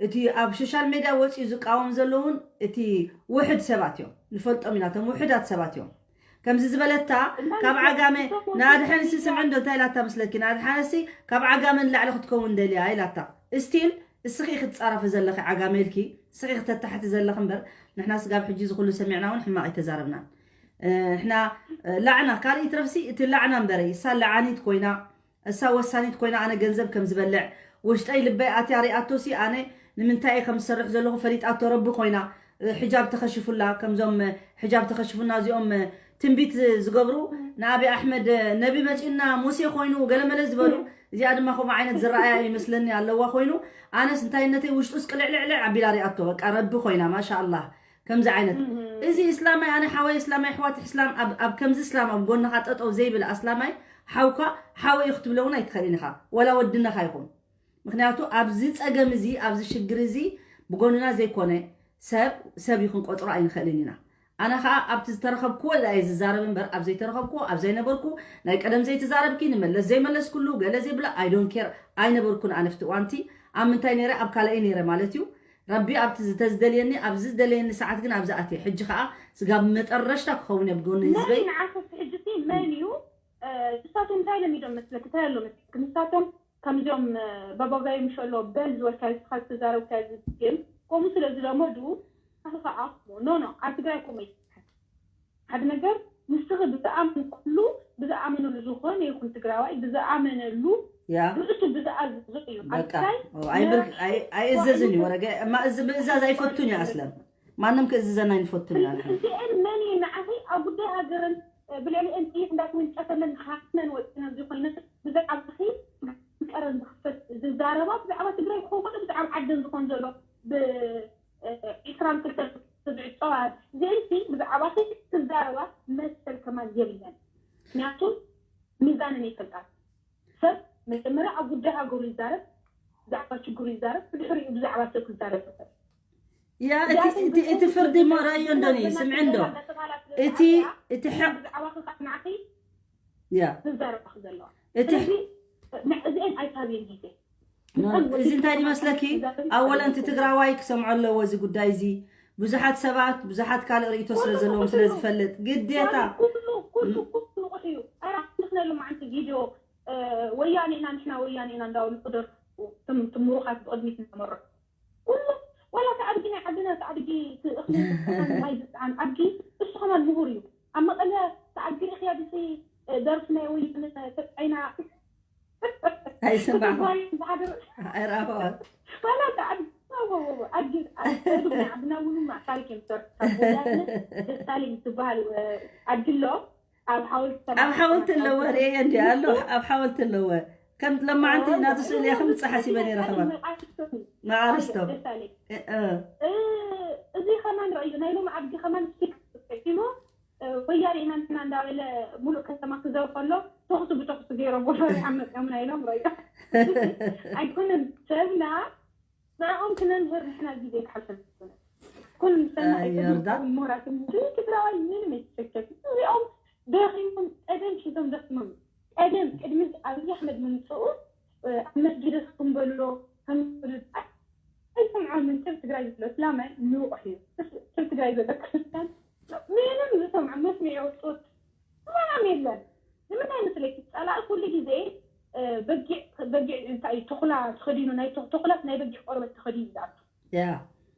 እቲ ኣብ ሶሻል ሜድያ ወፂኡ ዝቃወም ዘለውን እቲ ውሕድ ሰባት እዮም ንፈልጦም ኢና ቶም ውሕዳት ሰባት እዮም ከምዚ ዝበለታ ካብ ዓጋመ ንኣድሓንሲ ስምዒ እንዶ እንታይ ኢላታ መስለኪ ንኣድሓንሲ ካብ ዓጋመ ንላዕሊ ክትከውን ደልያ ኢላታ ስቲል እስኺ ክትፃረፊ ዘለኺ ዓጋመ ኢልኪ እስኺ ክተታሕቲ ዘለኺ እምበር ንሕና ስጋብ ሕጂ ዝኩሉ ሰሚዕና እውን ሕማቕ ኣይተዛረብናን ንሕና ላዕና ካልእ ይትረፍሲ እቲ ላዕና እምበረ እሳ ላዓኒት ኮይና እሳ ወሳኒት ኮይና ኣነ ገንዘብ ከም ዝበልዕ ውሽጠይ ልበይ ኣትያ ሪኣቶሲ ኣነ ንምንታይ እየ ከም ዝሰርሕ ዘለኹ ፈሊጣቶ ረቢ ኮይና ሕጃብ ተኸሽፉላ ከምዞም ሕጃብ ተኸሽፉና እዚኦም ትንቢት ዝገብሩ ንኣብይ ኣሕመድ ነቢ መፂኡና ሙሴ ኮይኑ ገለመለ ዝበሉ እዚኣ ድማ ከምኡ ዓይነት ዝረኣያ ይመስለኒ ኣለዋ ኮይኑ ኣነስ እንታይነተይ ውሽጡስ ቅልዕልዕልዕ ኣቢላ ሪኣቶ በቃ ረቢ ኮይና ማሻ ኣላህ ከምዚ ዓይነት እዚ እስላማይ ኣነ ሓወይ እስላማይ ኣሕዋት እስላም ኣብ ኣብ ከምዚ እስላም ኣብ ጎንኻ ጠጠው ዘይብል ኣስላማይ ሓውካ ሓወይ እዩ ክትብሎ እውን ኣይትኽእልን ኢኻ ወላ ወድነኻ ይኹን ምክንያቱ ኣብዚ ፀገም እዚ ኣብዚ ሽግር እዚ ብጎንና ዘይኮነ ሰብ ሰብ ይኹን ቆፅሮ ኣይንኽእልን ኢና ኣነ ከዓ ኣብቲ ዝተረኸብክዎ እየ ዝዛረብ እምበር ኣብ ዘይተረኸብክዎ ኣብ ዘይነበርኩ ናይ ቀደም ዘይተዛረብኪ ንመለስ ዘይመለስኩሉ ገለ ዘይብላ ኣይዶን ኬር ኣይነበርኩን ኣነ ፍቲ እዋንቲ ኣብ ምንታይ ነይረ ኣብ ካልኣይ ነይረ ማለት እዩ ረቢ ኣብቲ ዝተዝደልየኒ ኣብዚ ዝደለየኒ ሰዓት ግን ኣብዚ ኣትየ ሕጂ ከዓ ስጋብ መጠረሽታ ክኸውን እየ ብጎኒ ህዝበይ ንዓኸስ ሕጂ ሲ መን እዩ ንሳቶም እንታይ ለሚዶም መስለክ እንታይ ኣሎ መስለክ ንሳቶም ከምዚኦም ባባጋዮም ሸሎ በል ዝበልካ ዝካ ዝተዛረብካ ዝግም ከምኡ ስለ ዝለመዱ ኣኸ ኣስሞ ኖ ኖ ኣብ ትግራይ ከምኡ ሓደ ነገር ንስኺ ብዝኣምን ኩሉ ብዝኣመነሉ ዝኾነ ይኹን ትግራዋይ ብዝኣመነሉ ያ ርእሱ ብዝኣዝዞ እዩ በቃ ኣይእዘዝን እዩ ወረገ እማ እዚ ምእዛዝ ኣይፈቱን እዩ ኣስለን ማንም ክእዝዘና ኣይንፈቱን ኢና ንሕና እዚአን መን እዩ ንዓኺ ኣብ ጉዳይ ሃገርን ብልዕሊአን ጥይት እንዳተወንጨፈለን ሓስመን ወፂና እዚ ኮይነ ብዛዕባኺ ቀረን ዝኽፈት ዝዛረባ ብዛዕባ ትግራይ ክኸውን ብዛዕባ ዓደን ዝኾን ዘሎ ብዒስራን ክልተን ዝዕፀዋ እዚአንሲ ብዛዕባኺ ክዛረባ መሰል ከማን የብለን ምክንያቱ ሚዛንን ይፈልጣል ሰብ መጀመርያ ኣብ ጉዳይ ሃገሩ ይዛረብ ብዛዕባ ችግሩ ይዛረብ ብድሕሪኡ ብዛዕባ ሰብ ክዛረብ ይኽእል ያ እቲ ፍርዲ ሞ ራእዮ እንዶኒ ስምዒ እንዶ እቲ እቲ ሕቕ ብዛዕባ ክካናዕኺ ያ ዝዛረባኺ ዘለዋ እቲ ስለዚ እዚአን ኣይታብየን ግዜ እዚ እንታይ ይመስለኪ? ኣወለንቲ ትግራዋይ ክሰምዖ ኣለዎ እዚ ጉዳይ እዚ። ብዙሓት ሰባት ብዙሓት ካልእ ርእይቶ ስለ ዘለዎም ስለ ዝፈልጥ ግዴታ ኩሉ ኩሉ ኩሉ ንቑሕ እዩ። ኣራ ንሕና ሎማዓንቲ ቪድዮ ወያኔ ኢና ንሕና ወያኔ ኢና እንዳበሉ ክደርፉ ትምሩኻት ብቕድሚት እናመርሑ ኩሉ ዋላ እቲ ኣድጊ ናይ ዓድና እቲ ኣድጊ እቲ እኽሊ ዝፅዓን ማይ ዝፅዓን ኣድጊ እሱ ከማን ምሁር እዩ። ኣብ መቐለ እቲ ኣድጊ ርኢኽያ ድሲ ደርፊ ናይ ወያነ ተፃዒና ኣይሰማዕኹ ዝሓደር ኣይረኣኹ ዋላ እቲ ኣድጊ ኣድጊ ኣድጊ ናይ ዓድና እውን ማዕሳሪክ እዮም ዝሰርሑ ካብ ወያነ ደስታሊን ዝበሃል ኣድጊ ኣሎ ኣብ ሓወልቲ ኣብ ሓወልቲ ኣለዎ ርእየ እንዲ ኣሎ ኣብ ሓወልቲ ኣለዎ ከም ለማዓንቲ ናቱ ስእሊ እየ ክምፅእ ሓሲበ ነይረ ከማን መቓርስቶም ደሳለኝ እ- እ- እዚ ከማን ረእዩ ናይ ሎም ዓድጊ ከማን ስቲክ ተጠቂሙ ወያኔ ኢና ንሕና እንዳበለ ሙሉእ ከተማ ክዘር ከሎ ተኽሱ ብተኽሱ ገይሮም ወፈሪ ዓመፅኦም ናይ ሎም ረእዩ ኣይኮነን ሰብና ንዕኦም ክነምህር ንሕና ግዜ ክሓልፈን ኣይኮነን ኩሉ ምሰና ኣይ፣ ይርዳ። ምሁራትን ትግራዋይ ምንም ኣይትሸከፍ እዚኦም ደኺሞም ቀደም ሒዞም ደኪሞም ቀደም ቅድሚ ኣብይ ኣሕመድ ምምፅኡ ኣብ መስጊድ እስኩም በሎ ኣይሰምዖምን ሰብ ትግራይ ዘሎ እስላማይ ንውቕሕ እዩ ሰብ ትግራይ ዘሎ ክርስቲያን ምንም ዝሰምዖ መስሚዕ የውፅት ሰላም የለን ንምንታይ መስለኪ ፀላእ ኩሉ ግዜ በጊዕ በጊዕ እንታይ እዩ ተኹላ ተኸዲኑ ናይ ተኹላስ ናይ በጊዕ ቆርበት ተኸዲኑ ዝኣቱ ያ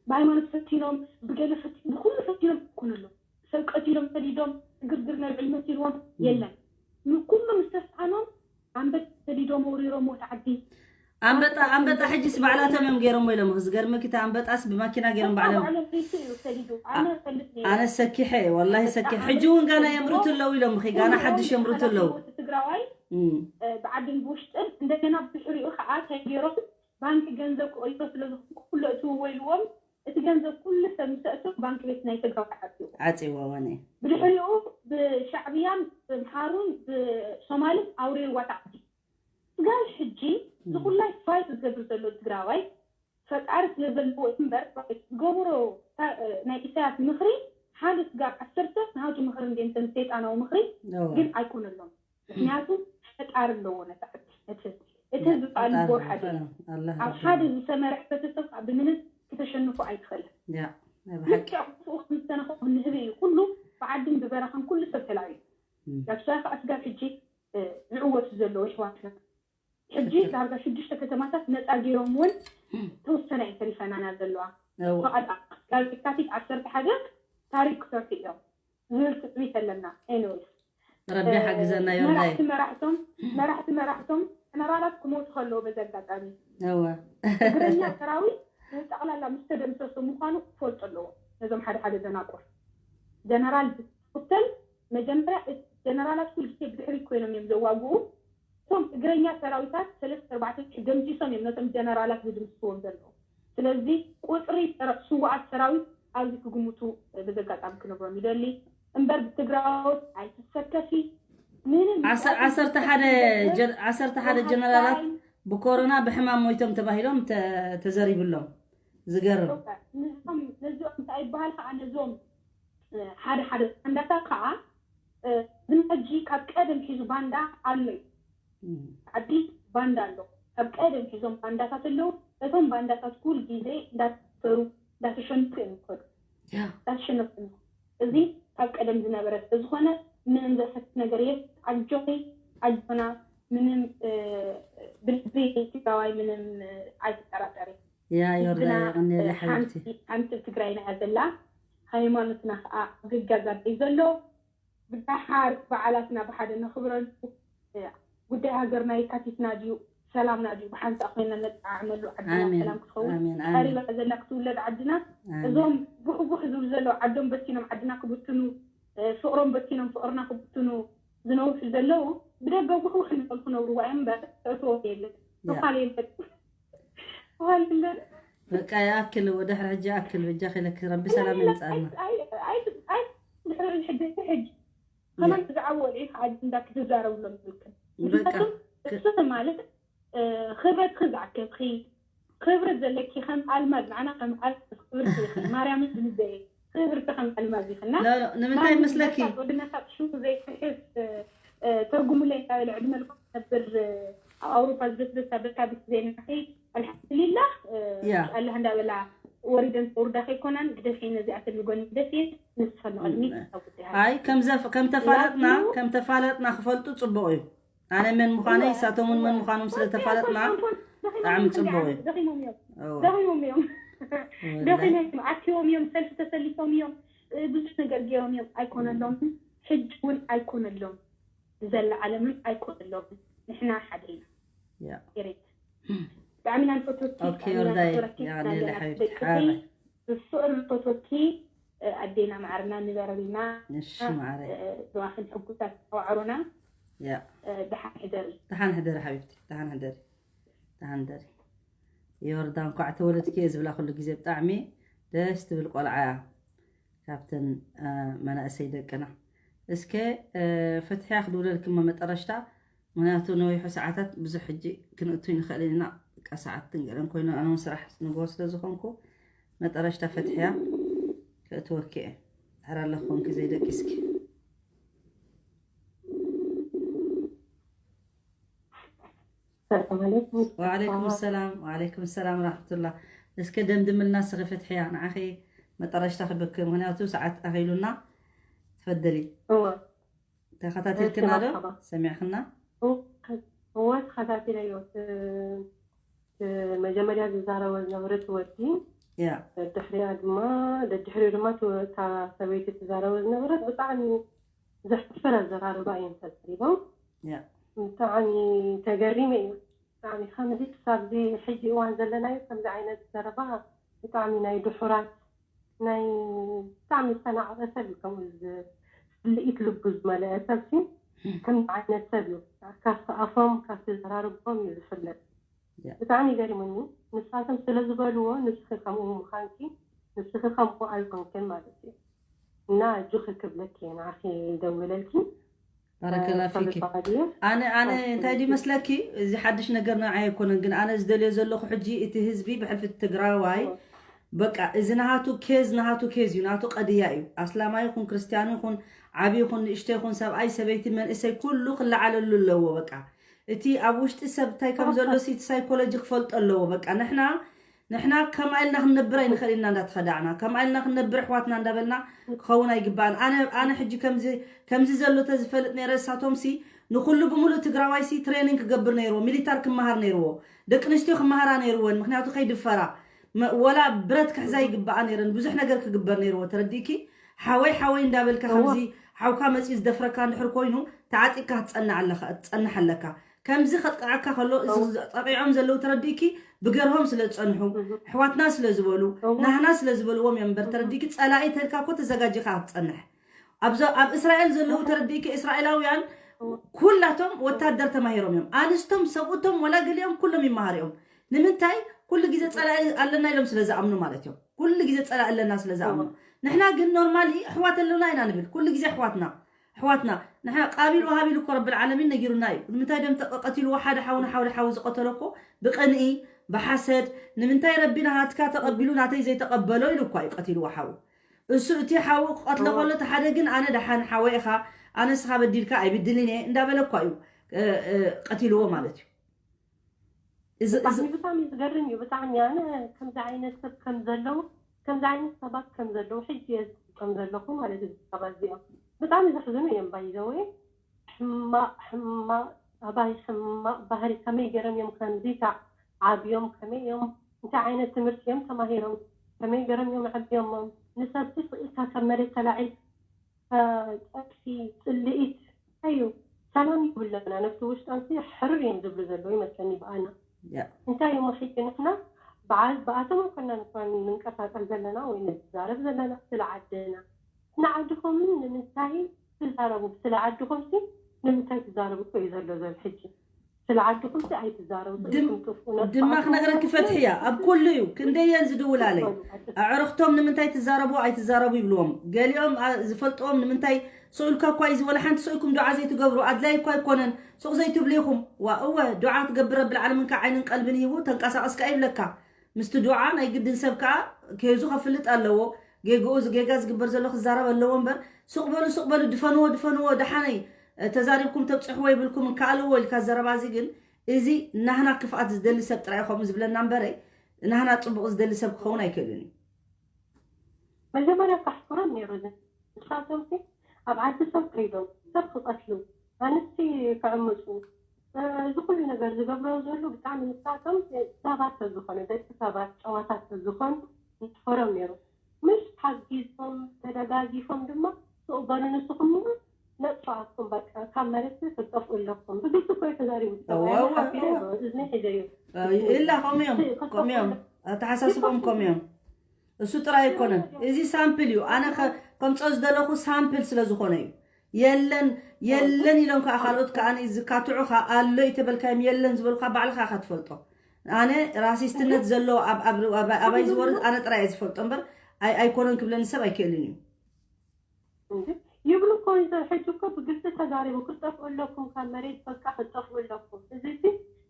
ብሃይማኖት ፈቲኖም ብገለ ፈቲ ብኩሉ ፈቲኖም ይኮኑ ኣለዉ ሰብ ቀቲሎም ሰዲዶም ግርግር ነብዕል መሲልዎም የለን ንኩሉ ምስ ተስዓኖም ኣንበጣ ሰዲዶም ወሪሮም ወደ ዓዲ ኣንበጣ ኣንበጣ ሕጂስ ባዕላቶም እዮም ገይሮሞ ኢሎም ዝገርመኪ እቲ ኣንበጣስ ብማኪና ገይሮም ባዕሎም ባዕሎም ሪሱ እዩ ሰዲዱ ኣነ ፈልጥ ነይረ ኣነ ሰኪሐ ወላሂ ሰኪሐ ሕጂ እውን ጋና የምርቱ ኣለዉ ኢሎም ኺ ጋና ሓድሽ የምርቱ ኣለዉ ትግራዋይ እም። ብዓድን ብውሽጥን እንደገና ብድሕሪኡ ከዓ እንታይ ገይሮም ባንኪ ገንዘብ ክቕይሮ ስለዝኮንኩ ኩሉ እትውዎ ኢልዎም እቲ ገንዘብ ኩሉ ሰብ ምስ ኣእተው ባንኪ ቤት ናይ ትግራዋይ ዓፅዎ ዓፂዎ ወነ ብድሕሪኡ ብሻዕብያን ብምሓሩን ብሶማልን ኣውሪርዋ ታዕዲ ስጋብ ሕጂ ዝኩላይ ፋይት ዝገብር ዘሎ ትግራዋይ ፈጣሪ ስለ ዘለዎ እምበር ዝገብሮ ናይ ኢሳያስ ምክሪ ሓደ ስጋብ ዓሰርተ ናቱ ምክሪ እንደ እንተን ሰይጣናዊ ምክሪ ግን ኣይኮነሎም ምክንያቱ ፈጣሪ ኣለዎ ነቲ ዓዲ ነቲ ህዝቢ እቲ ህዝቢ ከዓ ልቦ ሓደ እዩ ኣብ ሓደ ዝሰመረ ሕብረተሰብ ከዓ ብምንም ክተሸንፎ ኣይትኽእልን ያ ናይ ብሓቂ ልክዕ ምስኡ ከምዝተነኸ ንህቢ እዩ ኩሉ ብዓድን ብበረኻን ኩሉ ሰብ ተላዕዩ ዳብሳይ ከዓ ስጋብ ሕጂ ዝዕወቱ ዘለዉ ኣሕዋትና ሕጂ ዳርጋ ሽዱሽተ ከተማታት ነፃ ገይሮም እውን ተወሰነ እየን ተሪፈናና ዘለዋ እወ ፈቓድ ካብ የካቲት ዓሰርተ ሓደ ታሪክ ክሰርሑ እዮም ዝብል ትፅቢት ኣለና ኤኒዌይስ ረቢ ሓግዘና ዮርዳይ መራሕቲ መራሕቶም መራሕቲ መራሕቶም ጀነራላት ክሞቱ ከለዉ በዚ ኣጋጣሚ እወ እግረኛ ሰራዊት ንጠቕላላ ምስ ተደምሰሱ ምዃኑ ክፈልጡ ኣለዎ ነዞም ሓደ ሓደ ደናቁር ጀነራል ዝክተል መጀመርያ እቲ ጀነራላት ኩልግዜ ብድሕሪት ኮይኖም እዮም ዘዋግኡ እቶም እግረኛ ሰራዊታት ሰለስተ ኣርባዕተ ሽሕ ደምሲሶም እዮም ነቶም ጀነራላት ዝድምስስዎም ዘለዉ ስለዚ ቁፅሪ ሰራ- ስዉኣት ሰራዊት ኣብዚ ክግምቱ በዚ ኣጋጣሚ ክነግሮም ይደሊ እምበር ብትግራዎት ኣይትሰከፊ ምንም ዓሰ- ዓሰርተ ሓደ ጀ- ዓሰርተ ሓደ ጀነራላት ብኮሮና ብሕማም ሞይቶም ተባሂሎም ተ- ተዘሪብሎም ዝገርም ነዚኦም ነዚኦም እንታይ ይበሃል ከዓ ነዞም ሓደ ሓደ ባንዳታት ከዓ ዝናጂ ካብ ቀደም ሒዙ ባንዳ ኣሎ እዩ ዓዲ ባንዳ ኣሎ ካብ ቀደም ሒዞም ባንዳታት ኣለዉ እቶም ባንዳታት ኩል ግዜ እንዳተሰሩ እንዳተሸንፉ እዮም ይኸዱ ያ እንዳተሸነፉ እዮም እዚ ካብ ቀደም ዝነበረ ስለዝኾነ ምንም ዘሰክፍ ነገር የስ ኣጆይ ኣጆና ምንም ብልቢ ትግራዋይ ምንም ኣይትጠራጠሪ ያ ዮርዳ የቐንየለ ሓቢብቲ ሓንቲ ትግራይና እያ ዘላ ሃይማኖትና ከዓ ግጋዛት እዩ ዘሎ ብደሓር በዓላትና ብሓደ ነኽብረሉ ጉዳይ ሃገርና የካቲትና ድዩ ሰላምና ድዩ ብሓንሳእ ኮይና ነጠዓዕመሉ ዓድና ኣሜን ሰላም ክትኸውን ኣሜን ኣሜን ቀሪባ ዘላ ክትውለድ ዓድና ኣሜን እዞም ቡሕቡሕ ዝብሉ ዘለዉ ዓዶም በቲኖም ዓድና ክብትኑ ፍቅሮም በቲኖም ፍቅርና ክብትኑ ዝነውሑ ዘለዉ ብደገ ውሕውሕ እናበሉ ክነብርዋ እዮም እምበር ተእትዎም የለን ተኳል የለን ተኳል የለን በቃ ይኣክል ወደ ሕጂ ይኣክል በጃ ከለክ ረቢ ሰላም ይምጻልና ድሕሪ ሕጂ ሕጂ ከማን ብዛዕባ ወልዒ ከዓ ኣጀንዳ ክትዛረብሎም ዝብልክን በቃ ምክንያቱም እሱ ማለት ክብረትኪ ዝኣከብኪ ክብረት ዘለኪ ከም ኣልማዝ ንዓና ከም ኣልማዝ ክብርቲ ኢኺ ማርያምን ዝምዘየ ክብርቲ ከም ኣልማዝ ይኽና لا، ንምንታይ መስለኪ? ወድነሳት ሽሙ ዘይትሕስ ትርጉሙለይ እንዳበለ ዕድመ ልኩም ነብር ኣብ ኣውሮፓ ዝብስብስ በካ ብቲ ዜናኺ ኣልሓምዱሊላህ ያ። ኣላህ እንዳበላ ወሪደን ተውርዳ ከይኮናን ግደፊ ነዚኣ ትልጎኒ ግደፊ ንስኸ ንቕድሚት ተጉዳይ ኣይ ከም ዘፍ ከም ተፋለጥና ከም ተፋለጥና ክፈልጡ ጽቡቕ እዩ። ኣነ መን ምዃነይ እሳቶም እውን መን ምዃኖም ስለ ተፋለጥና ብጣዕሚ ጽቡቕ እዩ። ደኺሞም እዮም እወ። ደኺሞም እዮም ወላሂ። ደኺሞም እዮም ኣኪቦም እዮም ሰልፊ ተሰሊፎም እዮም ብዙሕ ነገር ገይሮም እዮም ኣይኮነሎም ሕጂ እውን ኣይኮነሎም ዘለዓለምን ኣይኮነሎም ንሕና ሓደ ኢና ያ ኤሬት ብጣዕሚ ኢና ንፈትወኪ ኦኬ ብጣዕሚ ኢና ወርዳይ ንፈትወኪ ያ ናለና ኔለ ሓቢብቲ ደቂ ሓረ ብፍቕሪ ንፈትወኪ ኣዴና ማዕርና ንበረልና ንሽ ማዕረ ዝዋኽን ሕጉሳት ተዋዕሮና ያ ደሓን ሕደሪ ደሓን ሕደሪ ሓቢብቲ ደሓን ሕደሪ ደሓን ሕደሪ ዮርዳ እንኳዕ ተወለድኪ እየ ዝብላ ኩሉ ግዜ ብጣዕሚ ደስ ትብል ቆልዓ እያ ካብተን እ፣ መናእሰይ ደቅና እስከ እ፣ ፈትሕያ ክድውለልኪ እሞ መጠረሽታ ምክንያቱ ነዊሑ ሰዓታት ብዙሕ ሕጂ ክንእቱ ይንኽእል ኢና በቃ ሰዓት ትንገለን ኮይኑ ኣነ እውን ስራሕ ንግሆ ስለ ዝኾንኩ መጠረሽታ ፈትሕያ ክእትወኪ እየ ድሕር ኣለኹንኪ ዘይደቂስኪ ሰላም ዓለይኩም وعليكم السلام وعليكم السلام ورحمة الله እስከ ደምድምልና ስኺ ፈትሕያ ንዓኺ መጠረሽታ ክብክ ምክንያቱ ሰዓት ኣኺሉና ትፈደሊ እወ ተኸታቲልክና ዶ መርሓባ። ሰሚዕክና እወ ተኸታቲለዮ ት- ት- መጀመርያ ዝዛረበ ዝነበረ ትወዲ ያ ድሕሪያ ድማ ደድሕሪኡ ድማ ት- እታ ሰበይቲ ትዛረበ ዝነበረት ብጣዕሚ ዘሕፍር ኣዘራርባ እዮም ተዛሪቦም ያ ብጣዕሚ ተገሪመ እዩ ብጣዕሚ ከምዚ ክሳብዚ ሕጂ እዋን ዘለናዮ ከምዚ ዓይነት ዘረባ ብጣዕሚ ናይ ድሑራት ናይ ብጣዕሚ ዝተናዕቐ ሰብ እዩ ከምኡ ዝ- ስልኢት ልቡ ዝመለአ ሰብ ሲ ከምዚ ዓይነት ሰብ እዩ ካብቲ ኣፎም ካብቲ ዘራርቦም እዩ ዝፍለጥ ያ። ብጣዕሚ ገሪሙኒ ንሳቶም ስለ ዝበልዎ ንስኺ ከምኡ ምዃንኪ ንስኺ ከምኡ ኣይኮንክን ማለት እዩ እና እጁኺ ክብለኪ እየ ንዓኺ ይደውለልኪ ባረከላ ፊኪ ኣነ ኣነ እንታይ ድዩ መስለኪ እዚ ሓድሽ ነገር ንዓይ ኣይኮነን ግን ኣነ ዝደልዮ ዘለኹ ሕጂ እቲ ህዝቢ ብሕልፊ ትግራዋይ በቃ እዚ ናሃቱ ኬዝ ናሃቱ ኬዝ እዩ ናቱ ቀድያ እዩ ኣስላማይ ይኹን ክርስትያን ይኹን ዓብዪ ይኹን ንእሽቶ ይኹን ሰብኣይ ሰበይቲ መንእሰይ ኩሉ ክለዓለሉ ኣለዎ በቃ እቲ ኣብ ውሽጢ ሰብ እንታይ ከም ዘሎ ሲ እቲ ሳይኮሎጂ ክፈልጦ ኣለዎ በቃ ንሕና ንሕና ከምኣ ኢልና ክንነብር ኣይንኽእል ኢና እንዳተኸዳዕና ከምኣ ኢልና ክንነብር ኣሕዋትና እንዳበልና ክኸውን ኣይግባእን ኣነ ኣነ ሕጂ ከምዚ ከምዚ ዘሎ ተዝፈልጥ ነይረ እሳቶም ሲ ንኩሉ ብምሉእ ትግራዋይ ሲ ትሬኒንግ ክገብር ነይርዎ ሚሊታር ክመሃር ነይርዎ ደቂ ኣንስትዮ ክመሃራ ነይርወን ምክንያቱ ከይድፈራ ወላ ብረት ክሕዛ ይግባኣ ነይረን ብዙሕ ነገር ክግበር ነይርዎ ተረዲእኪ ሓወይ ሓወይ እንዳበልካ ከምዚ ሓውካ መፂኡ ዝደፍረካ እንድሕር ኮይኑ ተዓጢቅካ ክትፀንዕ ኣለካ ትፀንሕ ኣለካ ከምዚ ከጥቅዐካ ከሎ እዚ ጠቂዖም ዘለዉ ተረዲእኪ ብገርሆም ስለ ዝፀንሑ ኣሕዋትና ስለ ዝበሉ ናህና ስለ ዝበልዎም እዮም እምበር ተረዲእኪ ፀላኢ ተልካ እኮ ተዘጋጂካ ክትፀንሕ ኣብዛ ኣብ እስራኤል ዘለዉ ተረዲእኪ እስራኤላውያን ኩላቶም ወታደር ተማሂሮም እዮም ኣንስቶም ሰብኡቶም ወላ ገሊኦም ኩሎም ይመሃር እዮም ንምንታይ ኩሉ ግዜ ፀላኢ ኣለና ኢሎም ስለ ዝኣምኑ ማለት እዮም ኩሉ ግዜ ፀላኢ ኣለና ስለ ዝኣምኑ ንሕና ግን ኖርማሊ ኣሕዋት ኣለና ኢና ንብል ኩሉ ግዜ ኣሕዋትና ኣሕዋትና ንሕና ቃቢል ወሃቢል እኮ ረብል ዓለሚን ነጊሩና እዩ ንምንታይ ደም ተቀቀቲልዎ ሓደ ሓው ንሓው ሓው ዝቀተሎ እኮ ብቅንኢ ብሓሰድ ንምንታይ ረቢ ናሃትካ ተቀቢሉ ናተይ ዘይተቀበሎ ኢሉ እኳ እዩ ቀቲልዎ ሓው እሱ እቲ ሓው ክቀትሎ ከሎ እቲ ሓደ ግን ኣነ ደሓን ሓወ ኢኻ ኣነ ስኻ በዲልካ ኣይብድልን እየ እንዳበለ እኳ እዩ ቀቲልዎ ማለት እዩ እዚ ብጣዕሚ እዩ ዝገርም እዩ ብጣዕሚ ኣነ ከምዚ ዓይነት ሰብ ከም ዘለዉ ከምዚ ዓይነት ሰባት ከም ዘለዉ ሕጂ እየ ከም ዘለኹ ማለት እዩ ሰባት እዚኦም ብጣዕሚ ዘሕዝኑ እዮም ባይዘወይ ሕማቕ ሕማቕ ኣባይ ሕማቕ ባህሪ ከመይ ገይሮም እዮም ከምዚ ዓብዮም ከመይ እዮም እንታይ ዓይነት ትምህርቲ እዮም ተማሂሮም ከመይ ገይሮም እዮም ዓብዮሞም ንሰብሲ ስኢልካ ካብ መሬት ተላዒል ፀርፊ ፅልኢት እዩ ሰላም ይብለና ነብቲ ውሽጣንሲ ሕርር እዮም ዝብሉ ዘለዉ ይመስለኒ ብኣና እንታይ እሞ ሕጂ ንሕና በዓል ብኣቶም ኣይኮና ንኳን ንንቀሳቀስ ዘለና ወይ ንዛረብ ዘለና ስለ ዓድና ንዓድኹምን ንምንታይ ትዛረቡ ስለ ዓድኹምሲ ንምንታይ ትዛረቡ እኮ እዩ ዘሎ ዘሎ ሕጂ ስለ ዓድኹምሲ ኣይትዛረቡ ድማ ክነግረኪ ፈትሕያ ኣብ ኩሉ እዩ ክንደየን ዝድውላለይ ኣዕርኽቶም ንምንታይ ትዛረቡ ኣይትዛረቡ ይብልዎም ገሊኦም ዝፈልጥዎም ንምንታይ ስኡልካ እኳ እዩ ዝወላ ሓንቲ ስኡልኩም ዱዓ ዘይትገብሩ ኣድላይ እኳ ኣይኮነን ሱቕ ዘይትብሉ ኢኹም ዋ እወ ዱዓ ትገብር ረብል ዓለምን ከዓ ዓይንን ቀልብን ሂቡ ተንቀሳቐስካ ይብለካ ምስቲ ዱዓ ናይ ግድን ሰብ ከዓ ከይዙ ከፍልጥ ኣለዎ ጌግኡ ጌጋ ዝግበር ዘሎ ክዛረብ ኣለዎ እምበር፣ ሱቕ በሉ ሱቕ በሉ፣ ድፈንዎ ድፈንዎ፣ ደሓነይ ተዛሪብኩም ተብፅሕዎ ይብልኩም እንከኣልዎ ኢልካ ዘረባ። እዚ ግን፣ እዚ ናህና ክፍኣት ዝደሊ ሰብ ጥራይ ከምኡ ዝብለና እምበረ፣ ናህና ፅቡቕ ዝደሊ ሰብ ክኸውን ኣይክእልን እዩ። መጀመርያ ካሕፍሮም ነይሩ። ንሳቶም ኣብ ዓዲ ሰብ ከይዶም ሰብ ክቐትሉ፣ ኣንስቲ ክዕምፁ፣ እዚ ኩሉ ነገር ዝገብረው ዘሎ ብጣዕሚ ንሳቶም ሰባት ስለዝኾነ፣ ደቂ ሰባት ጨዋታት ስለዝኾኑ ንሕፈሮም ነይሩ። ምሽ ሓጊዞም ተደጋጊፎም ድማ ስቕ በሉ ንስኹም ነጥፋኣኩም በቃ ካብ መሬት ክትጠፍኡ ኣለኩም። ብግልፂ እኮ ተዛሪቡ። እዝኒ ሒዘ እዩ ኢላ ከምኡ እዮም ከምኡ እዮም ኣተሓሳስቦም ከምኡ እዮም። እሱ ጥራይ ኣይኮነን። እዚ ሳምፕል እዩ። ኣነ ከምፀ ዝደለኹ ሳምፕል ስለ ዝኾነ እዩ። የለን የለን ኢሎም ከዓ ካልኦት ከዓ ዝካትዑ ከዓ ኣሎ ይተበልካዮም የለን ዝበልካ ባዕልካ ኢኻ ትፈልጦ። ኣነ ራሲስትነት ዘሎ ኣባይ ዝወርድ ኣነ ጥራይ እየ ዝፈልጦ እምበር ኣይኮነን ክብለኒ ሰብ ኣይክእልን እዩ። ይብሉ እኮ ሕጂ እኮ ብግልፂ ተዛሪቡ ክትጠፍኡ ኣለኩም ካብ መሬት በቃ ክትጠፍኡ ኣለኩም። እዚ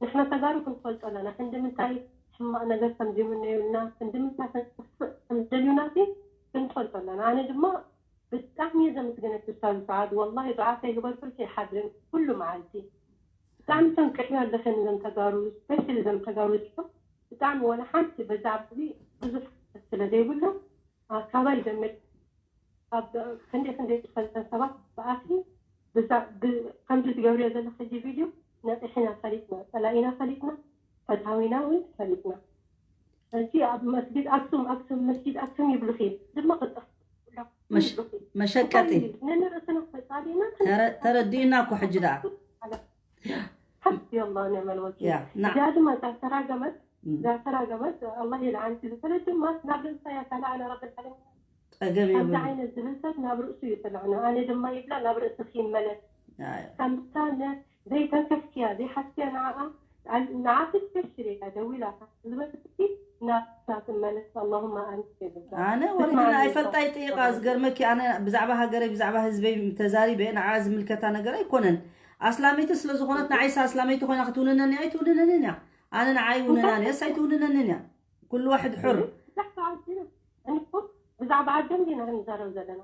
ንሕና ተጋሩ ክንፈልጦ ኣለና ክንዲ ምንታይ ሕማቕ ነገር ከም ዝምነዩልና ክንዲ ምንታይ ከንጥፍእ ከም ዝደልዩና ክንፈልጦ ኣለና። ኣነ ድማ ብጣዕሚ እየ ዘመስግነኪ ኡስታዝ ሰዓድ፣ ወላሂ ዱዓ ከይገበርኩልኪ ኣይሓድርን ኩሉ መዓልቲ። ብጣዕሚ ተንቅሕዮ ኣለኽን እዞም ተጋሩ፣ ስፔሻሊ እዞም ተጋሩ እዚኦም ብጣዕሚ ዋላ ሓንቲ በዛ ኣብዚ ብዙሕ ስለ ዘይብሉ ካባይ ጀምር ኣብ ክንደይ ክንደይ ዝፈልጠን ሰባት ብኣኺ ከምዚ ትገብርዮ ዘለኺ እዚ ቪድዮ ነቂሕና ፈሊጥና፣ ፀላኢና ፈሊጥና፣ ፈታዊና እውን ፈሊጥና። ሕጂ ኣብ መስጊድ ኣክሱም ኣክሱም መስጊድ ኣክሱም ይብሉኺ ድማ ክጠፍ መሸቀጢ ነንርእስና ተፃሊእና ተረዲእና እኮ ሕጂ ደኣ ሓስቢ ኣላ ኒዕመል ወኪል እዚኣ ድማ እዛ ተራገመት እዛ ተራገመት ኣላ የልዓንኪ ዝበለት ድማ ናብ ርእሳ እያ ካልኣና ረቢ ዓለሚን ጸገም ከምዚ የብሉ ዓይነት ዝብል ሰብ ናብ ርእሱ እዩ ጥልዕና ኣነ ድማ ይብላ ናብ ርእስኺ ይመለስ ከምታ ዘይተንከፍክያ ዘይሓስክያ ንዓኣ ንዓኺ ትከሽር እያ ደዊላ ዝበለትኪ ናብሳ ትመለስ ኣላሁማ ኣሚን ይብል ኣነ ወሪድና ኣይፈልጣ ይጥይቃ ዝገርመኪ ኣነ ብዛዕባ ሃገረይ ብዛዕባ ህዝበይ ተዛሪበ ንዓ ዝምልከታ ነገር ኣይኮነን ኣስላመይቲ ስለ ዝኾነት ንዓይሳ ኣስላመይቲ ኮይና ክትውንነኒ ኣይትውንነንን እያ ኣነ ንዓይ ውንናን እያስ ኣይትውንነንን እያ ኩሉ ዋሕድ ሑር ብዛዕባ ዓዲ እኮ ብዛዕባ ዓዶም ዲና ክንዛረብ ዘለና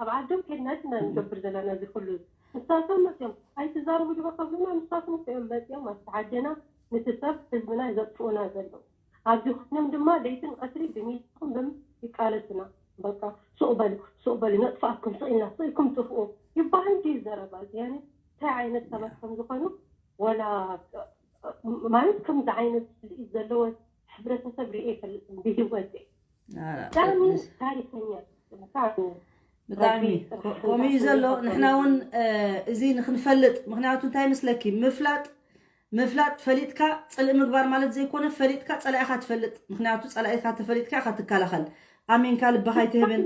ኣብ ዓዶም ከድና ዲና ንገብር ዘለና እዚ ኩሉ ንሳቶም መፅኦም ኣይትዛረቡ ዲማ ከብሉና ንሳቶም እዮም መፅኦም ኣብቲ ዓድና ንስሰብ ህዝብና ዘጥፍኡና ዘለዉ ኣብዚ ኮይኖም ድማ ለይትን ቀትሪ ብሚድያኹም ብም ይቃለሱና በቃ ሱቕ በሉ ሱቕ በሉ ነጥፍኣኩም ስቕ ኢልና ስቕ ኢልኩም ጥፍኡ ይበሃል ድዩ ዘረባ እዚ ያኒ እንታይ ዓይነት ሰባት ከም ዝኾኑ ወላ ማለት ከምዚ ዓይነት ስልኢት ዘለዎ ሕብረተሰብ ሪኤ ይፈልጥን ብሂወተይ ብጣዕሚ ታሪኸኛ ብጣዕሚ ብጣዕሚ ከምኡ እዩ ዘሎ ንሕና እውን እዚ ንክንፈልጥ ምክንያቱ እንታይ መስለኪ ምፍላጥ ምፍላጥ ፈሊጥካ ፅልኢ ምግባር ማለት ዘይኮነ ፈሊጥካ ፀላኢካ ትፈልጥ ምክንያቱ ፀላኢካ ተፈሊጥካ ኢካ ትከላኸል ኣሚንካ ልብካ ኣይትህብን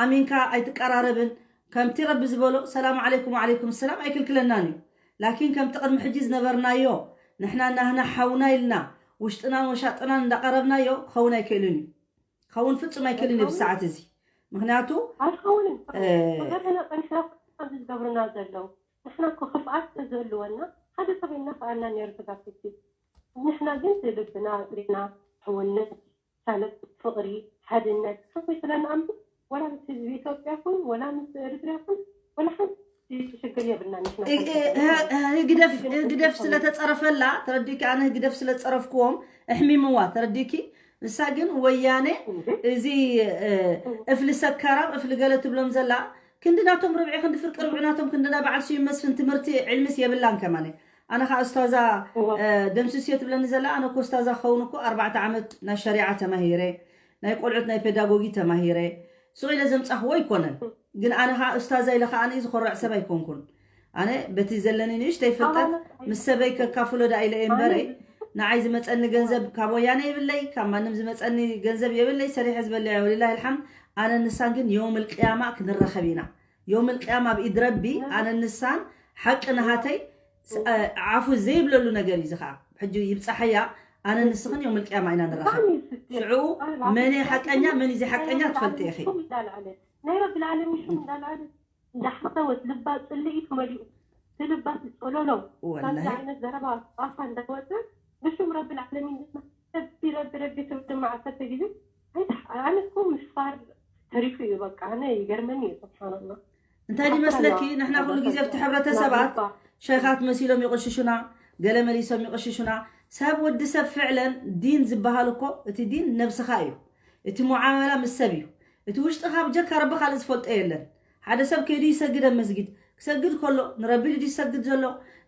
ኣሚንካ ኣይትቀራረብን ከምቲ ረቢ ዝበሎ ሰላም ዓለይኩም ወዓለይኩም ሰላም ኣይክልክለናን እዩ ላኪን ከምቲ ቅድሚ ሕጂ ዝነበርናዮ ንሕና ናህና ሓውና ኢልና ውሽጥናን ወሻጥናን እንዳቀረብናዮ ክኸውን ኣይክእልን እዩ ክኸውን ፍጹም ኣይክእልን እዩ ብሰዓት እዚ ምክንያቱ ኣይኸውንን ገለና ጠንክራ ኣብዚ ዝገብርና ዘለዉ ንሕና እኮ ክፍኣት ተዘህልወና ሓደ ሰብ ይናፍኣና ነይሩ ተጋፊቲ ንሕና ግን ልብና ኣፅሪና ሕውነት ሰላም ፍቕሪ ሓድነት ከመይ ስለንኣምን ወላ ምስ ህዝቢ ኢትዮጵያ ኩን ወላ ምስ ኤርትራ ኩን ወላ ሓንቲ ሽግር የብልና ንሕና ህግደፍ ስለተፀረፈላ ተረዲኪ ኣነ ህግደፍ ስለፀረፍክዎም እሕሚምዋ ተረዲኪ ንሳ ግን ወያነ እዚ እፍሊ ሰካራም እፍሊ ገለ ትብሎም ዘላ ክንዲ ናቶም ርብዒ ክንዲ ፍርቂ ርብዒ ናቶም ክንዲ ናይ በዓል ስዩም መስፍን ትምህርቲ ዕልምስ የብላን ከማነ ኣነ ከዓ እስታዛ ደምስስዮ ትብለኒ ዘላ ኣነ እኮ እስታዛ ክኸውን እኮ ኣርባዕተ ዓመት ናይ ሸሪዓ ተማሂረ ናይ ቆልዑት ናይ ፔዳጎጊ ተማሂረ ስቕ ኢለ ዘምፃኽዎ ኣይኮነን ግን ኣነ ከዓ እስታዛ ኢለ ከዓ ኣነ ዝኮርዕ ሰብ ኣይኮንኩን ኣነ በቲ ዘለኒ ንእሽተይ ፍልጠት ምስ ሰበይ ከካፍሎ ዳ ኢለ እየ እምበረይ ንዓይ ዝመፀኒ ገንዘብ ካብ ወያነ የብለይ ካብ ማንም ዝመፀኒ ገንዘብ የብለይ ሰሪሐ ዝበልዕ ወሊላሂ ልሓምድ ኣነ ንሳን ግን የውም ልቅያማ ክንራኸብ ኢና የውም ልቅያማ ኣብ ኢድ ረቢ ኣነ ንሳን ሓቂ ናሃተይ ዓፉ ዘይብለሉ ነገር እዩ ዝኸዓ ሕጂ ይብፃሐያ ኣነ ንስኽን የውም ልቅያማ ኢና ንራኸብ ሽዑ መን ሓቀኛ መን እዚ ሓቀኛ ትፈልጢ ኢኺ ናይ ረቢ ልዓለሚን ሽም እንዳልዓለ እንዳሓሰወት ልባ ፅልኢት መሊኡ እቲ ልባ ትፀሎሎ ካብዚ ዓይነት ዘረባ ኣፋ እንዳወፀ ብሽም ረቢ ልዓለሚን ድማ ረቢ ረቢ ረቢ ትብል ድማ ዓሰርተ ግዜ ኣነ እኮ ምሕፋር ተሪፉ እዩ። በቃ ኣነ ይገርመኒ እዩ ስብሓንላ። እንታይ ድመስለኪ፣ ንሕና ኩሉ ግዜ ኣብቲ ሕብረተሰባት ሸኻት መሲሎም ይቕሽሹና፣ ገለ መሊሶም ይቕሽሹና። ሰብ ወዲ ሰብ ፍዕለን ዲን ዝበሃል እኮ እቲ ዲን ነብስኻ እዩ። እቲ ሙዓመላ ምስ ሰብ እዩ። እቲ ውሽጥኻ ብጀካ ረቢ ካልእ ዝፈልጦ የለን። ሓደ ሰብ ከይዱ ይሰግድ ኣብ መስጊድ ክሰግድ ከሎ ንረቢ ድዩ ዝሰግድ ዘሎ፣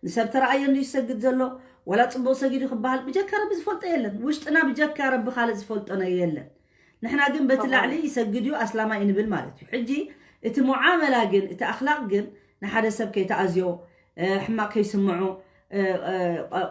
ንሰብ ተረኣየን ድዩ ዝሰግድ ዘሎ፣ ወላ ፅቡቕ ሰጊዱ ክበሃል ብጀካ ረቢ ዝፈልጦ የለን። ውሽጥና ብጀካ ረቢ ካልእ ዝፈልጦ ነ የለን። ንሕና ግን በቲ ላዕሊ ይሰግድ እዩ ኣስላማ እዩ ንብል ማለት እዩ። ሕጂ እቲ ሙዓመላ ግን እቲ ኣኽላቕ ግን ንሓደ ሰብ ከይተኣዝዮ ሕማቕ ከይስምዑ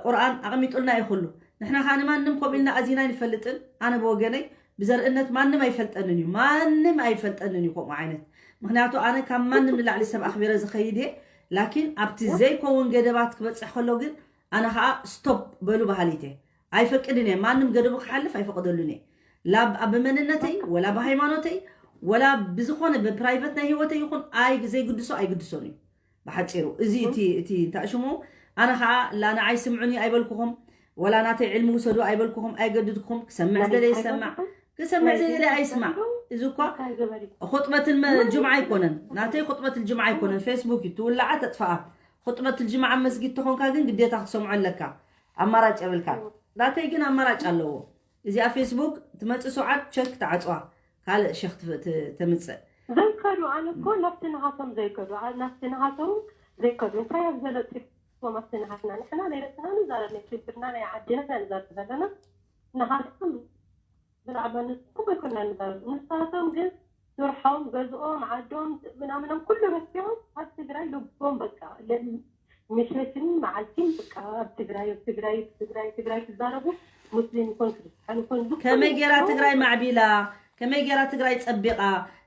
ቁርኣን ኣቐሚጡልና እዩ ኩሉ። ንሕና ከዓ ንማንም ከምኡ ኢልና ኣዚና ኣይንፈልጥን። ኣነ ብወገነይ ብዘርእነት ማንም ኣይፈልጠንን እዩ፣ ማንም ኣይፈልጠንን እዩ ከምኡ ዓይነት። ምክንያቱ ኣነ ካብ ማንም ንላዕሊ ሰብ ኣኽቢረ ዝኸይድ እየ። ላኪን ኣብቲ ዘይከውን ገደባት ክበፅሕ ከሎ ግን ኣነ ከዓ ስቶፕ በሉ በሃሊት እየ። ኣይፈቅድን እየ፣ ማንም ገደቡ ክሓልፍ ኣይፈቅደሉን እየ። ላ ብመንነተይ ወላ ብሃይማኖተይ ወላ ብዝኾነ ብፕራይቨት ናይ ህይወተይ ይኹን ኣይ ዘይግድሶ ኣይግድሶን እዩ። ብሓፂሩ እዚ እቲ እቲ እንታይ ሽሙ ኣነ ከዓ ላ ንዓይ ስምዑኒ ኣይበልኩኹም፣ ወላ ናተይ ዕልሚ ውሰዱ ኣይበልኩኹም፣ ኣይገድድኩኹም። ክሰምዕ ዝደለ ይሰማዕ፣ ክሰምዕ ዘይደለ ኣይስማዕ። እዚ እኳ ኹጥበት ጅምዓ ኣይኮነን፣ ናተይ ኹጥበት ጅምዓ ኣይኮነን። ፌስቡክ እዩ ትውላዓ ተጥፍኣ። ኹጥበት ጅምዓ መስጊድ ተኾንካ ግን ግዴታ ክትሰምዖ ኣለካ፣ ኣማራጭ የብልካ። ናተይ ግን ኣማራጭ ኣለዎ። እዚኣ ፌስቡክ ትመፅእ ሰዓት ቸክ ትዓፅዋ፣ ካልእ ሸክ ተምፅእ። ዘይከዱ ኣነ እኮ ናብቲ ንሃቶም ዘይከዱ ናብቲ ንሃቶም ዘይከዱ እንታይ ኣብ ዘለጥዎም ኣብቲ ንሃትና ንሕና ናይ ርእስና ንዛረብ ናይ ችግርና ናይ ዓድና ኢና ንዛረብ ዘለና። ንሃቶም ብዛዕባ ንስኩም ኣይኮና ንዛረብ። ንሳቶም ግን ስርሖም ገዝኦም ዓዶም ምናምኖም ኩሉ ረሲዖም ኣብ ትግራይ ልቦም በቃ ምሸትን መዓልትን በቃ ኣብ ትግራይ ኣብ ትግራይ ትግራይ ትግራይ ትዛረቡ። ሙስሊም ይኮን ክርስቲያን ይኮን ዝኮነ ከመይ ገይራ ይኮን ትግራይ ማዕቢላ፣ ከመይ ገይራ ትግራይ ፀቢቃ፣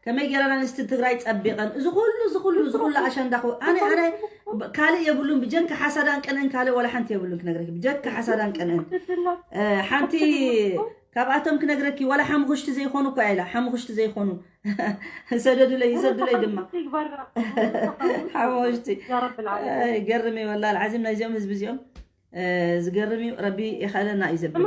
ከመይ ገይራ ኣንስቲ ትግራይ ፀቢቀን። እዚ ኩሉ እዚ ኩሉ እዚ ኩሉ ኣሸንዳ ክው ኣነ ኣነ ካልእ የብሉን። ብጀካ ሓሳዳን ቅንእን ካልእ ወላ ሓንቲ የብሉን ክነግረኪ። ብጀካ ሓሳዳን ቅንእን ሓንቲ ካብኣቶም ክነግረኪ፣ ዋላ ሓሙኽሽቲ ዘይኮኑ እኮ ኢላ። ሓሙኽሽቲ ዘይኮኑ ሰደዱለይ ይሰዱለይ ድማ ሓሙኽሽቲ። ገርም እዩ ወላ ዓዚም ናይዚኦም ህዝቢ እዚኦም። ዝገርም እዩ። ረቢ የኸእለና እዩ ዘብል።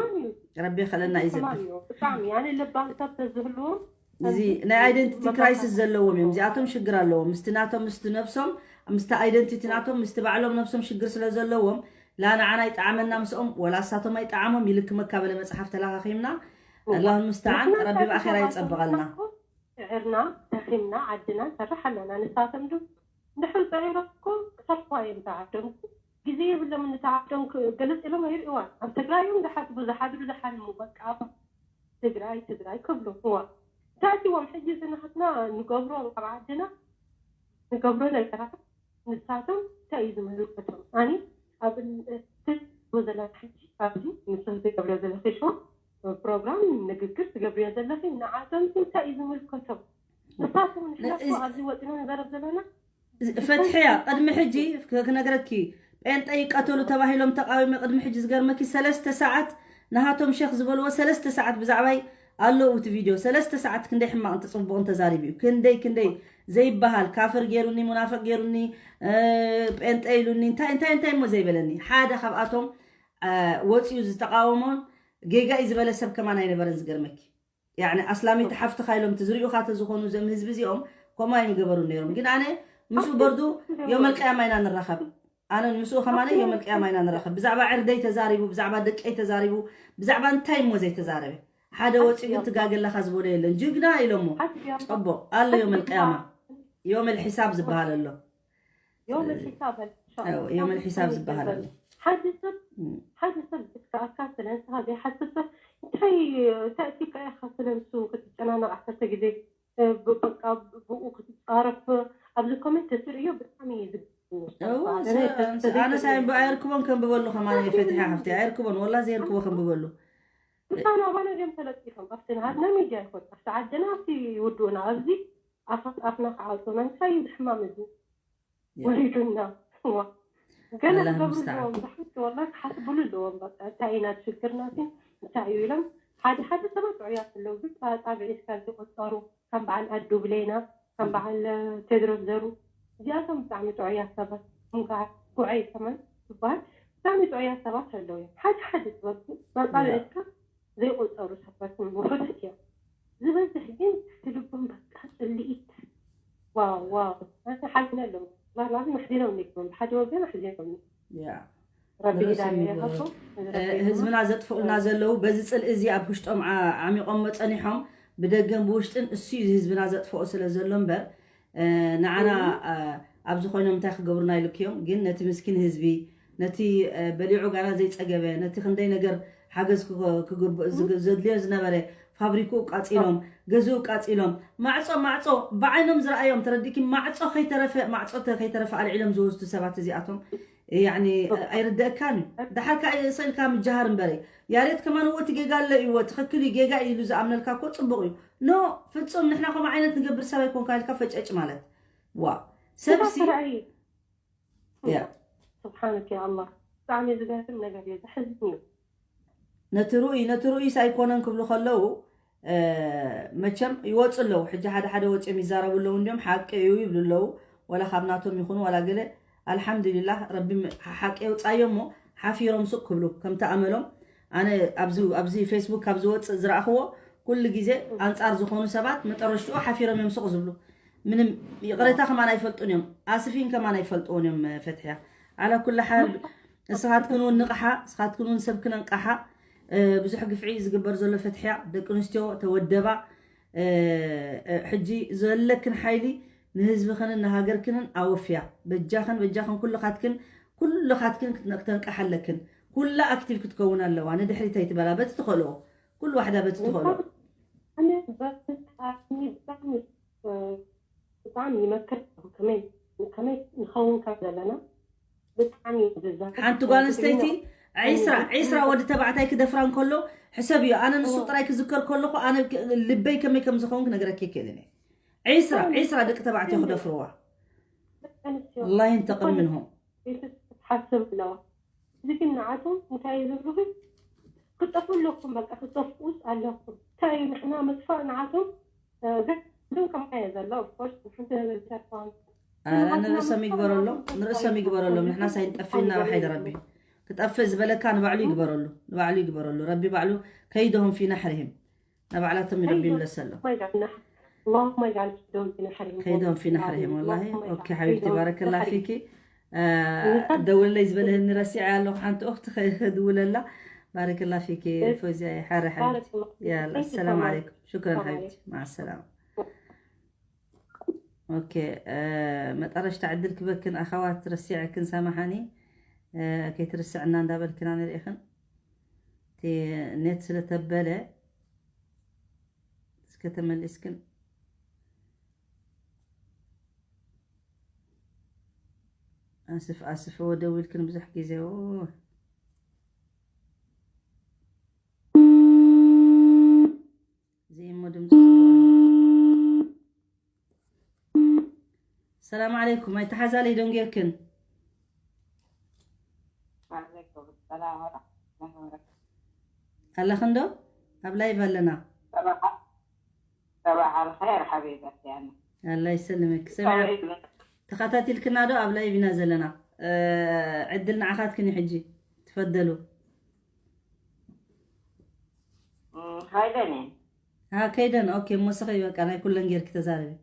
ረቢ የኸእለና እዩ ዘብል። ብጣዕሚ ኣነ ለባም ሰብ ተዝህልዎም እዚ ናይ ኣይደንቲቲ ክራይሲስ ዘለዎም እዮም እዚኣቶም። ሽግር ኣለዎም ምስቲ ናቶም ምስቲ ነብሶም፣ ምስቲ ኣይደንቲቲ ናቶም፣ ምስቲ ባዕሎም ነብሶም ሽግር ስለ ዘለዎም፣ ላ ንዓና ይጠዓመና ምስኦም ወላ እሳቶም ኣይጠዓሞም ይልክመካ በለ መፅሓፍ ተላኻኺምና። ኣላሁ ምስተዓን። ረቢ ብኣኼራ ይፀብቐልና። ሽዕርና ደኺምና ዓድና ንሰርሕ ኣለና። ንሳቶም ዶ እንድሕር ፀዒሮም እኮ ክሰርሕዋ እዮም ተዓዶም። ግዜ የብሎም ንተዓዶም ገለፅ ኢሎም ኣይርእዋን። ኣብ ትግራይ እዮም ዝሓስቡ ዝሓድሩ ዝሓልሙ። በቃ ትግራይ ትግራይ ክብሉ እዋ እንታይ እቲዎም ሕጂ ዝናሃትና ንገብሮ ኣብ ዓድና ንገብሮ ነገራት ንሳቶም እንታይ እዩ ዝምልከቶም? ኣነ ኣብ ትብሎ ዘለና ሕጂ ኣብዚ ንስኺ ትገብርዮ ዘለኺ ሾው ፕሮግራም ንግግር ትገብርዮ ዘለኺ ንዓቶም እንታይ እዩ ዝምልከቶም? ንሳቶም ንሕና እኮ ኣብዚ ወፂና ንዛረብ ዘለና ፈትሕያ ቅድሚ ሕጂ ክነግረኪ ጴንጠ ይቀተሉ ተባሂሎም ተቃዊመ ቅድሚ ሕጂ ዝገርመኪ ሰለስተ ሰዓት ናሃቶም ሸክ ዝበልዎ ሰለስተ ሰዓት ብዛዕባይ ኣለዉ እቲ ቪድዮ ሰለስተ ሰዓት ክንደይ ሕማቕ እንተፅቡቕ እንተዛሪቡ እዩ ክንደይ ክንደይ ዘይበሃል ካፍር ገይሩኒ ሙናፍቅ ገይሩኒ ጴንጠ ኢሉኒ እንታይ እንታይ እንታይ እሞ ዘይበለኒ ሓደ ካብኣቶም ወፂኡ ዝተቃወሞን ጌጋ እዩ ዝበለ ሰብ ከማን ኣይነበረን ዝገርመኪ ያዕኒ ኣስላሚት ሓፍትኻ ኢሎም ትዝሪኡኻ ተዝኾኑ ዘም ህዝቢ እዚኦም ከምኡ ኣይምገበሩ ነይሮም ግን ኣነ ምስኡ በርዱ የውመል ቅያማ ኢና ንራኸብ ኣነ ምስኡ ከማነ የውመል ቅያማ ኢና ንራኸብ ብዛዕባ ዕርደይ ተዛሪቡ ብዛዕባ ደቀይ ተዛሪቡ ብዛዕባ እንታይ እሞ ዘይተዛረበ ሓደ ወፂኡ ግን ትጋገለኻ ዝበሎ የለን ጅግና ኢሎሞ ፅቡቕ ኣሎ የውመል ቅያማ የውመል ሒሳብ ዝበሃል ኣሎ የውመል ሒሳብ የውመል ሒሳብ ዝበሃል ኣሎ ሓደ ሰብ ሓደ ሰብ ዝከኣካ ስለ ንስኻ ዘይሓስብ ሰብ እንታይ እንታይ እቲካ ኢኻ ስለ ንሱ ክትጨናነቕ ዓሰርተ ግዜ በቃ ብኡ ክትፃረፍ ኣብዚ ኮሜንት ትርእዮ ብጣዕሚ ኣነ ሳይ ኣየርክቦን ከንብበሉ ከማን ፈትሐ ሃፍቲ ኣየርክቦን ወላ ዘየርክቦ ከንብበሉ እሳና ኣባና ድዮም ተለጢፎም ኣብቲ ናሃትና ሚድያ ይኮን ኣብቲ ዓድና ኣብቲ ውድኡና ኣብዚ ኣፋት ኣፍና ክዓፅና እንታይ እዩ ዝሕማም እዚ ወሪዱና ገለ ክገብሩ ኣለዎም ብሓቂ ወላ ክሓስብሉ ኣለዎም በቃ እንታይ ኢና ሽግርና ሲ እንታይ እዩ ኢሎም ሓደ ሓደ ሰባት ጥዑያት ኣለዉ ግን ፃብዒ እስካ ዝቆፀሩ ከም በዓል ኣዱ ብሌና ከም በዓል ቴድሮስ ዘሩ እዚኣቶም ብጣዕሚ ጥዑያት ሰባት እንከዓ ጉዐይ ከማን ዝበሃል ብጣዕሚ ጥዑያት ሰባት ኣለዉ እዮም ሓደ ሓደ ዝበሉ ፃብዒ እስካ ዘይቆፀሩ ሰባት ውሑዳት እዮም ዝበዝሕ ግን ትልቦም በቃ ጽልኢት። ዋው ዋው፣ ኣነ ሓዚነ ኣለዉ። ላላዚ መሕዚኖም ይግብም፣ ብሓደ ወገን ኣሕዚኖም። ያ ረቢ ንርእሶም ሂዳያ ይግበሩ። ይሃቦም። እ፣ ህዝብና ዘጥፍኡልና ዘለዉ በዚ ጽልኢ እዚ ኣብ ውሽጦም ዓ- ዓሚቖሞ ጸኒሖም፣ ብደገን ብውሽጥን እሱ እዩ ህዝብና ዘጥፍኦ ስለ ዘሎ እምበር፣ እ፣ ንዓና እ፣ ኣብዚ ኮይኖም እንታይ ክገብሩና ይልክዮም። ግን ነቲ ምስኪን ህዝቢ፣ ነቲ እ፣ በሊዑ ጋና ዘይጸገበ፣ ነቲ ክንደይ ነገር ሓገዝ ክገ- ክግብ- ዝግ- ዘድልዮ ዝነበረ፣ ፋብሪክኡ ቃጺሎም፣ ገዝኡ ቃጺሎም፣ ማዕጾ ማዕጾ ብዓይኖም ዝረኣዮም፣ ተረዲእኪ፣ ማዕጾ ከይተረፈ ማዕጾ ተ- ከይተረፈ ኣልዒሎም ዝወስዱ ሰባት እዚኣቶም ያኒ ኣይርደእካን እዩ። ድሓር ከዓ የእሰልካ ምጃሃር እምበረ። ያሬት ከማን እዎ እቲ ጌጋ ኣሎ እዩ፣ እዎ ትኽክል እዩ፣ ጌጋ እዩ ኢሉ ዝኣምነልካ እኮ ጽቡቕ እዩ። ኖ፣ ፍጹም ንሕና ከምኡ ዓይነት ንገብር ሰብ ኣይኮንካ ኢልካ ፈጨጭ ማለት። ዋ፣ ሰብሲ ራእይ ያ ስብሓንክ ያ ኣላህ። ብጣዕሚ ዝገርም ነገር እዩ፣ ዘሕዝን እዩ። ነቲ ርኡይ ነቲ ርኡይስ ኣይኮነን ክብሉ ከለዉ፣ እ፣ መቸም ይወፁ ኣለዉ። ሕጂ ሓደ ሓደ ወፂኦም ይዛረቡ ኣለዉ፣ እንዲኦም ሓቂ እዩ ይብሉ ኣለዉ። ወላ ካብ ናቶም ይኹኑ ዋላ ገለ፣ ኣልሓምዱሊላህ፣ ረቢ ም- ሓቂ የውፃዮ እሞ ሓፊሮም ሱቅ ክብሉ ከምቲ ኣመሎም። ኣነ ኣብዚ ኣብዚ ፌስቡክ ካብ ዝወፅእ ዝረኣኽዎ፣ ኩሉ ግዜ ኣንፃር ዝኾኑ ሰባት መጠረሽትኡ ሓፊሮም እዮም ሱቅ ዝብሉ። ምንም ይቕሬታ ከማን ኣይፈልጡን እዮም፣ ኣስፊን ከማን ኣይፈልጥዎን እዮም። ፈትሕያ፣ ዓላ ኩሉ ሓል፣ ንስኻትክን እውን ንቕሓ፣ ንስኻትክን እውን ሰብ ክነንቃሓ። እ፣ ብዙሕ ግፍዒ እዩ ዝግበር ዘሎ። ፈትሕያ፣ ደቂ ኣንስትዮ ተወደባ። እ፣ እ፣ ሕጂ ዘለክን ሓይሊ ንህዝብኽንን ንሃገርክንን ኣወፍያ። በጃኽን በጃኽን ኩልኻትክን ኩልኻትክን ክትነ- ክተንቅሓ ኣለክን። ኩላ ኣክቲቭ ክትከውን ኣለዋ። ንድሕሪት ኣይትበላ፣ በቲ ትኸልኦ፣ ኩሉ ዋሕዳ በቲ ትኸልኦ። ኣነ ብጣዕሚ ብጣዕሚ ብጣዕሚ ይመክር። ከመይ ከመይ ንኸውን ካብ ዘለና ብጣዕሚ ዝዛ ሓንቲ ጓል ኣንስተይቲ ዒስራ ዒስራ ወዲ ተባዕታይ ክደፍራ እንከሎ ሕሰብ እዩ። ኣነ ንሱ ጥራይ ክዝከር ከለኹ ኣነ ክ- ልበይ ከመይ ከም ዝኸውን ክነግረኪ ይክእልን እየ። ዒስራ ዒስራ ደቂ ተባዕትዮ ክደፍርዋ። ኣላህ ይንተቅም ምንሆም። ቤተሰብ ትሓስብ ኣለዋ። እዚ ግን ንዓቶም እንታይ እዩ ዝብሉ ግን ክጠፉ ኣለኩም፣ በቃ ክጠፍኡስ ኣለኩም። እንታይ እዩ ንሕና ምጥፋእ ንዓቶም ግን ከማየ ዘሎ ኦፍኮርስ ሓንቲ ነገር ተርፋን ኣረ ንርእሶም ይግበረሎም፣ ንርእሶም ይግበረሎም። ንሕና ሳይንጠፍእ ኢና ብሓይሊ ረቢ። ክጠፍእ ዝበለካ ንባዕሉ ይግበረሉ፣ ንባዕሉ ይግበረሉ። ረቢ ባዕሉ ከይደሆም ፊ ናሕርህም፣ ናባዕላቶም ንረቢ ይምለሰሎም። اللهم اجعل كيدهم في نحرهم ከይዶም ፊ ናሕርህም ወላሂ። ኦኬ ሓቢብቲ ባረከላ ፊኪ። ደውልለይ ዝበለህኒ ረሲዐ ኣለኹ። ሓንቲ ኡኽቲ ከድውለላ። ባረከላ ፊኪ ፎዚያ ሓረ ሓቢብቲ። ያላ ሰላም ዓለይኩም። ሽክረን ሓቢብቲ። ማዓ ሰላማ። ኦኬ መጠረሽታ ዕድል ክበክን ኣኸዋት ረሲዐክን ሰማሓኒ። ከይትርስዕና እንዳበልክና ንሪኢኽን እቲ ኔት ስለተበለ እስከ ተመሊስክን ኣስፍ ኣስፍዎ ደዊልክን ብዙሕ ግዜ እዚ እሞ ድምፂ ሰላም ዓለይኩም ኣይተሓዛለይ ደንጌርክን ኣለኽን ዶ ኣብ ላይቭ ኣለና ሰባሕ ኣልኸይር ሓቢበቲ ኣነ ኣላ ይሰልምክ ሰሚዓ ተኸታቲልክና ዶ ኣብ ላይቭ ኢና ዘለና ዕድል ንዓኻትክን እዩ ሕጂ ትፈደሉ ኻይደን እየን ሃ ከይደን ኦኬ እሞ ስኸይ በቃ ናይ ኩለን ጌርኪ ተዛረቢ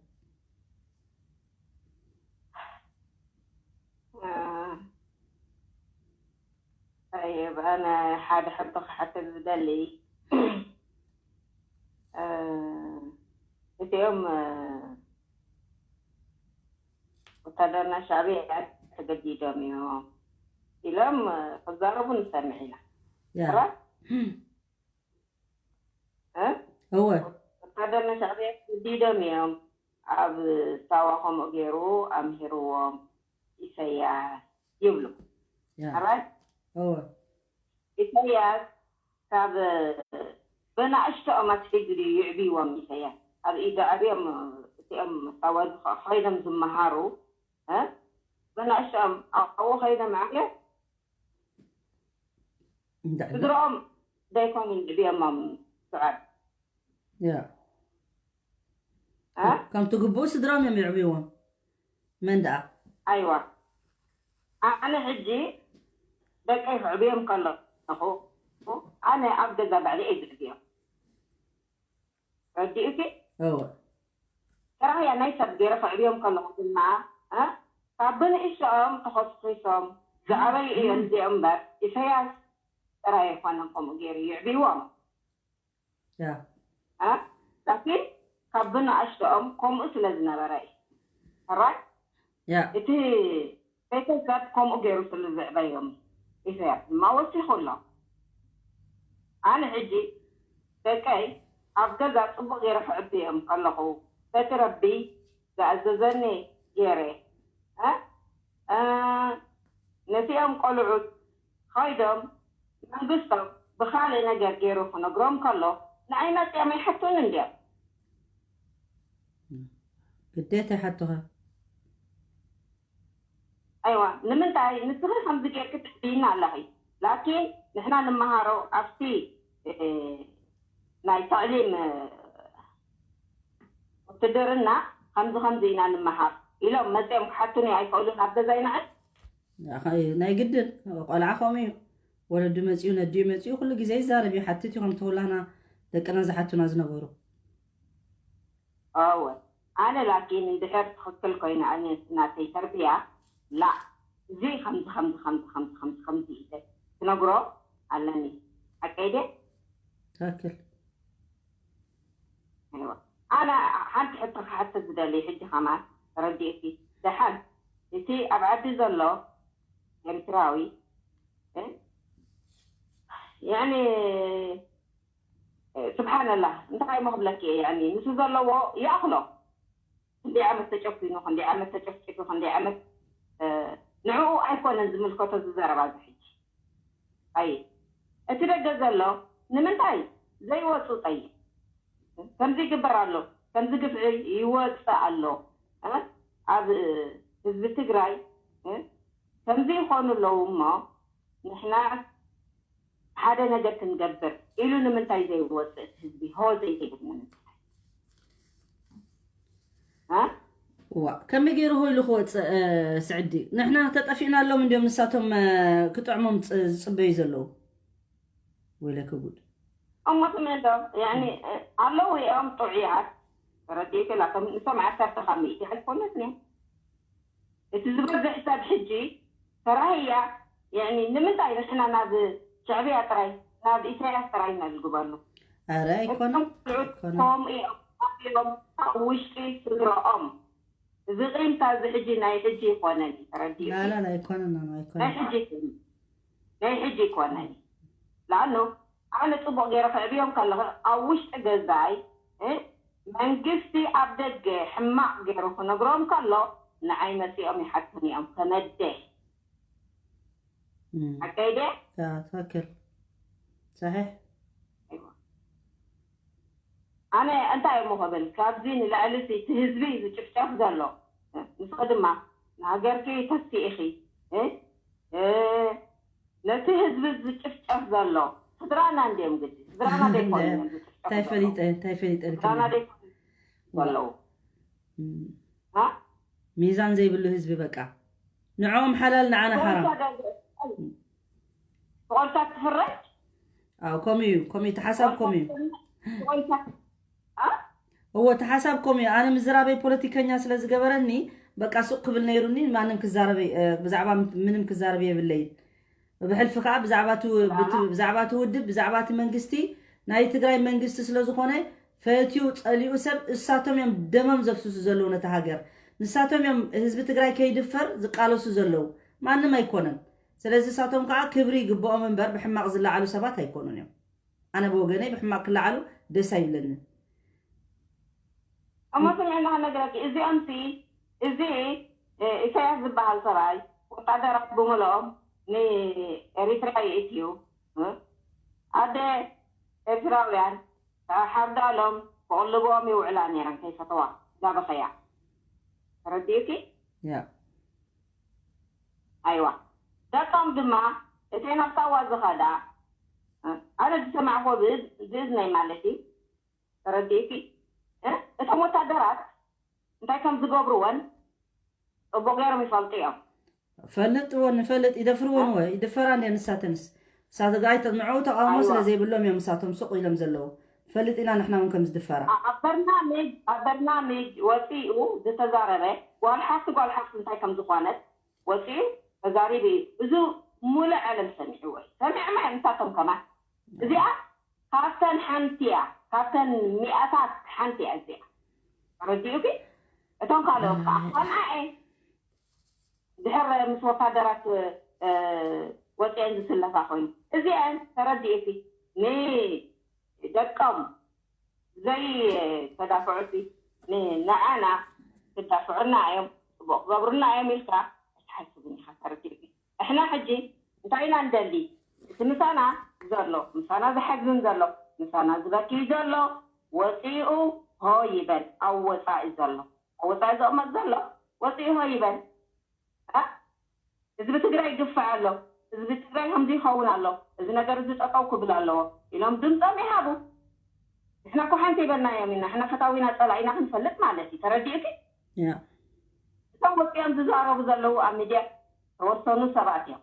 طيب ኣነ ሓደ ሕቶ ክሓትት ዝደሊ እቲኦም ወታደርና ሻዕብያ ተገዲዶም እዮም ኢሎም ክዛረቡ ንሰምዕ ኢና ያ ጥራይ እም፣ እ? እወ ወታደርና ሻዕብያ ተገዲዶም እዮም ኣብ ሳዋ ከምኡ ገይሩ ኣምሂርዎም ኢሰያስ ይብሉ ያ ጥራይ እወ ኢሰያስ ካብ ብናእሽቶኦም ኣትሒዙ ድዩ ይዕብይዎም ኢሰያስ ኣብ ኢዱ ዓብዮም እቲኦም ሳዋ ከይዶም ዝመሃሩ እ? ብናእሽቶኦም ኣብኡ ከይዶም ዓብዮም እንድዕለ ስድርኦም ዘይኮኑ ይዕብዮሞም ስዑድ ያ እ? ከምቲ ግቡኡ ስድሮም እዮም የዕብይዎም መን ደኣ ኣይዋ ኣነ ሕጂ ደቀይ ክዕብዮም ከለኹ ኣነ ኣብ ገዛ ባዕሊ እየ ዝዕብዮም ረዲኡኪ? እወ። ተራህያ ናይ ሰብ ገይረ ከዕብዮም ከለኹ ድማ፣ እ? ካብ ብንእሽኦም ተኾስኺሶም ዝዓበዩ እዮም እዚኦም እምበር፣ ኢሳያስ ጥራይ ኣይኮነን ከምኡ ገይሩ ይዕብይዎም። ያ። እ? ላኪን ካብ ብንኣሽትኦም ከምኡ ስለ ዝነበረ እዩ። ሕራይ? ያ። እቲ ቤተሰብ ከምኡ ገይሩ ስለ ዝዕበዮም፣ ኢሳያስ ድማ ወሲኹ ኣሎ። ኣነ ሕጂ ደቀይ ኣብ ገዛ ጽቡቕ ገይረ ከዕብዮም ከለኹ፣ በቲ ረቢ ዝኣዘዘኒ ገይረ፣ እ? እ፣ ነቲኦም ቆልዑት ኸይዶም መንግስቶም ብኻልእ ነገር ገይሩ ክነግሮም ከሎ፣ ንዓይ መጺኦም ኣይሓቱን እንድዮም። ግዴታ ይሓቱኻ። ኣይዋ፣ ንምንታይ ንስኺ ከምዚ ጌርኪ ትሕብይና ኣለኺ? ላኪን ንሕና ንመሃሮ ኣብቲ፣ እ፣ ናይ ተዕሊም፣ እ፣ ውትድርና ከምዚ ከምዚ ኢና ንመሃር ኢሎም መጺኦም ክሓቱኒ ኣይክእሉን ኣብ ገዛይ ንዓይ? ኣኸ-፣ ናይ ግድን ቆልዓ ከምኡ እዩ። ወለዱ መጺኡ፣ ነዲኡ መጺኡ፣ ኩሉ ግዜ ይዛረብ እዩ፣ ሓትት እዩ፣ ከምቲ ኩላህና ደቅና ዝሓቱና ዝነበሩ። እወ፣ ኣነ ላኪን እንድሕር ትኽክል ኮይነ፣ ኣነ ናተይ ተርብያ፣ ላ፣ እዚ ከምዚ፣ ከምዚ፣ ከምዚ፣ ከምዚ፣ ከምዚ፣ ከምዚ ኢለ ክነግሮ ኣለኒ። ሓቀይ ድየ? ትኽክል። እወ። ኣነ ሓንቲ ሕቶ ክሓትት ዝደሊ፣ ሕጂ ከማን ተረዲእኪ። ደሓን፣ እቲ ኣብ ዓዲ ዘሎ ኤርትራዊ፣ እ? ያኒ፣ ስብሓንላህ፣ እንታይ እሞ ክብለኪ እየ፣ ያኒ፣ ንሱ ዘለዎ ይኣኽሎ። ክንደይ ዓመት ተጨኲኑ፣ ክንደይ ዓመት ተጨፍጭፉ፣ ክንደይ ዓመት፣ እ፣ ንዕኡ ኣይኮነን ዝምልከቶ እዚ ዘረባ እዚ ሕጂ። ኣይ፣ እቲ ደገ ዘሎ ንምንታይ ዘይወፁ ጠይቅ። ከምዚ ይግበር ኣሎ፣ ከምዚ ግፍዒ ይወፅእ ኣሎ፣ እ? ኣብ ህዝቢ ትግራይ፣ እ? ከምዚ ይኾኑ ኣለዉ እሞ ንሕና ሓደ ነገር ክንገብር ኢሉ ንምንታይ ዘይወፅእ እቲ ህዝቢ? ሆ ዘይብል ንምንታይ? እ? ዋ፣ ከመይ ገይሩ ሆ ኢሉ ክወፅእ፣ እ፣ ስዕዲ? ንሕና ተጠፊእና ኣሎም እንዲዮም ንሳቶም፣ እ፣ ክጥዕሞም ፅ-፣ ዝፅበዩ ዘለዉ። ወይለከ ጉድ። እሞ ስምዒ ዶ? ያኒ፣ እ፣ ኣለዉ እዮም ጥዑያት። ተረዲእኪ? ላቶም ንሶም ዓሰርተ ካብ ሚእቲ ኣይኮነትን እዮም። እቲ ዝበዝሕ ሰብ ሕጂ ተራህያ፣ ያኒ፣ ንምንታይ ንሕና ናብ ሸዕብያ ጥራይ፣ ናብ ኢሳያስ ጥራይ ኢና ዝግበሉ? ኣረ፣ ኣይኮነን፣ እቶም ቆልዑት ኣይኮነን። ከምኡ እዮም፣ ኣብ ውሽጢ ስድራኦም። እዚ ቂምታ እዚ ሕጂ ናይ ሕጂ ይኮነን እዩ፣ ተረዲእኪ? ላላ፣ ኣይኮነን፣ ናይ ኣይኮነን። ሕጂ ይኮነን። ናይ ሕጂ ይኮነን። ለኣኑ ኣነ ጽቡቕ ገይረ ክዕብዮም ከለኹ ኣብ ውሽጢ ገዛይ፣ እ፣ መንግስቲ ኣብ ደገ ሕማቕ ገይሩ ክነግሮም ከሎ ንዓይ መጺኦም ይሓቱኒ እዮም ከመደ። እም። ሓቀይ ድየ? ያ፣ ትኽክል። ሰሒሕ። ኣይዋ። ኣነ እንታይ እሞ ክብል፣ ካብዚ ንላዕሊ እቲ ህዝቢ ዝጭፍጨፍ ዘሎ፣ ንስኺ ድማ ንሃገርኪ ተስኢ ኢኺ፣ እ? እ፣ ነቲ ህዝቢ ዝጭፍጨፍ ዘሎ ስድራና እንድዮም ግዲ፣ ስድራና ዘይኮኑ እዮም ዝጭፍጨፉ እንታይ ዘለዉ። ፈሊጠ፣ እንታይ ፈሊጠ ስድራና ከመይ? ዘይኮኑ ዘለዉ። እም። ሃ? ሚዛን ዘይብሉ ህዝቢ በቃ። ንዕኦም ሓላል፣ ንዓና ሓራም። ብቆልካ ደ-፣ ብቆልካ ትፍረድ? ኣው፣ ከምኡ እዩ፣ ከምኡ እዩ፣ እቲ ሓሳብ ከምኡ እዩ። ብቆልካ፣ አ? እዎ፣ እቲ ሓሳብ ከምኡ እዩ። ኣነ ምዝራበይ ፖለቲከኛ ስለ ዝገበረኒ፣ በቃ ሱቕ ክብል ነይሩኒ፣ ማንም ክዛረብ፣ እ፣ ብዛዕባ ምንም ክዛረብ የብለይን። ብሕልፊ ከዓ ብዛዕባ እቲ ው-፣ ብቲ-፣ ብዛዕባ እቲ ውድብ፣ ብዛዕባ እቲ መንግስቲ፣ ናይ ትግራይ መንግስቲ ስለ ዝኾነ፣ ፈትዩ ጸሊኡ ሰብ፣ እሳቶም እዮም ደሞም ዘፍስሱ ዘለዉ ነታ ሃገር። ንሳቶም እዮም ህዝቢ ትግራይ ከይድፈር ዝቃለሱ ዘለዉ፣ ማንም ኣይኮነን። ስለዚ እሳቶም ከዓ ክብሪ ይግብኦም እምበር ብሕማቕ ዝለዓሉ ሰባት ኣይኮኑን እዮም። ኣነ ብወገነይ ብሕማቕ ክለዓሉ ደስ ኣይብለንን። እሞ ስምዕና ክነግረኪ፣ እዚኦምሲ፣ እዚ፣ እ፣ ኢሳያስ ዝበሃል ሰብኣይ ወታደራት ብምልኦም ንኤሪትራ የእትዩ፣ እ፣ ኣደ ኤርትራውያን ሓርዳሎም ክቕልብኦም ይውዕላ ነይረን ከይፈተዋ እንዳበኸያ። ተረዲእኪ? ያ። ኣይዋ። ደቆም ድማ እተን ኣብ ሳዋ ዝኸዳ፣ እ፣ ኣነ ዝሰማዕክዎ ብእዝ-፣ ብእዝነይ ማለት እዩ። ተረዲእኪ? እ፣ እቶም ወታደራት እንታይ ከም ዝገብርወን ጽቡቕ ገይሮም ይፈልጡ እዮም። ፈልጥዎ፣ ንፈልጥ፣ ይደፍርዎ። እ? ንወ፣ ይድፈራ እንደ ንሳተንስ። ንሳተ ጋይ ተ-፣ ንዕኡ ተቃውሞ ኣይዋ። ስለ ዘይብሎም እዮም ንሳቶም ሱቕ ኢሎም ዘለዉ። ፈልጥ ኢና ንሕና እውን ከም ዝድፈራ። ኣብ በርናሜጅ ኣብ በርናሜጅ ወፂኡ ዝተዛረበ ጓል ሓፍቲ ጓል ሓፍቲ እንታይ ከም ዝኾነት ወፂኡ ተዛሪቡ እዩ። እዚ ሙሉእ ዓለም ሰሚዕዎ እዩ። ሰሚዖማ እዮም ንሳቶም ከማን። እዚኣ ካብተን ሓንቲ እያ፣ ካብተን ሚእታት ሓንቲ እያ እዚኣ። ተረዲኡኪ? እቶም ካልኦት ከዓ ከምኣ እየ ድሕር ምስ ወታደራት ወፅአን ዝስለፋ ኮይኑ እዚአን ተረዲእኪ ንደቆም ዘይተዳፍዑ ንዓና ክዳፍዑና እዮም፣ ፅቡቅ ክገብሩና እዮም ኢልካ ኣይትሓስብን ኢካ። ተረዲእኪ? እሕና ሕጂ እንታይ ኢና ንደሊ? እቲ ምሳና ዘሎ፣ ምሳና ዝሓዝን ዘሎ፣ ምሳና ዝበኪ ዘሎ ወፂኡ ሆ ይበል። ኣብ ወፃኢ ዘሎ፣ ኣብ ወፃኢ ዘቕመጥ ዘሎ ወፂኡ ሆ ይበል። ህዝቢ ትግራይ ይግፋዕ ኣሎ፣ ህዝቢ ትግራይ ከምዚ ይኸውን ኣሎ፣ እዚ ነገር እዚ ጠጠው ክብል ኣለዎ ኢሎም ድምፆም ይሃቡ። ንሕና እኮ ሓንቲ ይበልናዮም ኢና፣ ሕና ፈታዊና ፀላኢና ክንፈልጥ ማለት እዩ። ተረዲእኪ? እቶም ወፂኦም ዝዛረቡ ዘለዉ ኣብ ሚድያ ተወሰኑ ሰባት እዮም።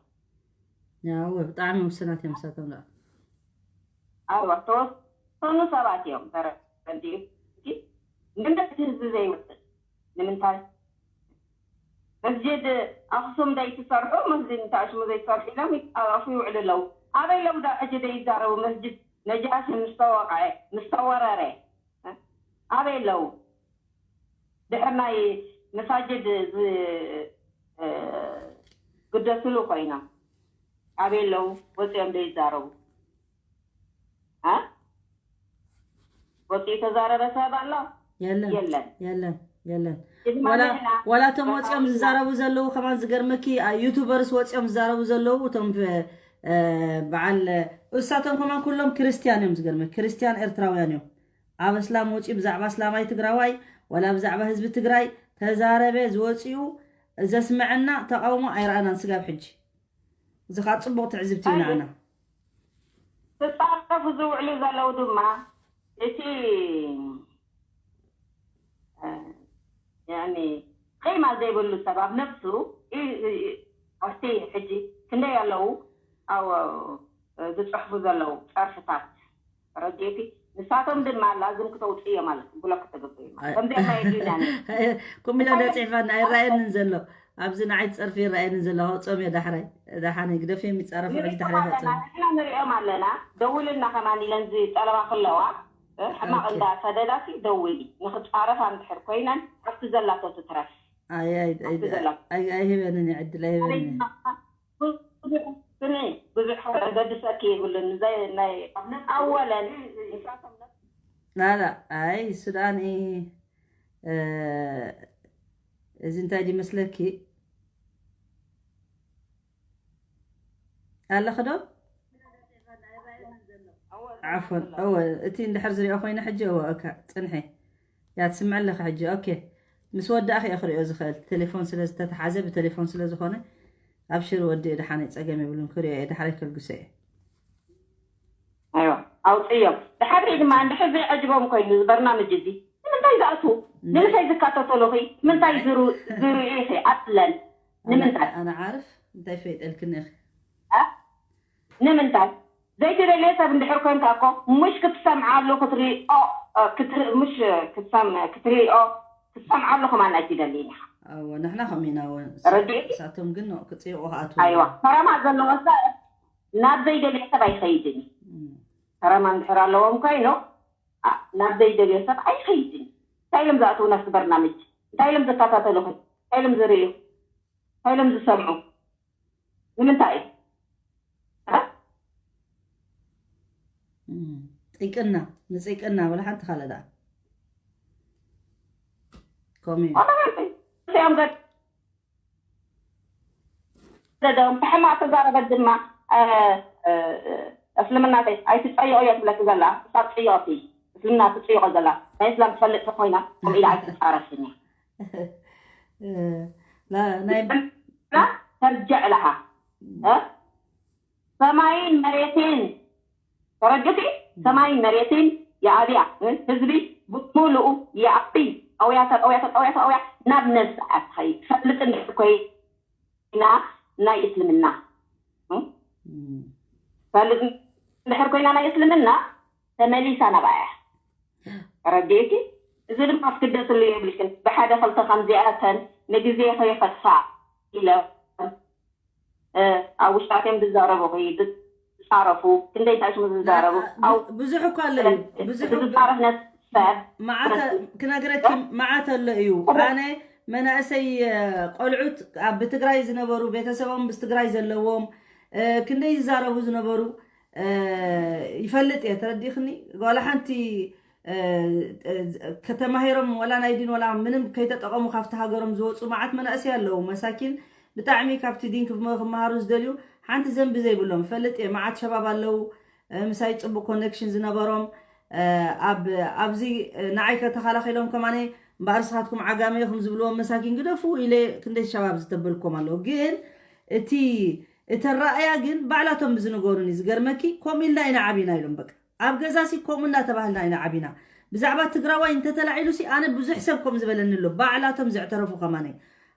ያው ብጣዕሚ ውስናት እዮም ንሳቶም ደኣ። ኣዋ ተወሰኑ ሰባት እዮም። ተረዲእኪ? ንምንታይ እቲ ህዝቢ ዘይወፅእ? ንምንታይ? መስጅድ ኣኽሱም ደይትሰርሑ፣ መስጅድ እንታሽሙ ዘይትሰርሑ ኢሎም ይፃረፉ ይውዕሉ ኣለዉ። ኣበይ ኣለዉ ዳ ሕጂ ደይዛረቡ? መስጅድ ነጃሽ ምስ ተወቕዐ፣ ምስ ተወረረ ኣበይ ኣለዉ? ድሕር ናይ መሳጅድ ዝግደስሉ ኮይኖም ኣበይ ኣለዉ? ወፂኦም ደይዛረቡ? ወፂኡ ተዛረበ ሰብ ኣሎ? የለን የለን። የለን። ዋላ እቶም ወፂኦም ዝዛረቡ ዘለዉ ከማን ዝገርመኪ፣ ዩቱበርስ ወፂኦም ዝዛረቡ ዘለዉ እቶም በዓል እሳቶም ከማን ኩሎም ክርስትያን እዮም። ዝገርመኪ ክርስትያን ኤርትራውያን እዮም። ኣብ እስላም ወፂኡ ብዛዕባ እስላማይ ትግራዋይ ዋላ ብዛዕባ ህዝቢ ትግራይ ተዛረበ ዝወፂኡ ዘስምዐና ተቃውሞ ኣይረኣናን ስጋብ ሕጂ። እዚ ከዓ ፅቡቅ ትዕዝብቲ እዩ ንዓና። ክፃረፉ ዝውዕሉ ዘለዉ ድማ እቲ ቂማ ዘይብሉ ሰብ ኣብ ነብሱ ኣብቲ ሕጂ ክንደይ ኣለዉ ኣብ ዝፅሕፉ ዘለዉ ፀርፍታት ረድኤቲ ንሳቶም ድማ ላዝም ክተውፅእዮ ማለት ብሎክ ክተገብርዮ ማለት ከምዚኣ ናይ ኣዱኛ ኮሚላ እንዳፅሒፋና ኣይረኣየንን ዘሎ ኣብዚ ንዓይ ፀርፊ ይረኣየኒ ዘሎ ኣውፅኦም እየ ዳሕራይ ዳሓነ ግደፍ የሚፃረፉ ሕጂ ዳሕራይ ፈፅም ንሪኦም ኣለና ደውልና ከማን ኢለን ዝጠለባ ክለዋ ሕማቕ እንዳ ሰደዳሲ ደውሊ ንክፃረፋ እንድሕር ኮይነን ኣብቲ ዘላቶ ትትረፍ ኣይህበንን ዕድል ኣይህበንን ብዙሕ ገድሰኪ ይብሉን ናይ ኣወለን ላላ ኣይ ሱዳን እዚ እንታይ ድመስለኪ ኣለኺ ዶ ዓፎን እወ እቲ እንድሕር ዝሪኦ ኮይነ ሕጂ እወ እካ ፅንሐ እያ ትስምዐ ኣለኺ ሕጂ ኦኬ ምስ ወዳእኺ እየ ክሪኦ ዝኽእል ቴሌፎን ስለ ዝተተሓዘ ብቴሌፎን ስለ ዝኾነ ኣብሽር ወዲ ደሓነ ፀገም የብሉን ክሪኦ እየ ደሓረ ከልግሶ እየ ኣይዋ ኣውፅዮም ድሓር ድማ እንድሕር ዘይዕጅቦም ኮይኑ እዚ በርናምጅ እዚ ንምንታይ ዝኣትዉ ንምንታይ ዝካተተሉ ኺ ንምንታይ ዝርኢ ኺ ኣትለን ንምንታይ ኣነ ዓርፍ እንታይ ፈይጠልክኒ ኢኺ ንምንታይ ዘይትደልዮ ሰብ እንድሕር ኮንካ እኮ ምሽ ክትሰምዓሉ ክትሪኦ ምሽ ክትሰምዓሉ ከማን ኣይትደልይን ኢኻ ንሕና ከምኡ ኢና እውን ረዲእኪ ንሳቶም ግን ክፅይቑ ክኣትዉ ኣይዋ ፈረማ ዘለዎ ሰብ ናብ ዘይደልዮ ሰብ ኣይኸይድን እዩ ፈረማ እንድሕር ኣለዎም ኮይኑ ናብ ዘይደልዮ ሰብ ኣይኸይድን እዩ እንታይ ኢሎም ዝኣትዉ ናብቲ በርናምጅ እንታይ ኢሎም ዝከታተሉኺ እንታይ ኢሎም ዝርእዩ እንታይ ኢሎም ዝሰምዑ ንምንታይ እዩ ፂቅና ንፂቅና ወላ ሓንቲ ካልእ ደኣ ከምኡ እዮም ገ ደም ብሕማቅ ተዛረበት ድማ እስልምና ኣይትፀይቆ እያ ትብለኪ ዘላ ክሳብ ፅዮቲ እስልምና ትፅይቆ ዘላ ናይ እስላም ትፈልጥ ተኮይና ከምኡ ኢላ ኣይትፃረፍን እያ ናይ ተርጀዕ ለሃ ሰማይን መሬትን ተረድቲ ሰማይን መሬትን የኣብያ ህዝቢ ብሙሉኡ የኣቢ ጠውያ ተጠውያ ተጠውያ ተጠውያ ናብ ነብሳ እያ ትኸይድ ትፈልጥ እንድሕር ኮይና ናይ እስልምና ትፈልጥ እንድሕር ኮይና ናይ እስልምና ተመሊሳ ናብኣ እያ ረዲእኪ? እዚ ድማ ክትደትሉ የብልክን። ብሓደ ክልተ ከምዚኣተን ንግዜ ከይኸሳ ኢለ ኣብ ውሽጣት እዮም ዝዛረቡ ዝፃረፉ። ክንደይ እንታይ ሽሙ ዝዛረቡ? ብዙሕ እኳ ኣሎ እዩ። ብዙሕ ዝፃረፍ ነሰብ ክነግረኪ መዓት ኣሎ እዩ። ኣነ መናእሰይ ቆልዑት ብትግራይ ዝነበሩ ቤተሰቦም ብትግራይ ዘለዎም ክንደይ ዝዛረቡ ዝነበሩ ይፈልጥ እየ። ተረዲእክኒ? ጓላ ሓንቲ ከተማሂሮም ወላ ናይ ዲን ወላ ምንም ከይተጠቐሙ ካብቲ ሃገሮም ዝወፁ መዓት መናእሰይ ኣለዉ። መሳኪን ብጣዕሚ ካብቲ ዲን ክመሃሩ ዝደልዩ ሓንቲ ዘንቢ ዘይብሎም ፈልጥ እየ። መዓት ሸባብ ኣለዉ ምሳይ ፅቡቅ ኮኔክሽን ዝነበሮም ኣብ ኣብዚ ንዓይ ከተኸላኺሎም ከማነ እምበኣር ስኻትኩም ዓጋመ ኢኹም ዝብልዎም መሳኪን ግደፉ ኢለ ክንደይ ሸባብ ዝተበልኩም ኣለዉ። ግን እቲ እቲ ኣረኣእያ ግን ባዕላቶም ብዝነገሩኒ ዝገርመኪ ከምኡ ኢልና ኢና ዓቢና ኢሎም በቃ ኣብ ገዛሲ ከምኡ እናተባህልና ኢና ዓቢና። ብዛዕባ ትግራዋይ እንተተላዒሉሲ ኣነ ብዙሕ ሰብ ከም ዝበለኒ ኣሎ። ባዕላቶም ዘዕተረፉ ከማነይ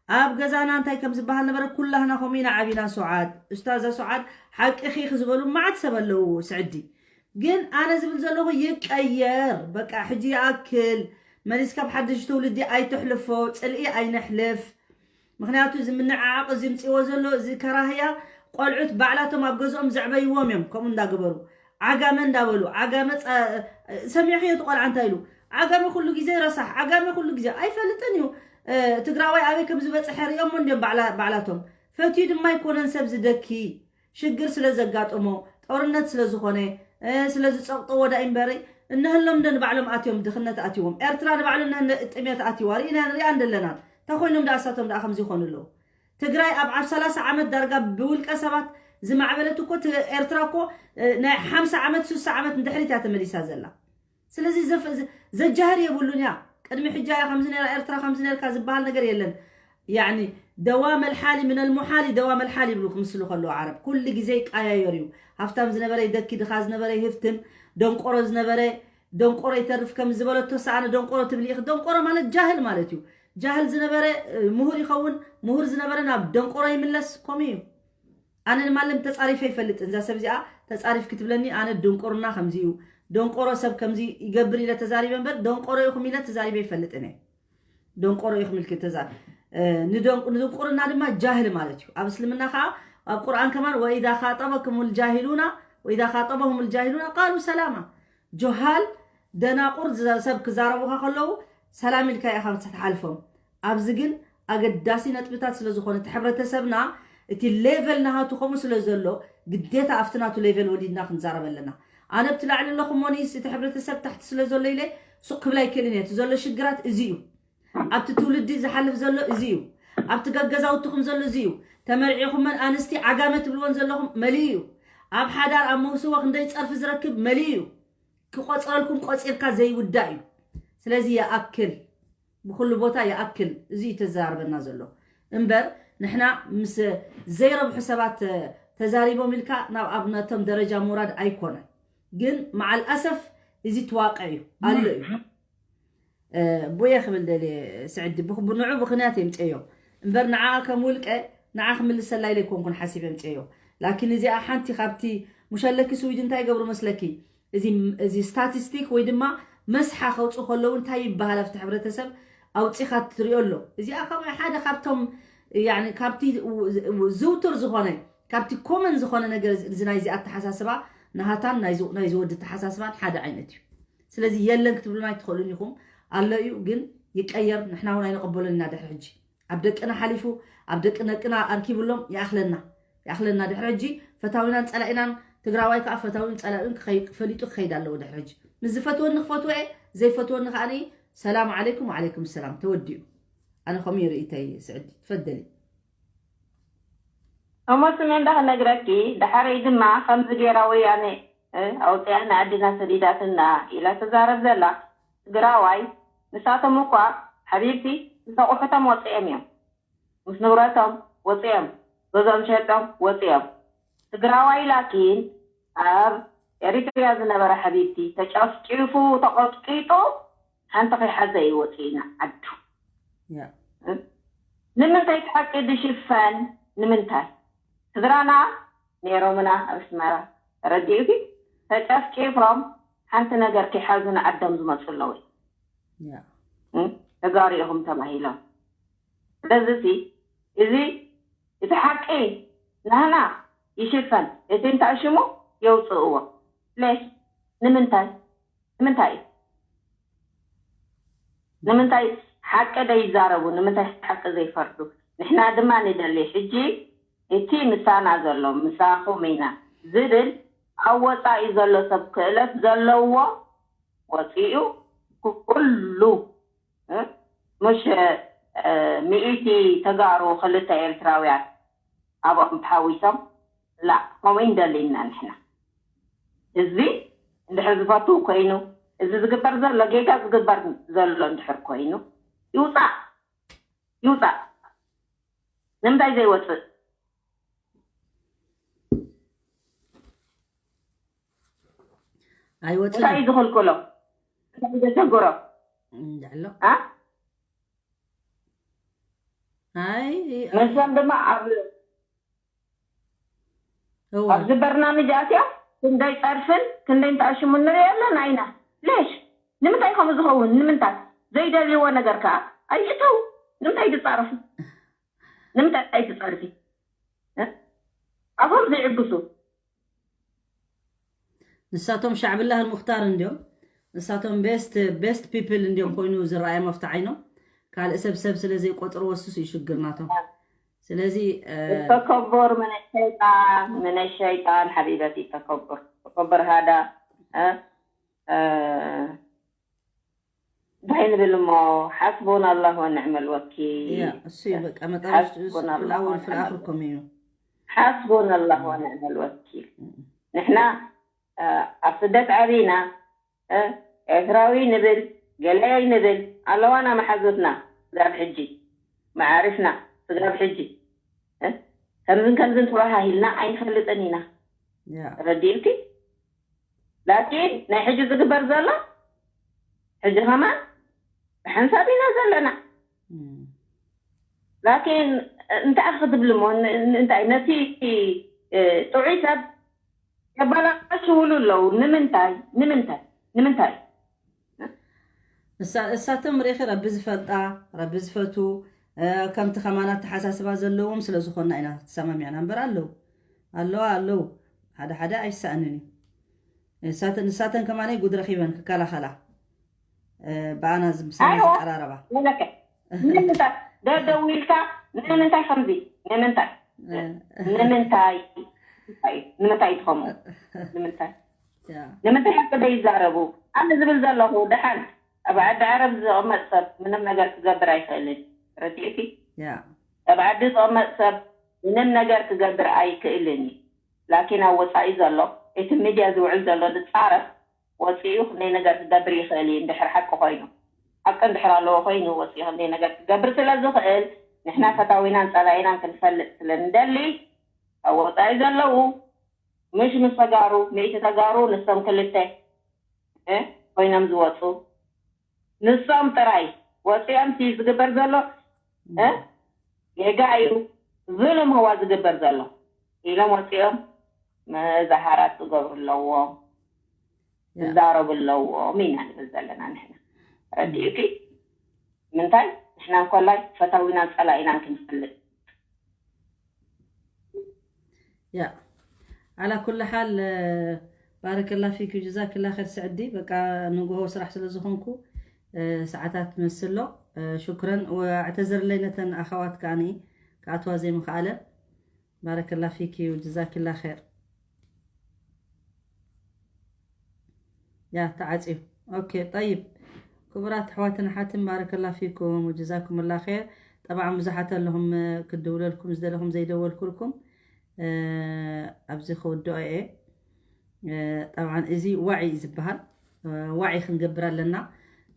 ኣብ ገዛና እንታይ ከም ዝበሃል ነበረ። ኩላህና ከምኡ ኢና ዓቢና። ሱዓድ፣ ኡስታዛ ሱዓድ ሓቅኺ ኢኺ ዝበሉ መዓት ሰብ ኣለዉ ስዕዲ። ግን ኣነ ዝብል ዘለኹ ይቀየር። በቃ ሕጂ ይኣክል። መሊስካ ኣብ ሓድሽ ትውልዲ ኣይተሕልፎ፣ ፅልኢ ኣይነሕልፍ። ምክንያቱ እዚ ምንዕዓቕ እዚ ምፅዎ ዘሎ እዚ ከራህያ ቆልዑት ባዕላቶም ኣብ ገዝኦም ዘዕበይዎም እዮም። ከምኡ እንዳገበሩ ዓጋመ እንዳበሉ ዓጋመ ሰሚዕኽዮ እቲ ቆልዓ እንታይ ኢሉ? ዓጋመ ኩሉ ግዜ ረሳሕ፣ ዓጋመ ኩሉ ግዜ ኣይፈልጥን እዩ። ትግራዋይ ኣበይ ከም ዝበፅሐ ሪኦሞ እንዲዮም ባዕላቶም። ፈትዩ ድማ ኣይኮነን ሰብ ዝደኪ ሽግር ስለ ዘጋጥሞ ጦርነት ስለ ዝኾነ ስለ ዝፀቕጥዎ ዳ እምበሪ እነህሎም ደ ንባዕሎም ኣትዮም ድኽነት ኣትዎም ኤርትራ ንባዕሉ ነህነ ጥሜት ኣትዋ ርኢና ንሪኣ እንደለና። እንታይ ኮይኖም ደኣ እሳቶም ደኣ ከምዚ ይኾኑ ኣለዉ? ትግራይ ኣብ ኣብ ሰላሳ ዓመት ዳርጋ ብውልቀ ሰባት ዝማዕበለት እኮ ት- ኤርትራ እኮ እ፣ ናይ ሓምሳ ዓመት ሱሳ ዓመት ንድሕሪት እያ ተመሊሳ ዘላ። ስለዚ ዘፍ- ዘ- ዘጃህር የብሉን እያ። ቅድሚ ሕጂ እያ ከምዚ ነራ ኤርትራ ከምዚ ነርካ ዝበሃል ነገር የለን። ያኒ ደዋ መልሓሊ ምነል ሙሓሊ ደዋ መልሓሊ ይብሉ ክምስሉ ከለዉ ዓረብ ኩሉ ግዜ ይቃያየር እዩ። ሃፍታም ዝነበረ ይደኪ፣ ድኻ ዝነበረ ይህፍትም፣ ደንቆሮ ዝነበረ ደንቆሮ ይተርፍ ከም ዝበለቶ ሰኣነ ደንቆሮ ትብሊ ኢኺ። ደንቆሮ ማለት ጃህል ማለት እዩ። ጃህል ዝነበረ ምሁር ይኸውን፣ ምሁር ዝነበረ ናብ ደንቆሮ ይምለስ። ከምኡ እዩ። ኣነ ንማለም ተፃሪፈ ይፈልጥን እዛ ሰብ እዚኣ ተፃሪፍ ክትብለኒ ኣነ ድንቁርና ከምዚ እዩ፣ ደንቆሮ ሰብ ከምዚ ይገብር ኢለ ተዛሪበ እምበር ደንቆሮ ኢኹም ኢለ ተዛሪበ ይፈልጥን እየ። ደንቆሮ ኢኹም ኢልኪ ተዛ ንድንቁርና ድማ ጃህል ማለት እዩ። ኣብ እስልምና ከዓ ኣብ ቁርኣን ከማን ወኢዛ ካጠበኩም ልጃሂሉና ወኢዛ ካጠበሁም ልጃሂሉና ቃሉ ሰላማ። ጆሃል ደናቁር ሰብ ክዛረቡካ ከለዉ ሰላም ኢልካ ኢኻ ትሓልፎም። ኣብዚ ግን ኣገዳሲ ነጥብታት ስለ ዝኾነ እቲ ሕብረተሰብና እቲ ሌቨል ናሃቱ ከምኡ ስለ ዘሎ ግዴታ ኣብቲ ናቱ ሌቨል ወሊድና ክንዛረብ ኣለና። ኣነ ብቲ ላዕሊ ኣለኹ እሞ ንይስ እቲ ሕብረተሰብ ታሕቲ ስለ ዘሎ ኢለ ሱቕ ክብል ኣይክእልን እየ። እቲ ዘሎ ሽግራት እዚ እዩ። ኣብቲ ትውልዲ ዝሓልፍ ዘሎ እዚ እዩ። ኣብቲ ገገዛውትኹም ዘሎ እዚ እዩ። ተመርዒኹመን ኣንስቲ ዓጋመ ትብልወን ዘለኹም መሊኡ እዩ። ኣብ ሓዳር ኣብ መውስቦ ክንደይ ፀርፊ ዝረክብ መሊኡ እዩ። ክቆፅረልኩም ቆፂርካ ዘይውዳእ እዩ። ስለዚ ይኣክል፣ ብኩሉ ቦታ ይኣክል። እዚ እዩ ተዘራርበና ዘሎ እምበር ንሕና ምስ ዘይረብሑ ሰባት ተዛሪቦም ኢልካ ናብ ኣብነቶም ደረጃ ምውራድ ኣይኮነን። ግን መዓል ኣሰፍ እዚ ትዋቀ እዩ ኣሎ እዩ። ቡየ ክብል ደልየ ስዕዲ ንዑ ብክንያት የምፅዮ እምበር ንዓ ከም ውልቀ ንዓ ክምልሰላ ኢለ ኣይኮንኩን ሓሲብ የምፅዮ። ላኪን እዚኣ ሓንቲ ካብቲ ሙሸለኪ ስዊድ እንታይ ይገብሩ መስለኪ? እዚ ስታቲስቲክ ወይ ድማ መስሓ ከውፅኡ ከለዉ እንታይ ይበሃል ኣብቲ ሕብረተሰብ ኣውፂኻ ትሪኦ ኣሎ። እዚኣ ከም ሓደ ካብቶም ካብቲ ዝውቱር ዝኾነ ካብቲ ኮመን ዝኾነ ነገር እዚ ናይዚ ኣተሓሳስባ ናሃታን ናይዚ ወዲ ኣተሓሳስባን ሓደ ዓይነት እዩ። ስለዚ የለን ክትብሉና ኣይትኽእሉን ኢኹም። ኣሎ እዩ ግን ይቀየር። ንሕና እውን ኣይንቐበሎን ኢና ድሕሪ ሕጂ ኣብ ደቅና ሓሊፉ ኣብ ደቂ ነቅና ኣርኪብሎም ይኣኽለና ይኣኽለና ድሕሪ ሕጂ ፈታዊናን ፀላኢናን ትግራዋይ ከዓ ፈታዊን ፀላኢን ክኸይ- ፈሊጡ ክኸይድ ኣለዎ ድሕሪ ሕጂ ምስ ዝፈትወኒ ክፈትወ እየ ዘይፈትወኒ ከዓ ሰላም ዓለይኩም ወዓለይኩም ሰላም ተወዲኡ። ኣነ ከምኡ ይርእይተይ ስዕዲ ትፈደሊ። እሞ ስሜ እንዳ ክነግረኪ ድሓረይ ድማ ከምዚ ገይራ ወያነ ኣውፅያ ንኣድና ሰዲዳትና ኢላ ትዛረብ ዘላ ትግራዋይ። ንሳቶም እኳ ሓቢብቲ ምስ ኣቑሑቶም ወፅኦም እዮም፣ ምስ ንብረቶም ወፅኦም፣ ገዝኦም ሸጦም ወፅኦም። ትግራዋይ ላኪን ኣብ ኤሪትሪያ ዝነበረ ሓቢብቲ ተጨፍጪፉ ተቐጥቂጡ ሓንቲ ከይሓዘ እዩ ወፂእና ዓዱ። ንምንታይ እቲ ሓቂ ዝሽፈን? ንምንታይ ስድራና ነይሮምና ኣብ ኣስመራ ተረዲኡኪ ተጨፍጪፎም ሓንቲ ነገር ከይሓዙ ንዓዶም ዝመፁ ኣለዉ። ተጋሩ ኢኹም ተባሂሎም። ስለዚ እዚ እቲ ሓቂ ናህና ይሽፈን፣ እቲ እንታይ ሽሙ የውፅእዎ። ሌሽ ንምንታይ? ንምንታይ? ንምንታይ ሓቂ ደይዛረቡ? ንምንታይ ሓቂ ዘይፈርዱ? ንሕና ድማ ንደሊ። ሕጂ እቲ ምሳና ዘሎ፣ ምሳኹም ኢና ዝብል ኣብ ወፃኢ ዘሎ ሰብ ክእለት ዘለዎ ወፂኡ ኩሉ፣ እ፣ ምሽ፣ እ፣ ሚእቲ ተጋሩ ክልተ ኤርትራውያን ኣብኦም ተሓዊሶም። ላ፣ ከምኡ ይንደሊ ኢና ንሕና። ህዝቢ እንድሕር ዝፈቱ ኮይኑ፣ እዚ ዝግበር ዘሎ ጌጋ ዝግበር ዘሎ እንድሕር ኮይኑ፣ ይውፃእ፣ ይውፃእ። ንምንታይ ዘይወፅእ? ኣይወፅእ። እንታይ እዩ ዝኽልክሎ? እንታይ እዩ ዘሸግሮ? እንዳሎ ኣ ኣይ ንሶም ድማ ኣብ እዋ ኣብዚ በርናምጅ ኣትዮም ክንደይ ፀርፍን ክንደይ እንተኣሽሙ ንሪኦ ኣለና ኢና። ሌሽ ንምንታይ ከምኡ ዝኸውን? ንምንታይ ዘይደልይዎ ነገር ከዓ ኣይእተው? ንምንታይ ትፃረፉ? ንምንታይ ኣይትፃርፊ? እ? ኣፎም ዘይዕግሱ ንሳቶም ሻዕብላህ ሙክታር እንዲዮም። ንሳቶም ቤስት ቤስት ፒፕል እንዲዮም ኮይኑ ዝረኣዮም ኣብቲ ዓይኖም። ካልእ ሰብ ሰብ ስለ ዘይቆፅርዎ እሱስ እዩ ሽግር ናቶም። ስለዚ እ፣ ተከቦር ምን ሸይጣን ምን ሸይጣን ሓቢበቲ ተከቦር ተከቦር ሃዳ እ፣ እ፣ እንታይ ንብል እሞ ሓስቦና ኣላህ ወንዕመል ወኪል ያ እሱ እዩ በቃ መጣ ሓስቦና ኣላህ ፍልኣወል ወንዕመል ፍልኣኽር ኮም እዩ። ሓስቦና ኣላህ ወንዕመል ወኪል ንሕና እ፣ ኣብ ስደት ዓቢና እ፣ ኤርትራዊ ንብል ገለ ንብል ኣለዋና መሓዙትና ስጋብ ሕጂ መዓርፍና ስጋብ ሕጂ እ፣ ከምዝን ከምዝን ተባሃሂልና ኣይንፈልጥን ኢና። ያ ተረዲእልኪ? ላኪን ናይ ሕጂ ዝግበር ዘሎ ሕጂ ከማን ብሓንሳብ ኢና ዘለና። እም። ላኪን እንታይ ክትብል እሞ ን- ን- እንታይ ነቲ እ፣ ጥዑይ ሰብ የበላሽውሉ ኣለዉ። ንምንታይ ንምንታይ ንምንታይ? እሳ- እሳቶም ርኢኺ ረቢ ዝፈልጣ ረቢ ዝፈቱ እ፣ ከምቲ ከማና ኣተሓሳስባ ዘለዎም ስለ ዝኾንና ኢና ተሰማሚዕና እምበር ኣለዉ ኣለዋ ኣለዉ ሓደ ሓደ ኣይሰኣንን እዩ። እሳተን እሳተን ከማነይ ጉድ ረኺበን ክከላኸላ እ፣ ብኣና ዝምሳና ኣይዋ። ዝቀራረባ ወለከ ንምንታይ ደደው ኢልካ ንምንታይ ከምዚ ንምንታይ እ፣ ንምንታይ ንምንታይ ትኸምኡ ንምንታይ ያ ንምንታይ ሓቂ ዘይዛረቡ? ኣነ ዝብል ዘለኹ ደሓን ኣብ ዓዲ ዓረብ ዝቕመጥ ሰብ ምንም ነገር ክገብር ኣይኽእልን። ረዲእኪ? ያ ኣብ ዓዲ ዝቕመጥ ሰብ ምንም ነገር ክገብር ኣይክእልን እዩ። ላኪን ኣብ ወፃኢ ዘሎ እቲ ሚድያ ዝውዕል ዘሎ ዝፃረፍ ወፂኡ ክንደይ ነገር ክገብር ይኽእል እዩ። እንድሕር ሓቂ ኮይኑ ሓቂ እንድሕር ኣለዎ ኮይኑ ወፂኡ ክንደይ ነገር ክገብር ስለ ዝኽእል ንሕና ፈታዊናን ፀላኢናን ክንፈልጥ ስለ ንደሊ ኣብ ወፃኢ ዘለዉ ምሽ ምስ ተጋሩ ሚእቲ ተጋሩ ንሶም ክልተ እ ኮይኖም ዝወፁ ንሶም ጥራይ ወፂኦም ሲ ዝግበር ዘሎ እ ጌጋ እዩ። ዝልም ህዋ ዝግበር ዘሎ ኢሎም ወፂኦም መዛሃራት ዝገብሩ ኣለዎም። ያ ዝዛረቡ ኣለዎም ኢና ንብል ዘለና ንሕና። ረዲእኪ? ምንታይ ንሕና እንኮላይ ፈታዊናን ፀላኢናን ክንፈልጥ ያ ኣላ ኩሉ ሓል እ፣ ባረከላ ፊኪ ጀዛክላ ኸር ስዕዲ በቃ ንግሆ ስራሕ ስለ ዝኾንኩ እ፣ ሰዓታት ትመስሎ እ፣ ሹክረን ወ- ኣዕተዘርለይ ነተን ኣኸዋት ከኣኒ ክኣትዋ ዘይምኽኣለ ባረከላ ፊኪ ወጀዛክላ ኸር ያ ተዓፅዩ ኦኬ ጠይብ ክቡራት ኣሕዋትን ኣሓትን ባረከላ ፊኩም ወጀዛኩም ላ ኸር ጠብዓን ብዙሓት ኣለኹም እ፣ ክድውለልኩም ዝደለኹም ዘይደወልኩልኩም እ፣ ኣብዚ ክውድኦ እየ እ፣ ጠብዓን እዚ ዋዒ እዩ ዝበሃል እ፣ ዋዒ ክንገብር ኣለና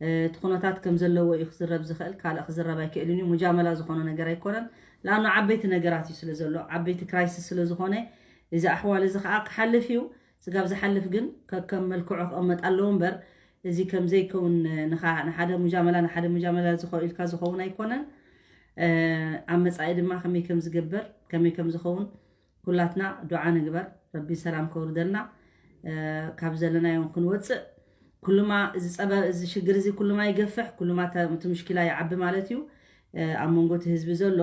እ፣ እቲ ኩነታት ከም ዘለዎ እዩ ክዝረብ ዝኽእል ካልእ ክዝረብ ኣይክእልን እዩ ሙጃመላ ዝኾነ ነገር ኣይኮነን ለኣኑ ዓበይቲ ነገራት እዩ ስለ ዘሎ ዓበይቲ ክራይሲስ ስለ ዝኾነ እዚ ኣሕዋል እዚ ከዓ ክሓልፍ እዩ ስጋብ ዝሓልፍ ግን ከከም መልክዑ ክቕመጥ ኣለዎ እምበር እዚ ከም ዘይከውን ንኻ- ንሓደ ሙጃመላ ንሓደ ሙጃመላ ዝኸ- ኢልካ ዝኸውን ኣይኮነን እ፣ ኣብ መፃኢ ድማ ከመይ ከም ዝገብር ከመይ ከም ዝኸውን ኩላትና ዱዓ ንግበር ረቢ ሰላም ከውርደልና እ፣ ካብ ዘለናዮ እውን ክንወፅእ ኩሉማ እዚ ፀበ እዚ ሽግር እዚ ኩሉማ ይገፍሕ፣ ኩሉማ እቲ ምሽኪላ ይዓቢ ማለት እዩ ኣብ መንጎ እቲ ህዝቢ ዘሎ።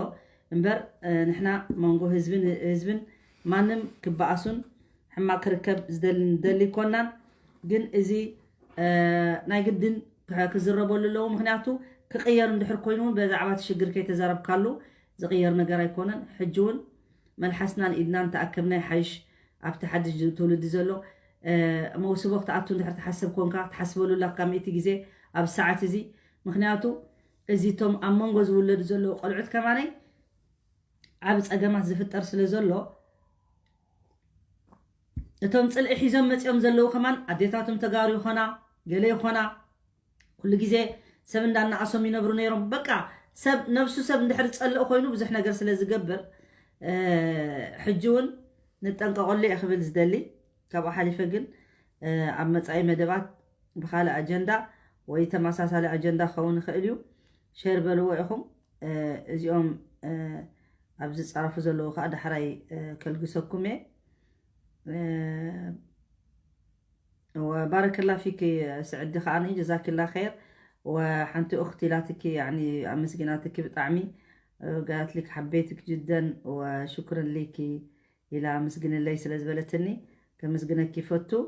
እምበር ንሕና መንጎ ህዝብን ህዝብን ማንም ክበኣሱን ሕማቅ ክርከብ ዝደሊ ኣይኮናን። ግን እዚ ናይ ግድን ክዝረበሉ ኣለዎ። ምክንያቱ ክቅየር እንድሕር ኮይኑ እውን በዛዕባ እቲ ሽግር ከይተዛረብካሉ ዝቅየር ነገር ኣይኮነን። ሕጂ እውን መልሓስናን ኢድናን ተኣከብና ይሓይሽ። ኣብቲ ሓድሽ ትውልዲ ዘሎ መውስቦ ክትኣቱ እንድሕር ትሓስብ ኮንካ ክትሓስበሉ ኣለካ ሚእቲ ግዜ ኣብ ሰዓት እዚ። ምክንያቱ እዚ እቶም ኣብ መንጎ ዝውለዱ ዘለዉ ቆልዑት ከማነይ ዓብ ፀገማት ዝፍጠር ስለ ዘሎ እቶም ፅልኢ ሒዞም መፂኦም ዘለዉ ከማን ኣዴታቶም ተጋሩ ይኾና ገለ ይኾና ኩሉ ግዜ ሰብ እንዳናኣሶም ይነብሩ ነይሮም። በቃ ሰብ ነብሱ ሰብ እንድሕር ዝፀልእ ኮይኑ ብዙሕ ነገር ስለ ዝገብር ሕጂ እውን ንጠንቀቀሉ እየ ክብል ዝደሊ። ካብኡ ሓሊፈ ግን ኣብ መፃኢ መደባት ብካልእ ኣጀንዳ ወይ ተመሳሳሊ ኣጀንዳ ክኸውን ይኽእል እዩ። ሸር በልዎ ኢኹም። እዚኦም ኣብ ዝፃረፉ ዘለዉ ከዓ ዳሕራይ ከልግሰኩም እየ። وبارك الله فيك سعدي خاني، جزاك الله خير. وحنتي أختي لاتكي يعني أمسكناتك بطعمي، قالت لك حبيتك جدا وشكرا لك إلى مسكن الله سلز بلتني كمسكنك فتو.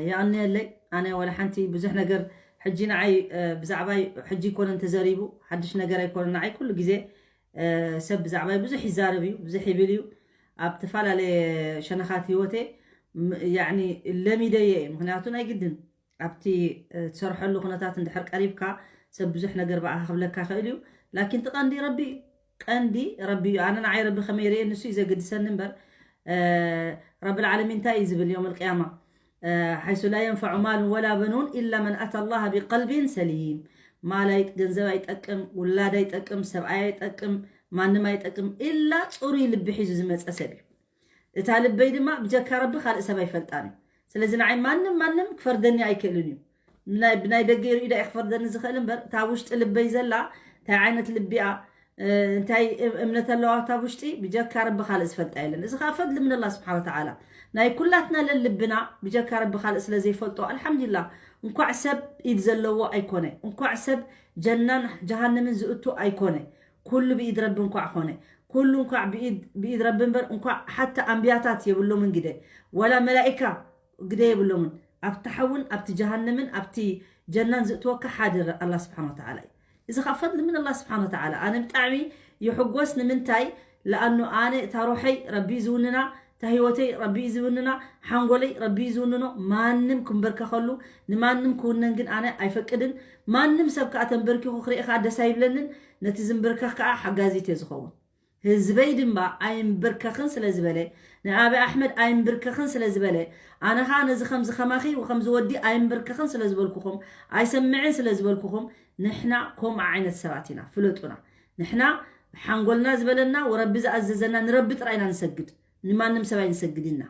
የቐንየለይ። ኣነ ወላ ሓንቲ ብዙሕ ነገር ሕጂ ንዓይ ብዛዕባይ ሕጂ ይኮነን ተዘሪቡ ሓድሽ ነገር ኣይኮነን። ንዓይ ኩሉ ግዜ ሰብ ብዛዕባይ ብዙሕ ይዛረብ እዩ፣ ብዙሕ ይብል እዩ። ኣብ ተፈላለየ ሸነኻት ህይወተይ ለሚደየ እየ። ምክንያቱ ናይ ግድን ኣብቲ ትሰርሐሉ ኩነታት እንድሕር ቀሪብካ ሰብ ብዙሕ ነገር ብኣኻ ክብለካ ክእል እዩ። ላኪን እቲ ቀንዲ ረቢ እዩ። ቀንዲ ረቢ እዩ። ኣነ ንዓይ ረቢ ከመይ ርእየ ንሱ እዩ ዘገድሰኒ እምበር ረቢ ልዓለሚን እንታይ እዩ ዝብል ዮም ልቅያማ ሓይሱ ላ የንፈዑ ማሉን ወላ በኑን ኢላ መን ኣታ ላሃ ቢቀልቢን ሰሊም። ማል ገንዘብ ኣይጠቅም፣ ውላድ ኣይጠቅም፣ ሰብኣይ ኣይጠቅም፣ ማንም ኣይጠቅም ኢላ ፅሩይ ልቢ ሒዙ ዝመፀ ሰብ እዩ። እታ ልበይ ድማ ብጀካ ረቢ ካልእ ሰብ ኣይፈልጣን እዩ። ስለዚ ንዓይ ማንም ማንም ክፈርደኒ ኣይክእልን እዩ። ብናይ ደገ ርእዩ ዳ ክፈርደኒ ዝኽእል እምበር እታ ውሽጢ ልበይ ዘላ እንታይ ዓይነት ልቢኣ እንታይ እምነት ኣለዋ ኣብታ ውሽጢ ብጀካ ረቢ ካልእ ዝፈልጣ የለን። እዚ ከዓ ፈድሊ ምን ኣላ ስብሓን ወተዓላ። ናይ ኩላትና ለልብና ብጀካ ረቢ ካልእ ስለ ዘይፈልጦ ኣልሓምዱላ። እንኳዕ ሰብ ኢድ ዘለዎ ኣይኮነ፣ እንኳዕ ሰብ ጀናን ጀሃንምን ዝእቱ ኣይኮነ። ኩሉ ብኢድ ረቢ እንኳዕ ኮነ። ኩሉ እንኳዕ ብኢድ ረቢ እምበር እንኳዕ ሓታ ኣንብያታት የብሎምን ግደ ወላ መላኢካ ግደ የብሎምን። ኣብቲ ሓውን ኣብቲ ጀሃንምን ኣብቲ ጀናን ዝእትወካ ሓደ ኣላ ስብሓን ወተዓላ እዩ። እዚ ካብ ፈድሊ ምን ኣላ ስብሓን ወተዓላ። ኣነ ብጣዕሚ ይሕጎስ። ንምንታይ? ለኣኑ ኣነ እታ ሩሐይ ረቢ እዩ ዝውንና፣ እታ ህይወተይ ረቢ እዩ ዝውንና፣ ሓንጎለይ ረቢ እዩ ዝውንኖ። ማንም ክንበርከኸሉ ንማንም ክውነን ግን ኣነ ኣይፈቅድን። ማንም ሰብ ከዓ ተንበርኪኹ ክርኢ ከዓ ደስ ኣይብለንን። ነቲ ዝንብርከኽ ከዓ ሓጋዚት እየ ዝኸውን። ህዝበይ ድማ ኣይንብርከኽን ስለ ዝበለ፣ ንኣቢ ኣሕመድ ኣይንብርከኽን ስለ ዝበለ፣ ኣነ ኸዓ ነዚ ከምዚ ከማኺ ወከምዚ ወዲ ኣይንብርከኽን ስለ ዝበልኩኹም፣ ኣይሰምዕን ስለ ዝበልኩኹም፣ ንሕና ከምኡ ዓይነት ሰባት ኢና፣ ፍለጡና። ንሕና ሓንጎልና ዝበለና ወረቢ ዝኣዘዘና ንረቢ ጥራይ ኢና ንሰግድ፣ ንማንም ሰብ ኣይንሰግድ ኢና፣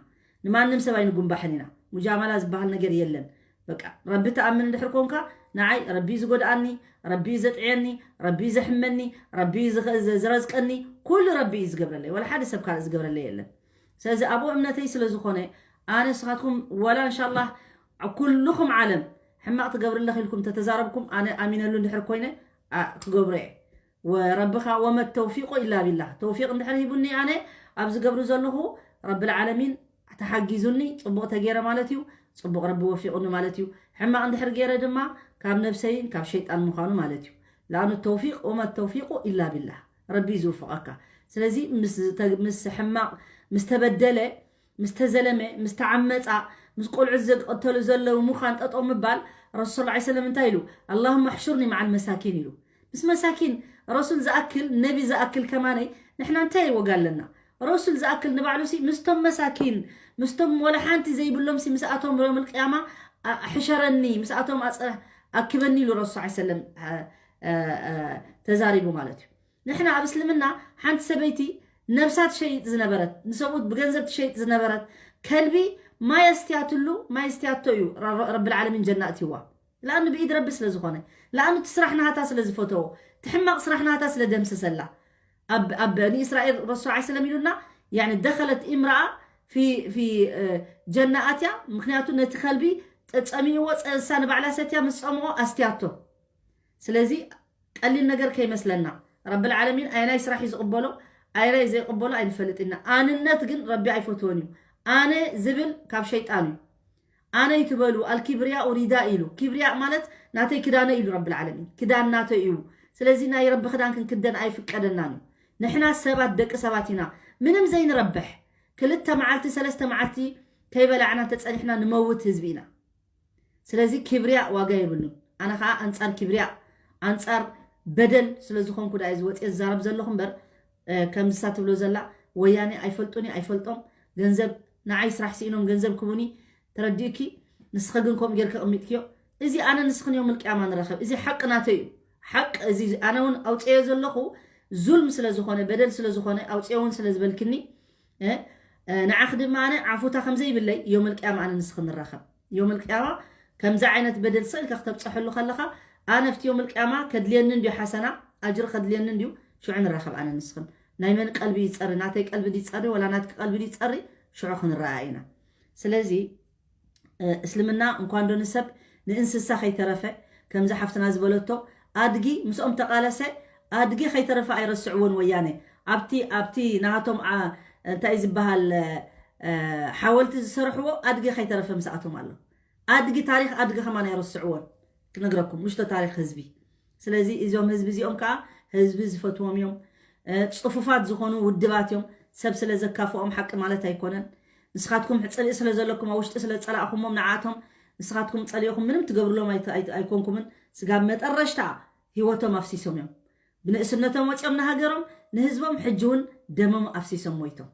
ንማንም ሰብ ኣይንጉንባሕን ኢና። ሙጃመላ ዝበሃል ነገር የለን። በቃ ረቢ ተኣምን እንድሕር ኮንካ ንዓይ ረቢ እዩ ዝጎድኣኒ፣ ረቢ እዩ ዘጥዕየኒ፣ ረቢ እዩ ዘሕመኒ፣ ረቢ እዩ ዝኸ- ዘ- ዝረዝቀኒ፣ ኩሉ ረቢ እዩ ዝገብረለይ። ወላ ሓደ ሰብ ካልእ ዝገብረለይ የለን። ስለዚ ኣብኡ እምነተይ ስለ ዝኾነ ኣነ ንስኻትኩም ወላ እንሻላህ ኩልኹም ዓለም ሕማቕ ትገብሪ ኣለኺ ኢልኩም ተተዛረብኩም ኣነ ኣሚነሉ እንድሕር ኮይነ ኣ- ክገብሮ እየ። ወረብኻ ወመ ተውፊቁ ኢላ ቢላህ። ተውፊቅ እንድሕር ሂቡኒ ኣነ ኣብ ዝገብሩ ዘለኹ ረብል ዓለሚን ተሓጊዙኒ ጽቡቕ ተገይረ ማለት እዩ። ጽቡቕ ረቢ ወፊቁኒ ማለት እዩ። ሕማቕ እንድሕር ገይረ ድማ ካብ ነብሰይን ካብ ሸይጣን ምዃኑ ማለት እዩ። ለኣኑ ተውፊቅ ወመ ተውፊቁ ኢላ ቢላህ። ረቢ እዩ ዝውፍቐካ። ስለዚ ምስ ተ- ምስ ሕማቕ ምስ ተበደለ ምስ ተዘለመ ምስ ተዓመፃ ምስ ቆልዑት ዘቀተሉ ዘለዉ ምዃን ጠጠው ምባል ረሱል ላ ሰለም እንታይ ኢሉ ኣላሁመ ኣሕሹርኒ መዓል መሳኪን ኢሉ። ምስ መሳኪን ረሱል ዝኣክል ነቢ ዝኣክል ከማነይ ንሕና እንታይ ወጋ ኣለና? ረሱል ዝኣክል ንባዕሉ ሲ ምስቶም መሳኪን ምስቶም ወላ ሓንቲ ዘይብሎም ሲ ምስኣቶም ዮም ልቅያማ ሕሸረኒ ምስኣቶም ኣፀ- ኣክበኒ ኢሉ ረሱል ላ ሰለም ተዛሪቡ ማለት እዩ። ንሕና ኣብ እስልምና ሓንቲ ሰበይቲ ነብሳ ትሸይጥ ዝነበረት ንሰብኡት ብገንዘብ ትሸይጥ ዝነበረት ከልቢ ማይ ኣስትያትሉ ማይ ኣስትያቶ እዩ ረብል ዓለሚን ጀና እትዋ። ለኣኑ ብኢድ ረቢ ስለ ዝኾነ ለኣኑ እቲ ስራሕ ናሃታ ስለ ዝፈተዎ እቲ ሕማቕ ስራሕ ናሃታ ስለ ደምሰሰላ ኣብ በኒ እስራኤል ረሱል ዓ ሰለም ኢሉና يعني دخلت امرأة في في ጀና ኣትያ። ምክንያቱ ነቲ ከልቢ ጠጸሚዎ፣ ጸንሳ ንባዕላ ሰትያ ምስ ጸምኦ ኣስትያቶ። ስለዚ ቀሊል ነገር ከይመስለና፣ ረብል ዓለሚን ኣየናይ ስራሕ እዩ ዝቕበሎ ኣየናይ ዘይቕበሎ ኣይንፈልጥ ኢና። ኣንነት ግን ረቢ ኣይፈትዎን እዩ። ኣነ ዝብል ካብ ሸይጣን እዩ። ኣነ ይትበሉ ኣልኪብርያ ሪዳ ኢሉ። ኪብርያ ማለት ናተይ ክዳነ ኢሉ ረብል ዓለሚን። ክዳን ናተይ እዩ። ስለዚ ናይ ረቢ ክዳን ክንክደን ኣይፍቀደናን እዩ። ንሕና ሰባት ደቂ ሰባት ኢና። ምንም ዘይንረብሕ ክልተ መዓልቲ ሰለስተ መዓልቲ ከይበላዕና ተጸኒሕና ንመውት ህዝቢ ኢና። ስለዚ ኪብርያ ዋጋ የብሉን። ኣነ ከዓ ኣንጻር ኪብርያ ኣንጻር በደል ስለ ዝኾንኩ ዳ እዚ ወፅየ ዝዛረብ ዘለኹ እምበር ከምዝሳ ትብሎ ዘላ ወያኔ ኣይፈልጡኒ ኣይፈልጦም። ገንዘብ ንዓይ ስራሕ ስኢኖም ገንዘብ ክቡኒ ተረዲእኪ። ንስኸ ግን ከምኡ ጌርኪ ቀሚጥክዮ። እዚ ኣነ ንስኽን ዮም ልቅያማ ንረኸብ። እዚ ሓቂ ናተይ እዩ። ሓቂ እዚ ኣነ እውን ኣውፅየ ዘለኹ ዙልም ስለ ዝኾነ በደል ስለ ዝኾነ ኣውፅየ እውን ስለ ዝበልክኒ ንዓኽ ድማ ኣነ ዓፉታ ከምዘይብለይ ዮም ልቅያማ ኣነ ንስኽን ንራኸብ። ዮም ልቅያማ ከምዚ ዓይነት በደል ስቕ ኢልካ ክተብፀሐሉ ከለኻ ኣነ ኣብቲ ዮም ልቅያማ ከድልየኒ እንድዩ ሓሰና ኣጅሪ ከድልየኒ እንድዩ። ሽዑ ንራኸብ ኣነ ንስኽን። ናይ መን ቀልቢ ይፀሪ? ናተይ ቀልቢ ድዩ ይፀሪ ወላ ናትኪ ቀልቢ ድዩ ይፀሪ? ሽዑ ክንረኣ ኢና። ስለዚ እስልምና እንኳን ዶ ንሰብ ንእንስሳ ከይተረፈ ከምዚ ሓፍትና ዝበለቶ ኣድጊ ምስኦም ተቃለሰ ኣድጊ ከይተረፈ ኣይረስዕዎን ወያነ ኣብቲ ኣብቲ ናቶም እንታይ ዝበሃል ሓወልቲ ዝሰርሕዎ ኣድጊ ከይተረፈ ምስኣቶም ኣሎ። ኣድጊ ታሪክ ኣድጊ ከማን ኣይረስዕዎን። ክነግረኩም ውሽቶ ታሪክ ህዝቢ ስለዚ እዞም ህዝቢ እዚኦም ከዓ ህዝቢ ዝፈትዎም እዮም። ፅፉፋት ዝኾኑ ውድባት እዮም። ሰብ ስለ ዘካፍኦም ሓቂ ማለት ኣይኮነን። ንስኻትኩም ፅልኢ ስለ ዘለኩም ኣብ ውሽጢ ስለ ዝፀላእኹሞም ንዓቶም ንስኻትኩም ፀሊእኹም ምንም ትገብርሎም ኣይኮንኩምን። ስጋብ መጠረሽታ ህይወቶም ኣፍሲሶም እዮም። ብንእስነቶም ወፂኦም ንሃገሮም ንህዝቦም ሕጂ እውን ደሞም ኣፍሲሶም ሞይቶም።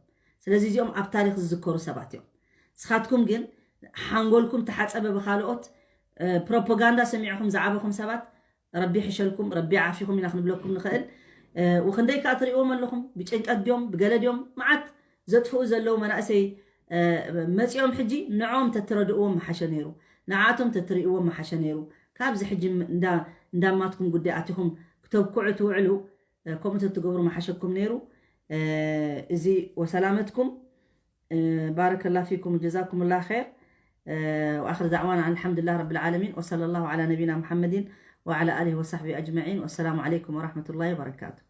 ስለዚ እዚኦም ኣብ ታሪክ ዝዝከሩ ሰባት እዮም። ንስኻትኩም ግን ሓንጎልኩም ተሓፀበ ብካልኦት ፕሮፓጋንዳ ሰሚዕኹም ዝዓበኹም ሰባት ረቢ ይሕሸልኩም፣ ረቢ ይዓፊኹም ኢና ክንብለኩም ንኽእል። ወክንደይ ከኣ ትርእዎም ኣለኹም፣ ብጭንቀት ድዮም ብገለ ድዮም መዓት ዘጥፍኡ ዘለዉ መናእሰይ መፂኦም ሕጂ ንዕኦም ተትረድእዎም መሓሸ ነይሩ፣ ንዓቶም ተትርእዎም መሓሸ ነይሩ። ካብዚ ሕጂ እንዳማትኩም ጉዳይ ኣቲኹም ክተብኩዑ ትውዕሉ ከምኡ ተትገብሩ መሓሸኩም ነይሩ። እዚ ወሰላመትኩም بارك الله فيكم وجزاكم الله خير. وآخر دعوانا أن الحمد لله رب العالمين وصلى الله على نبينا محمد وعلى آله وصحبه أجمعين والسلام عليكم ورحمة الله وبركاته.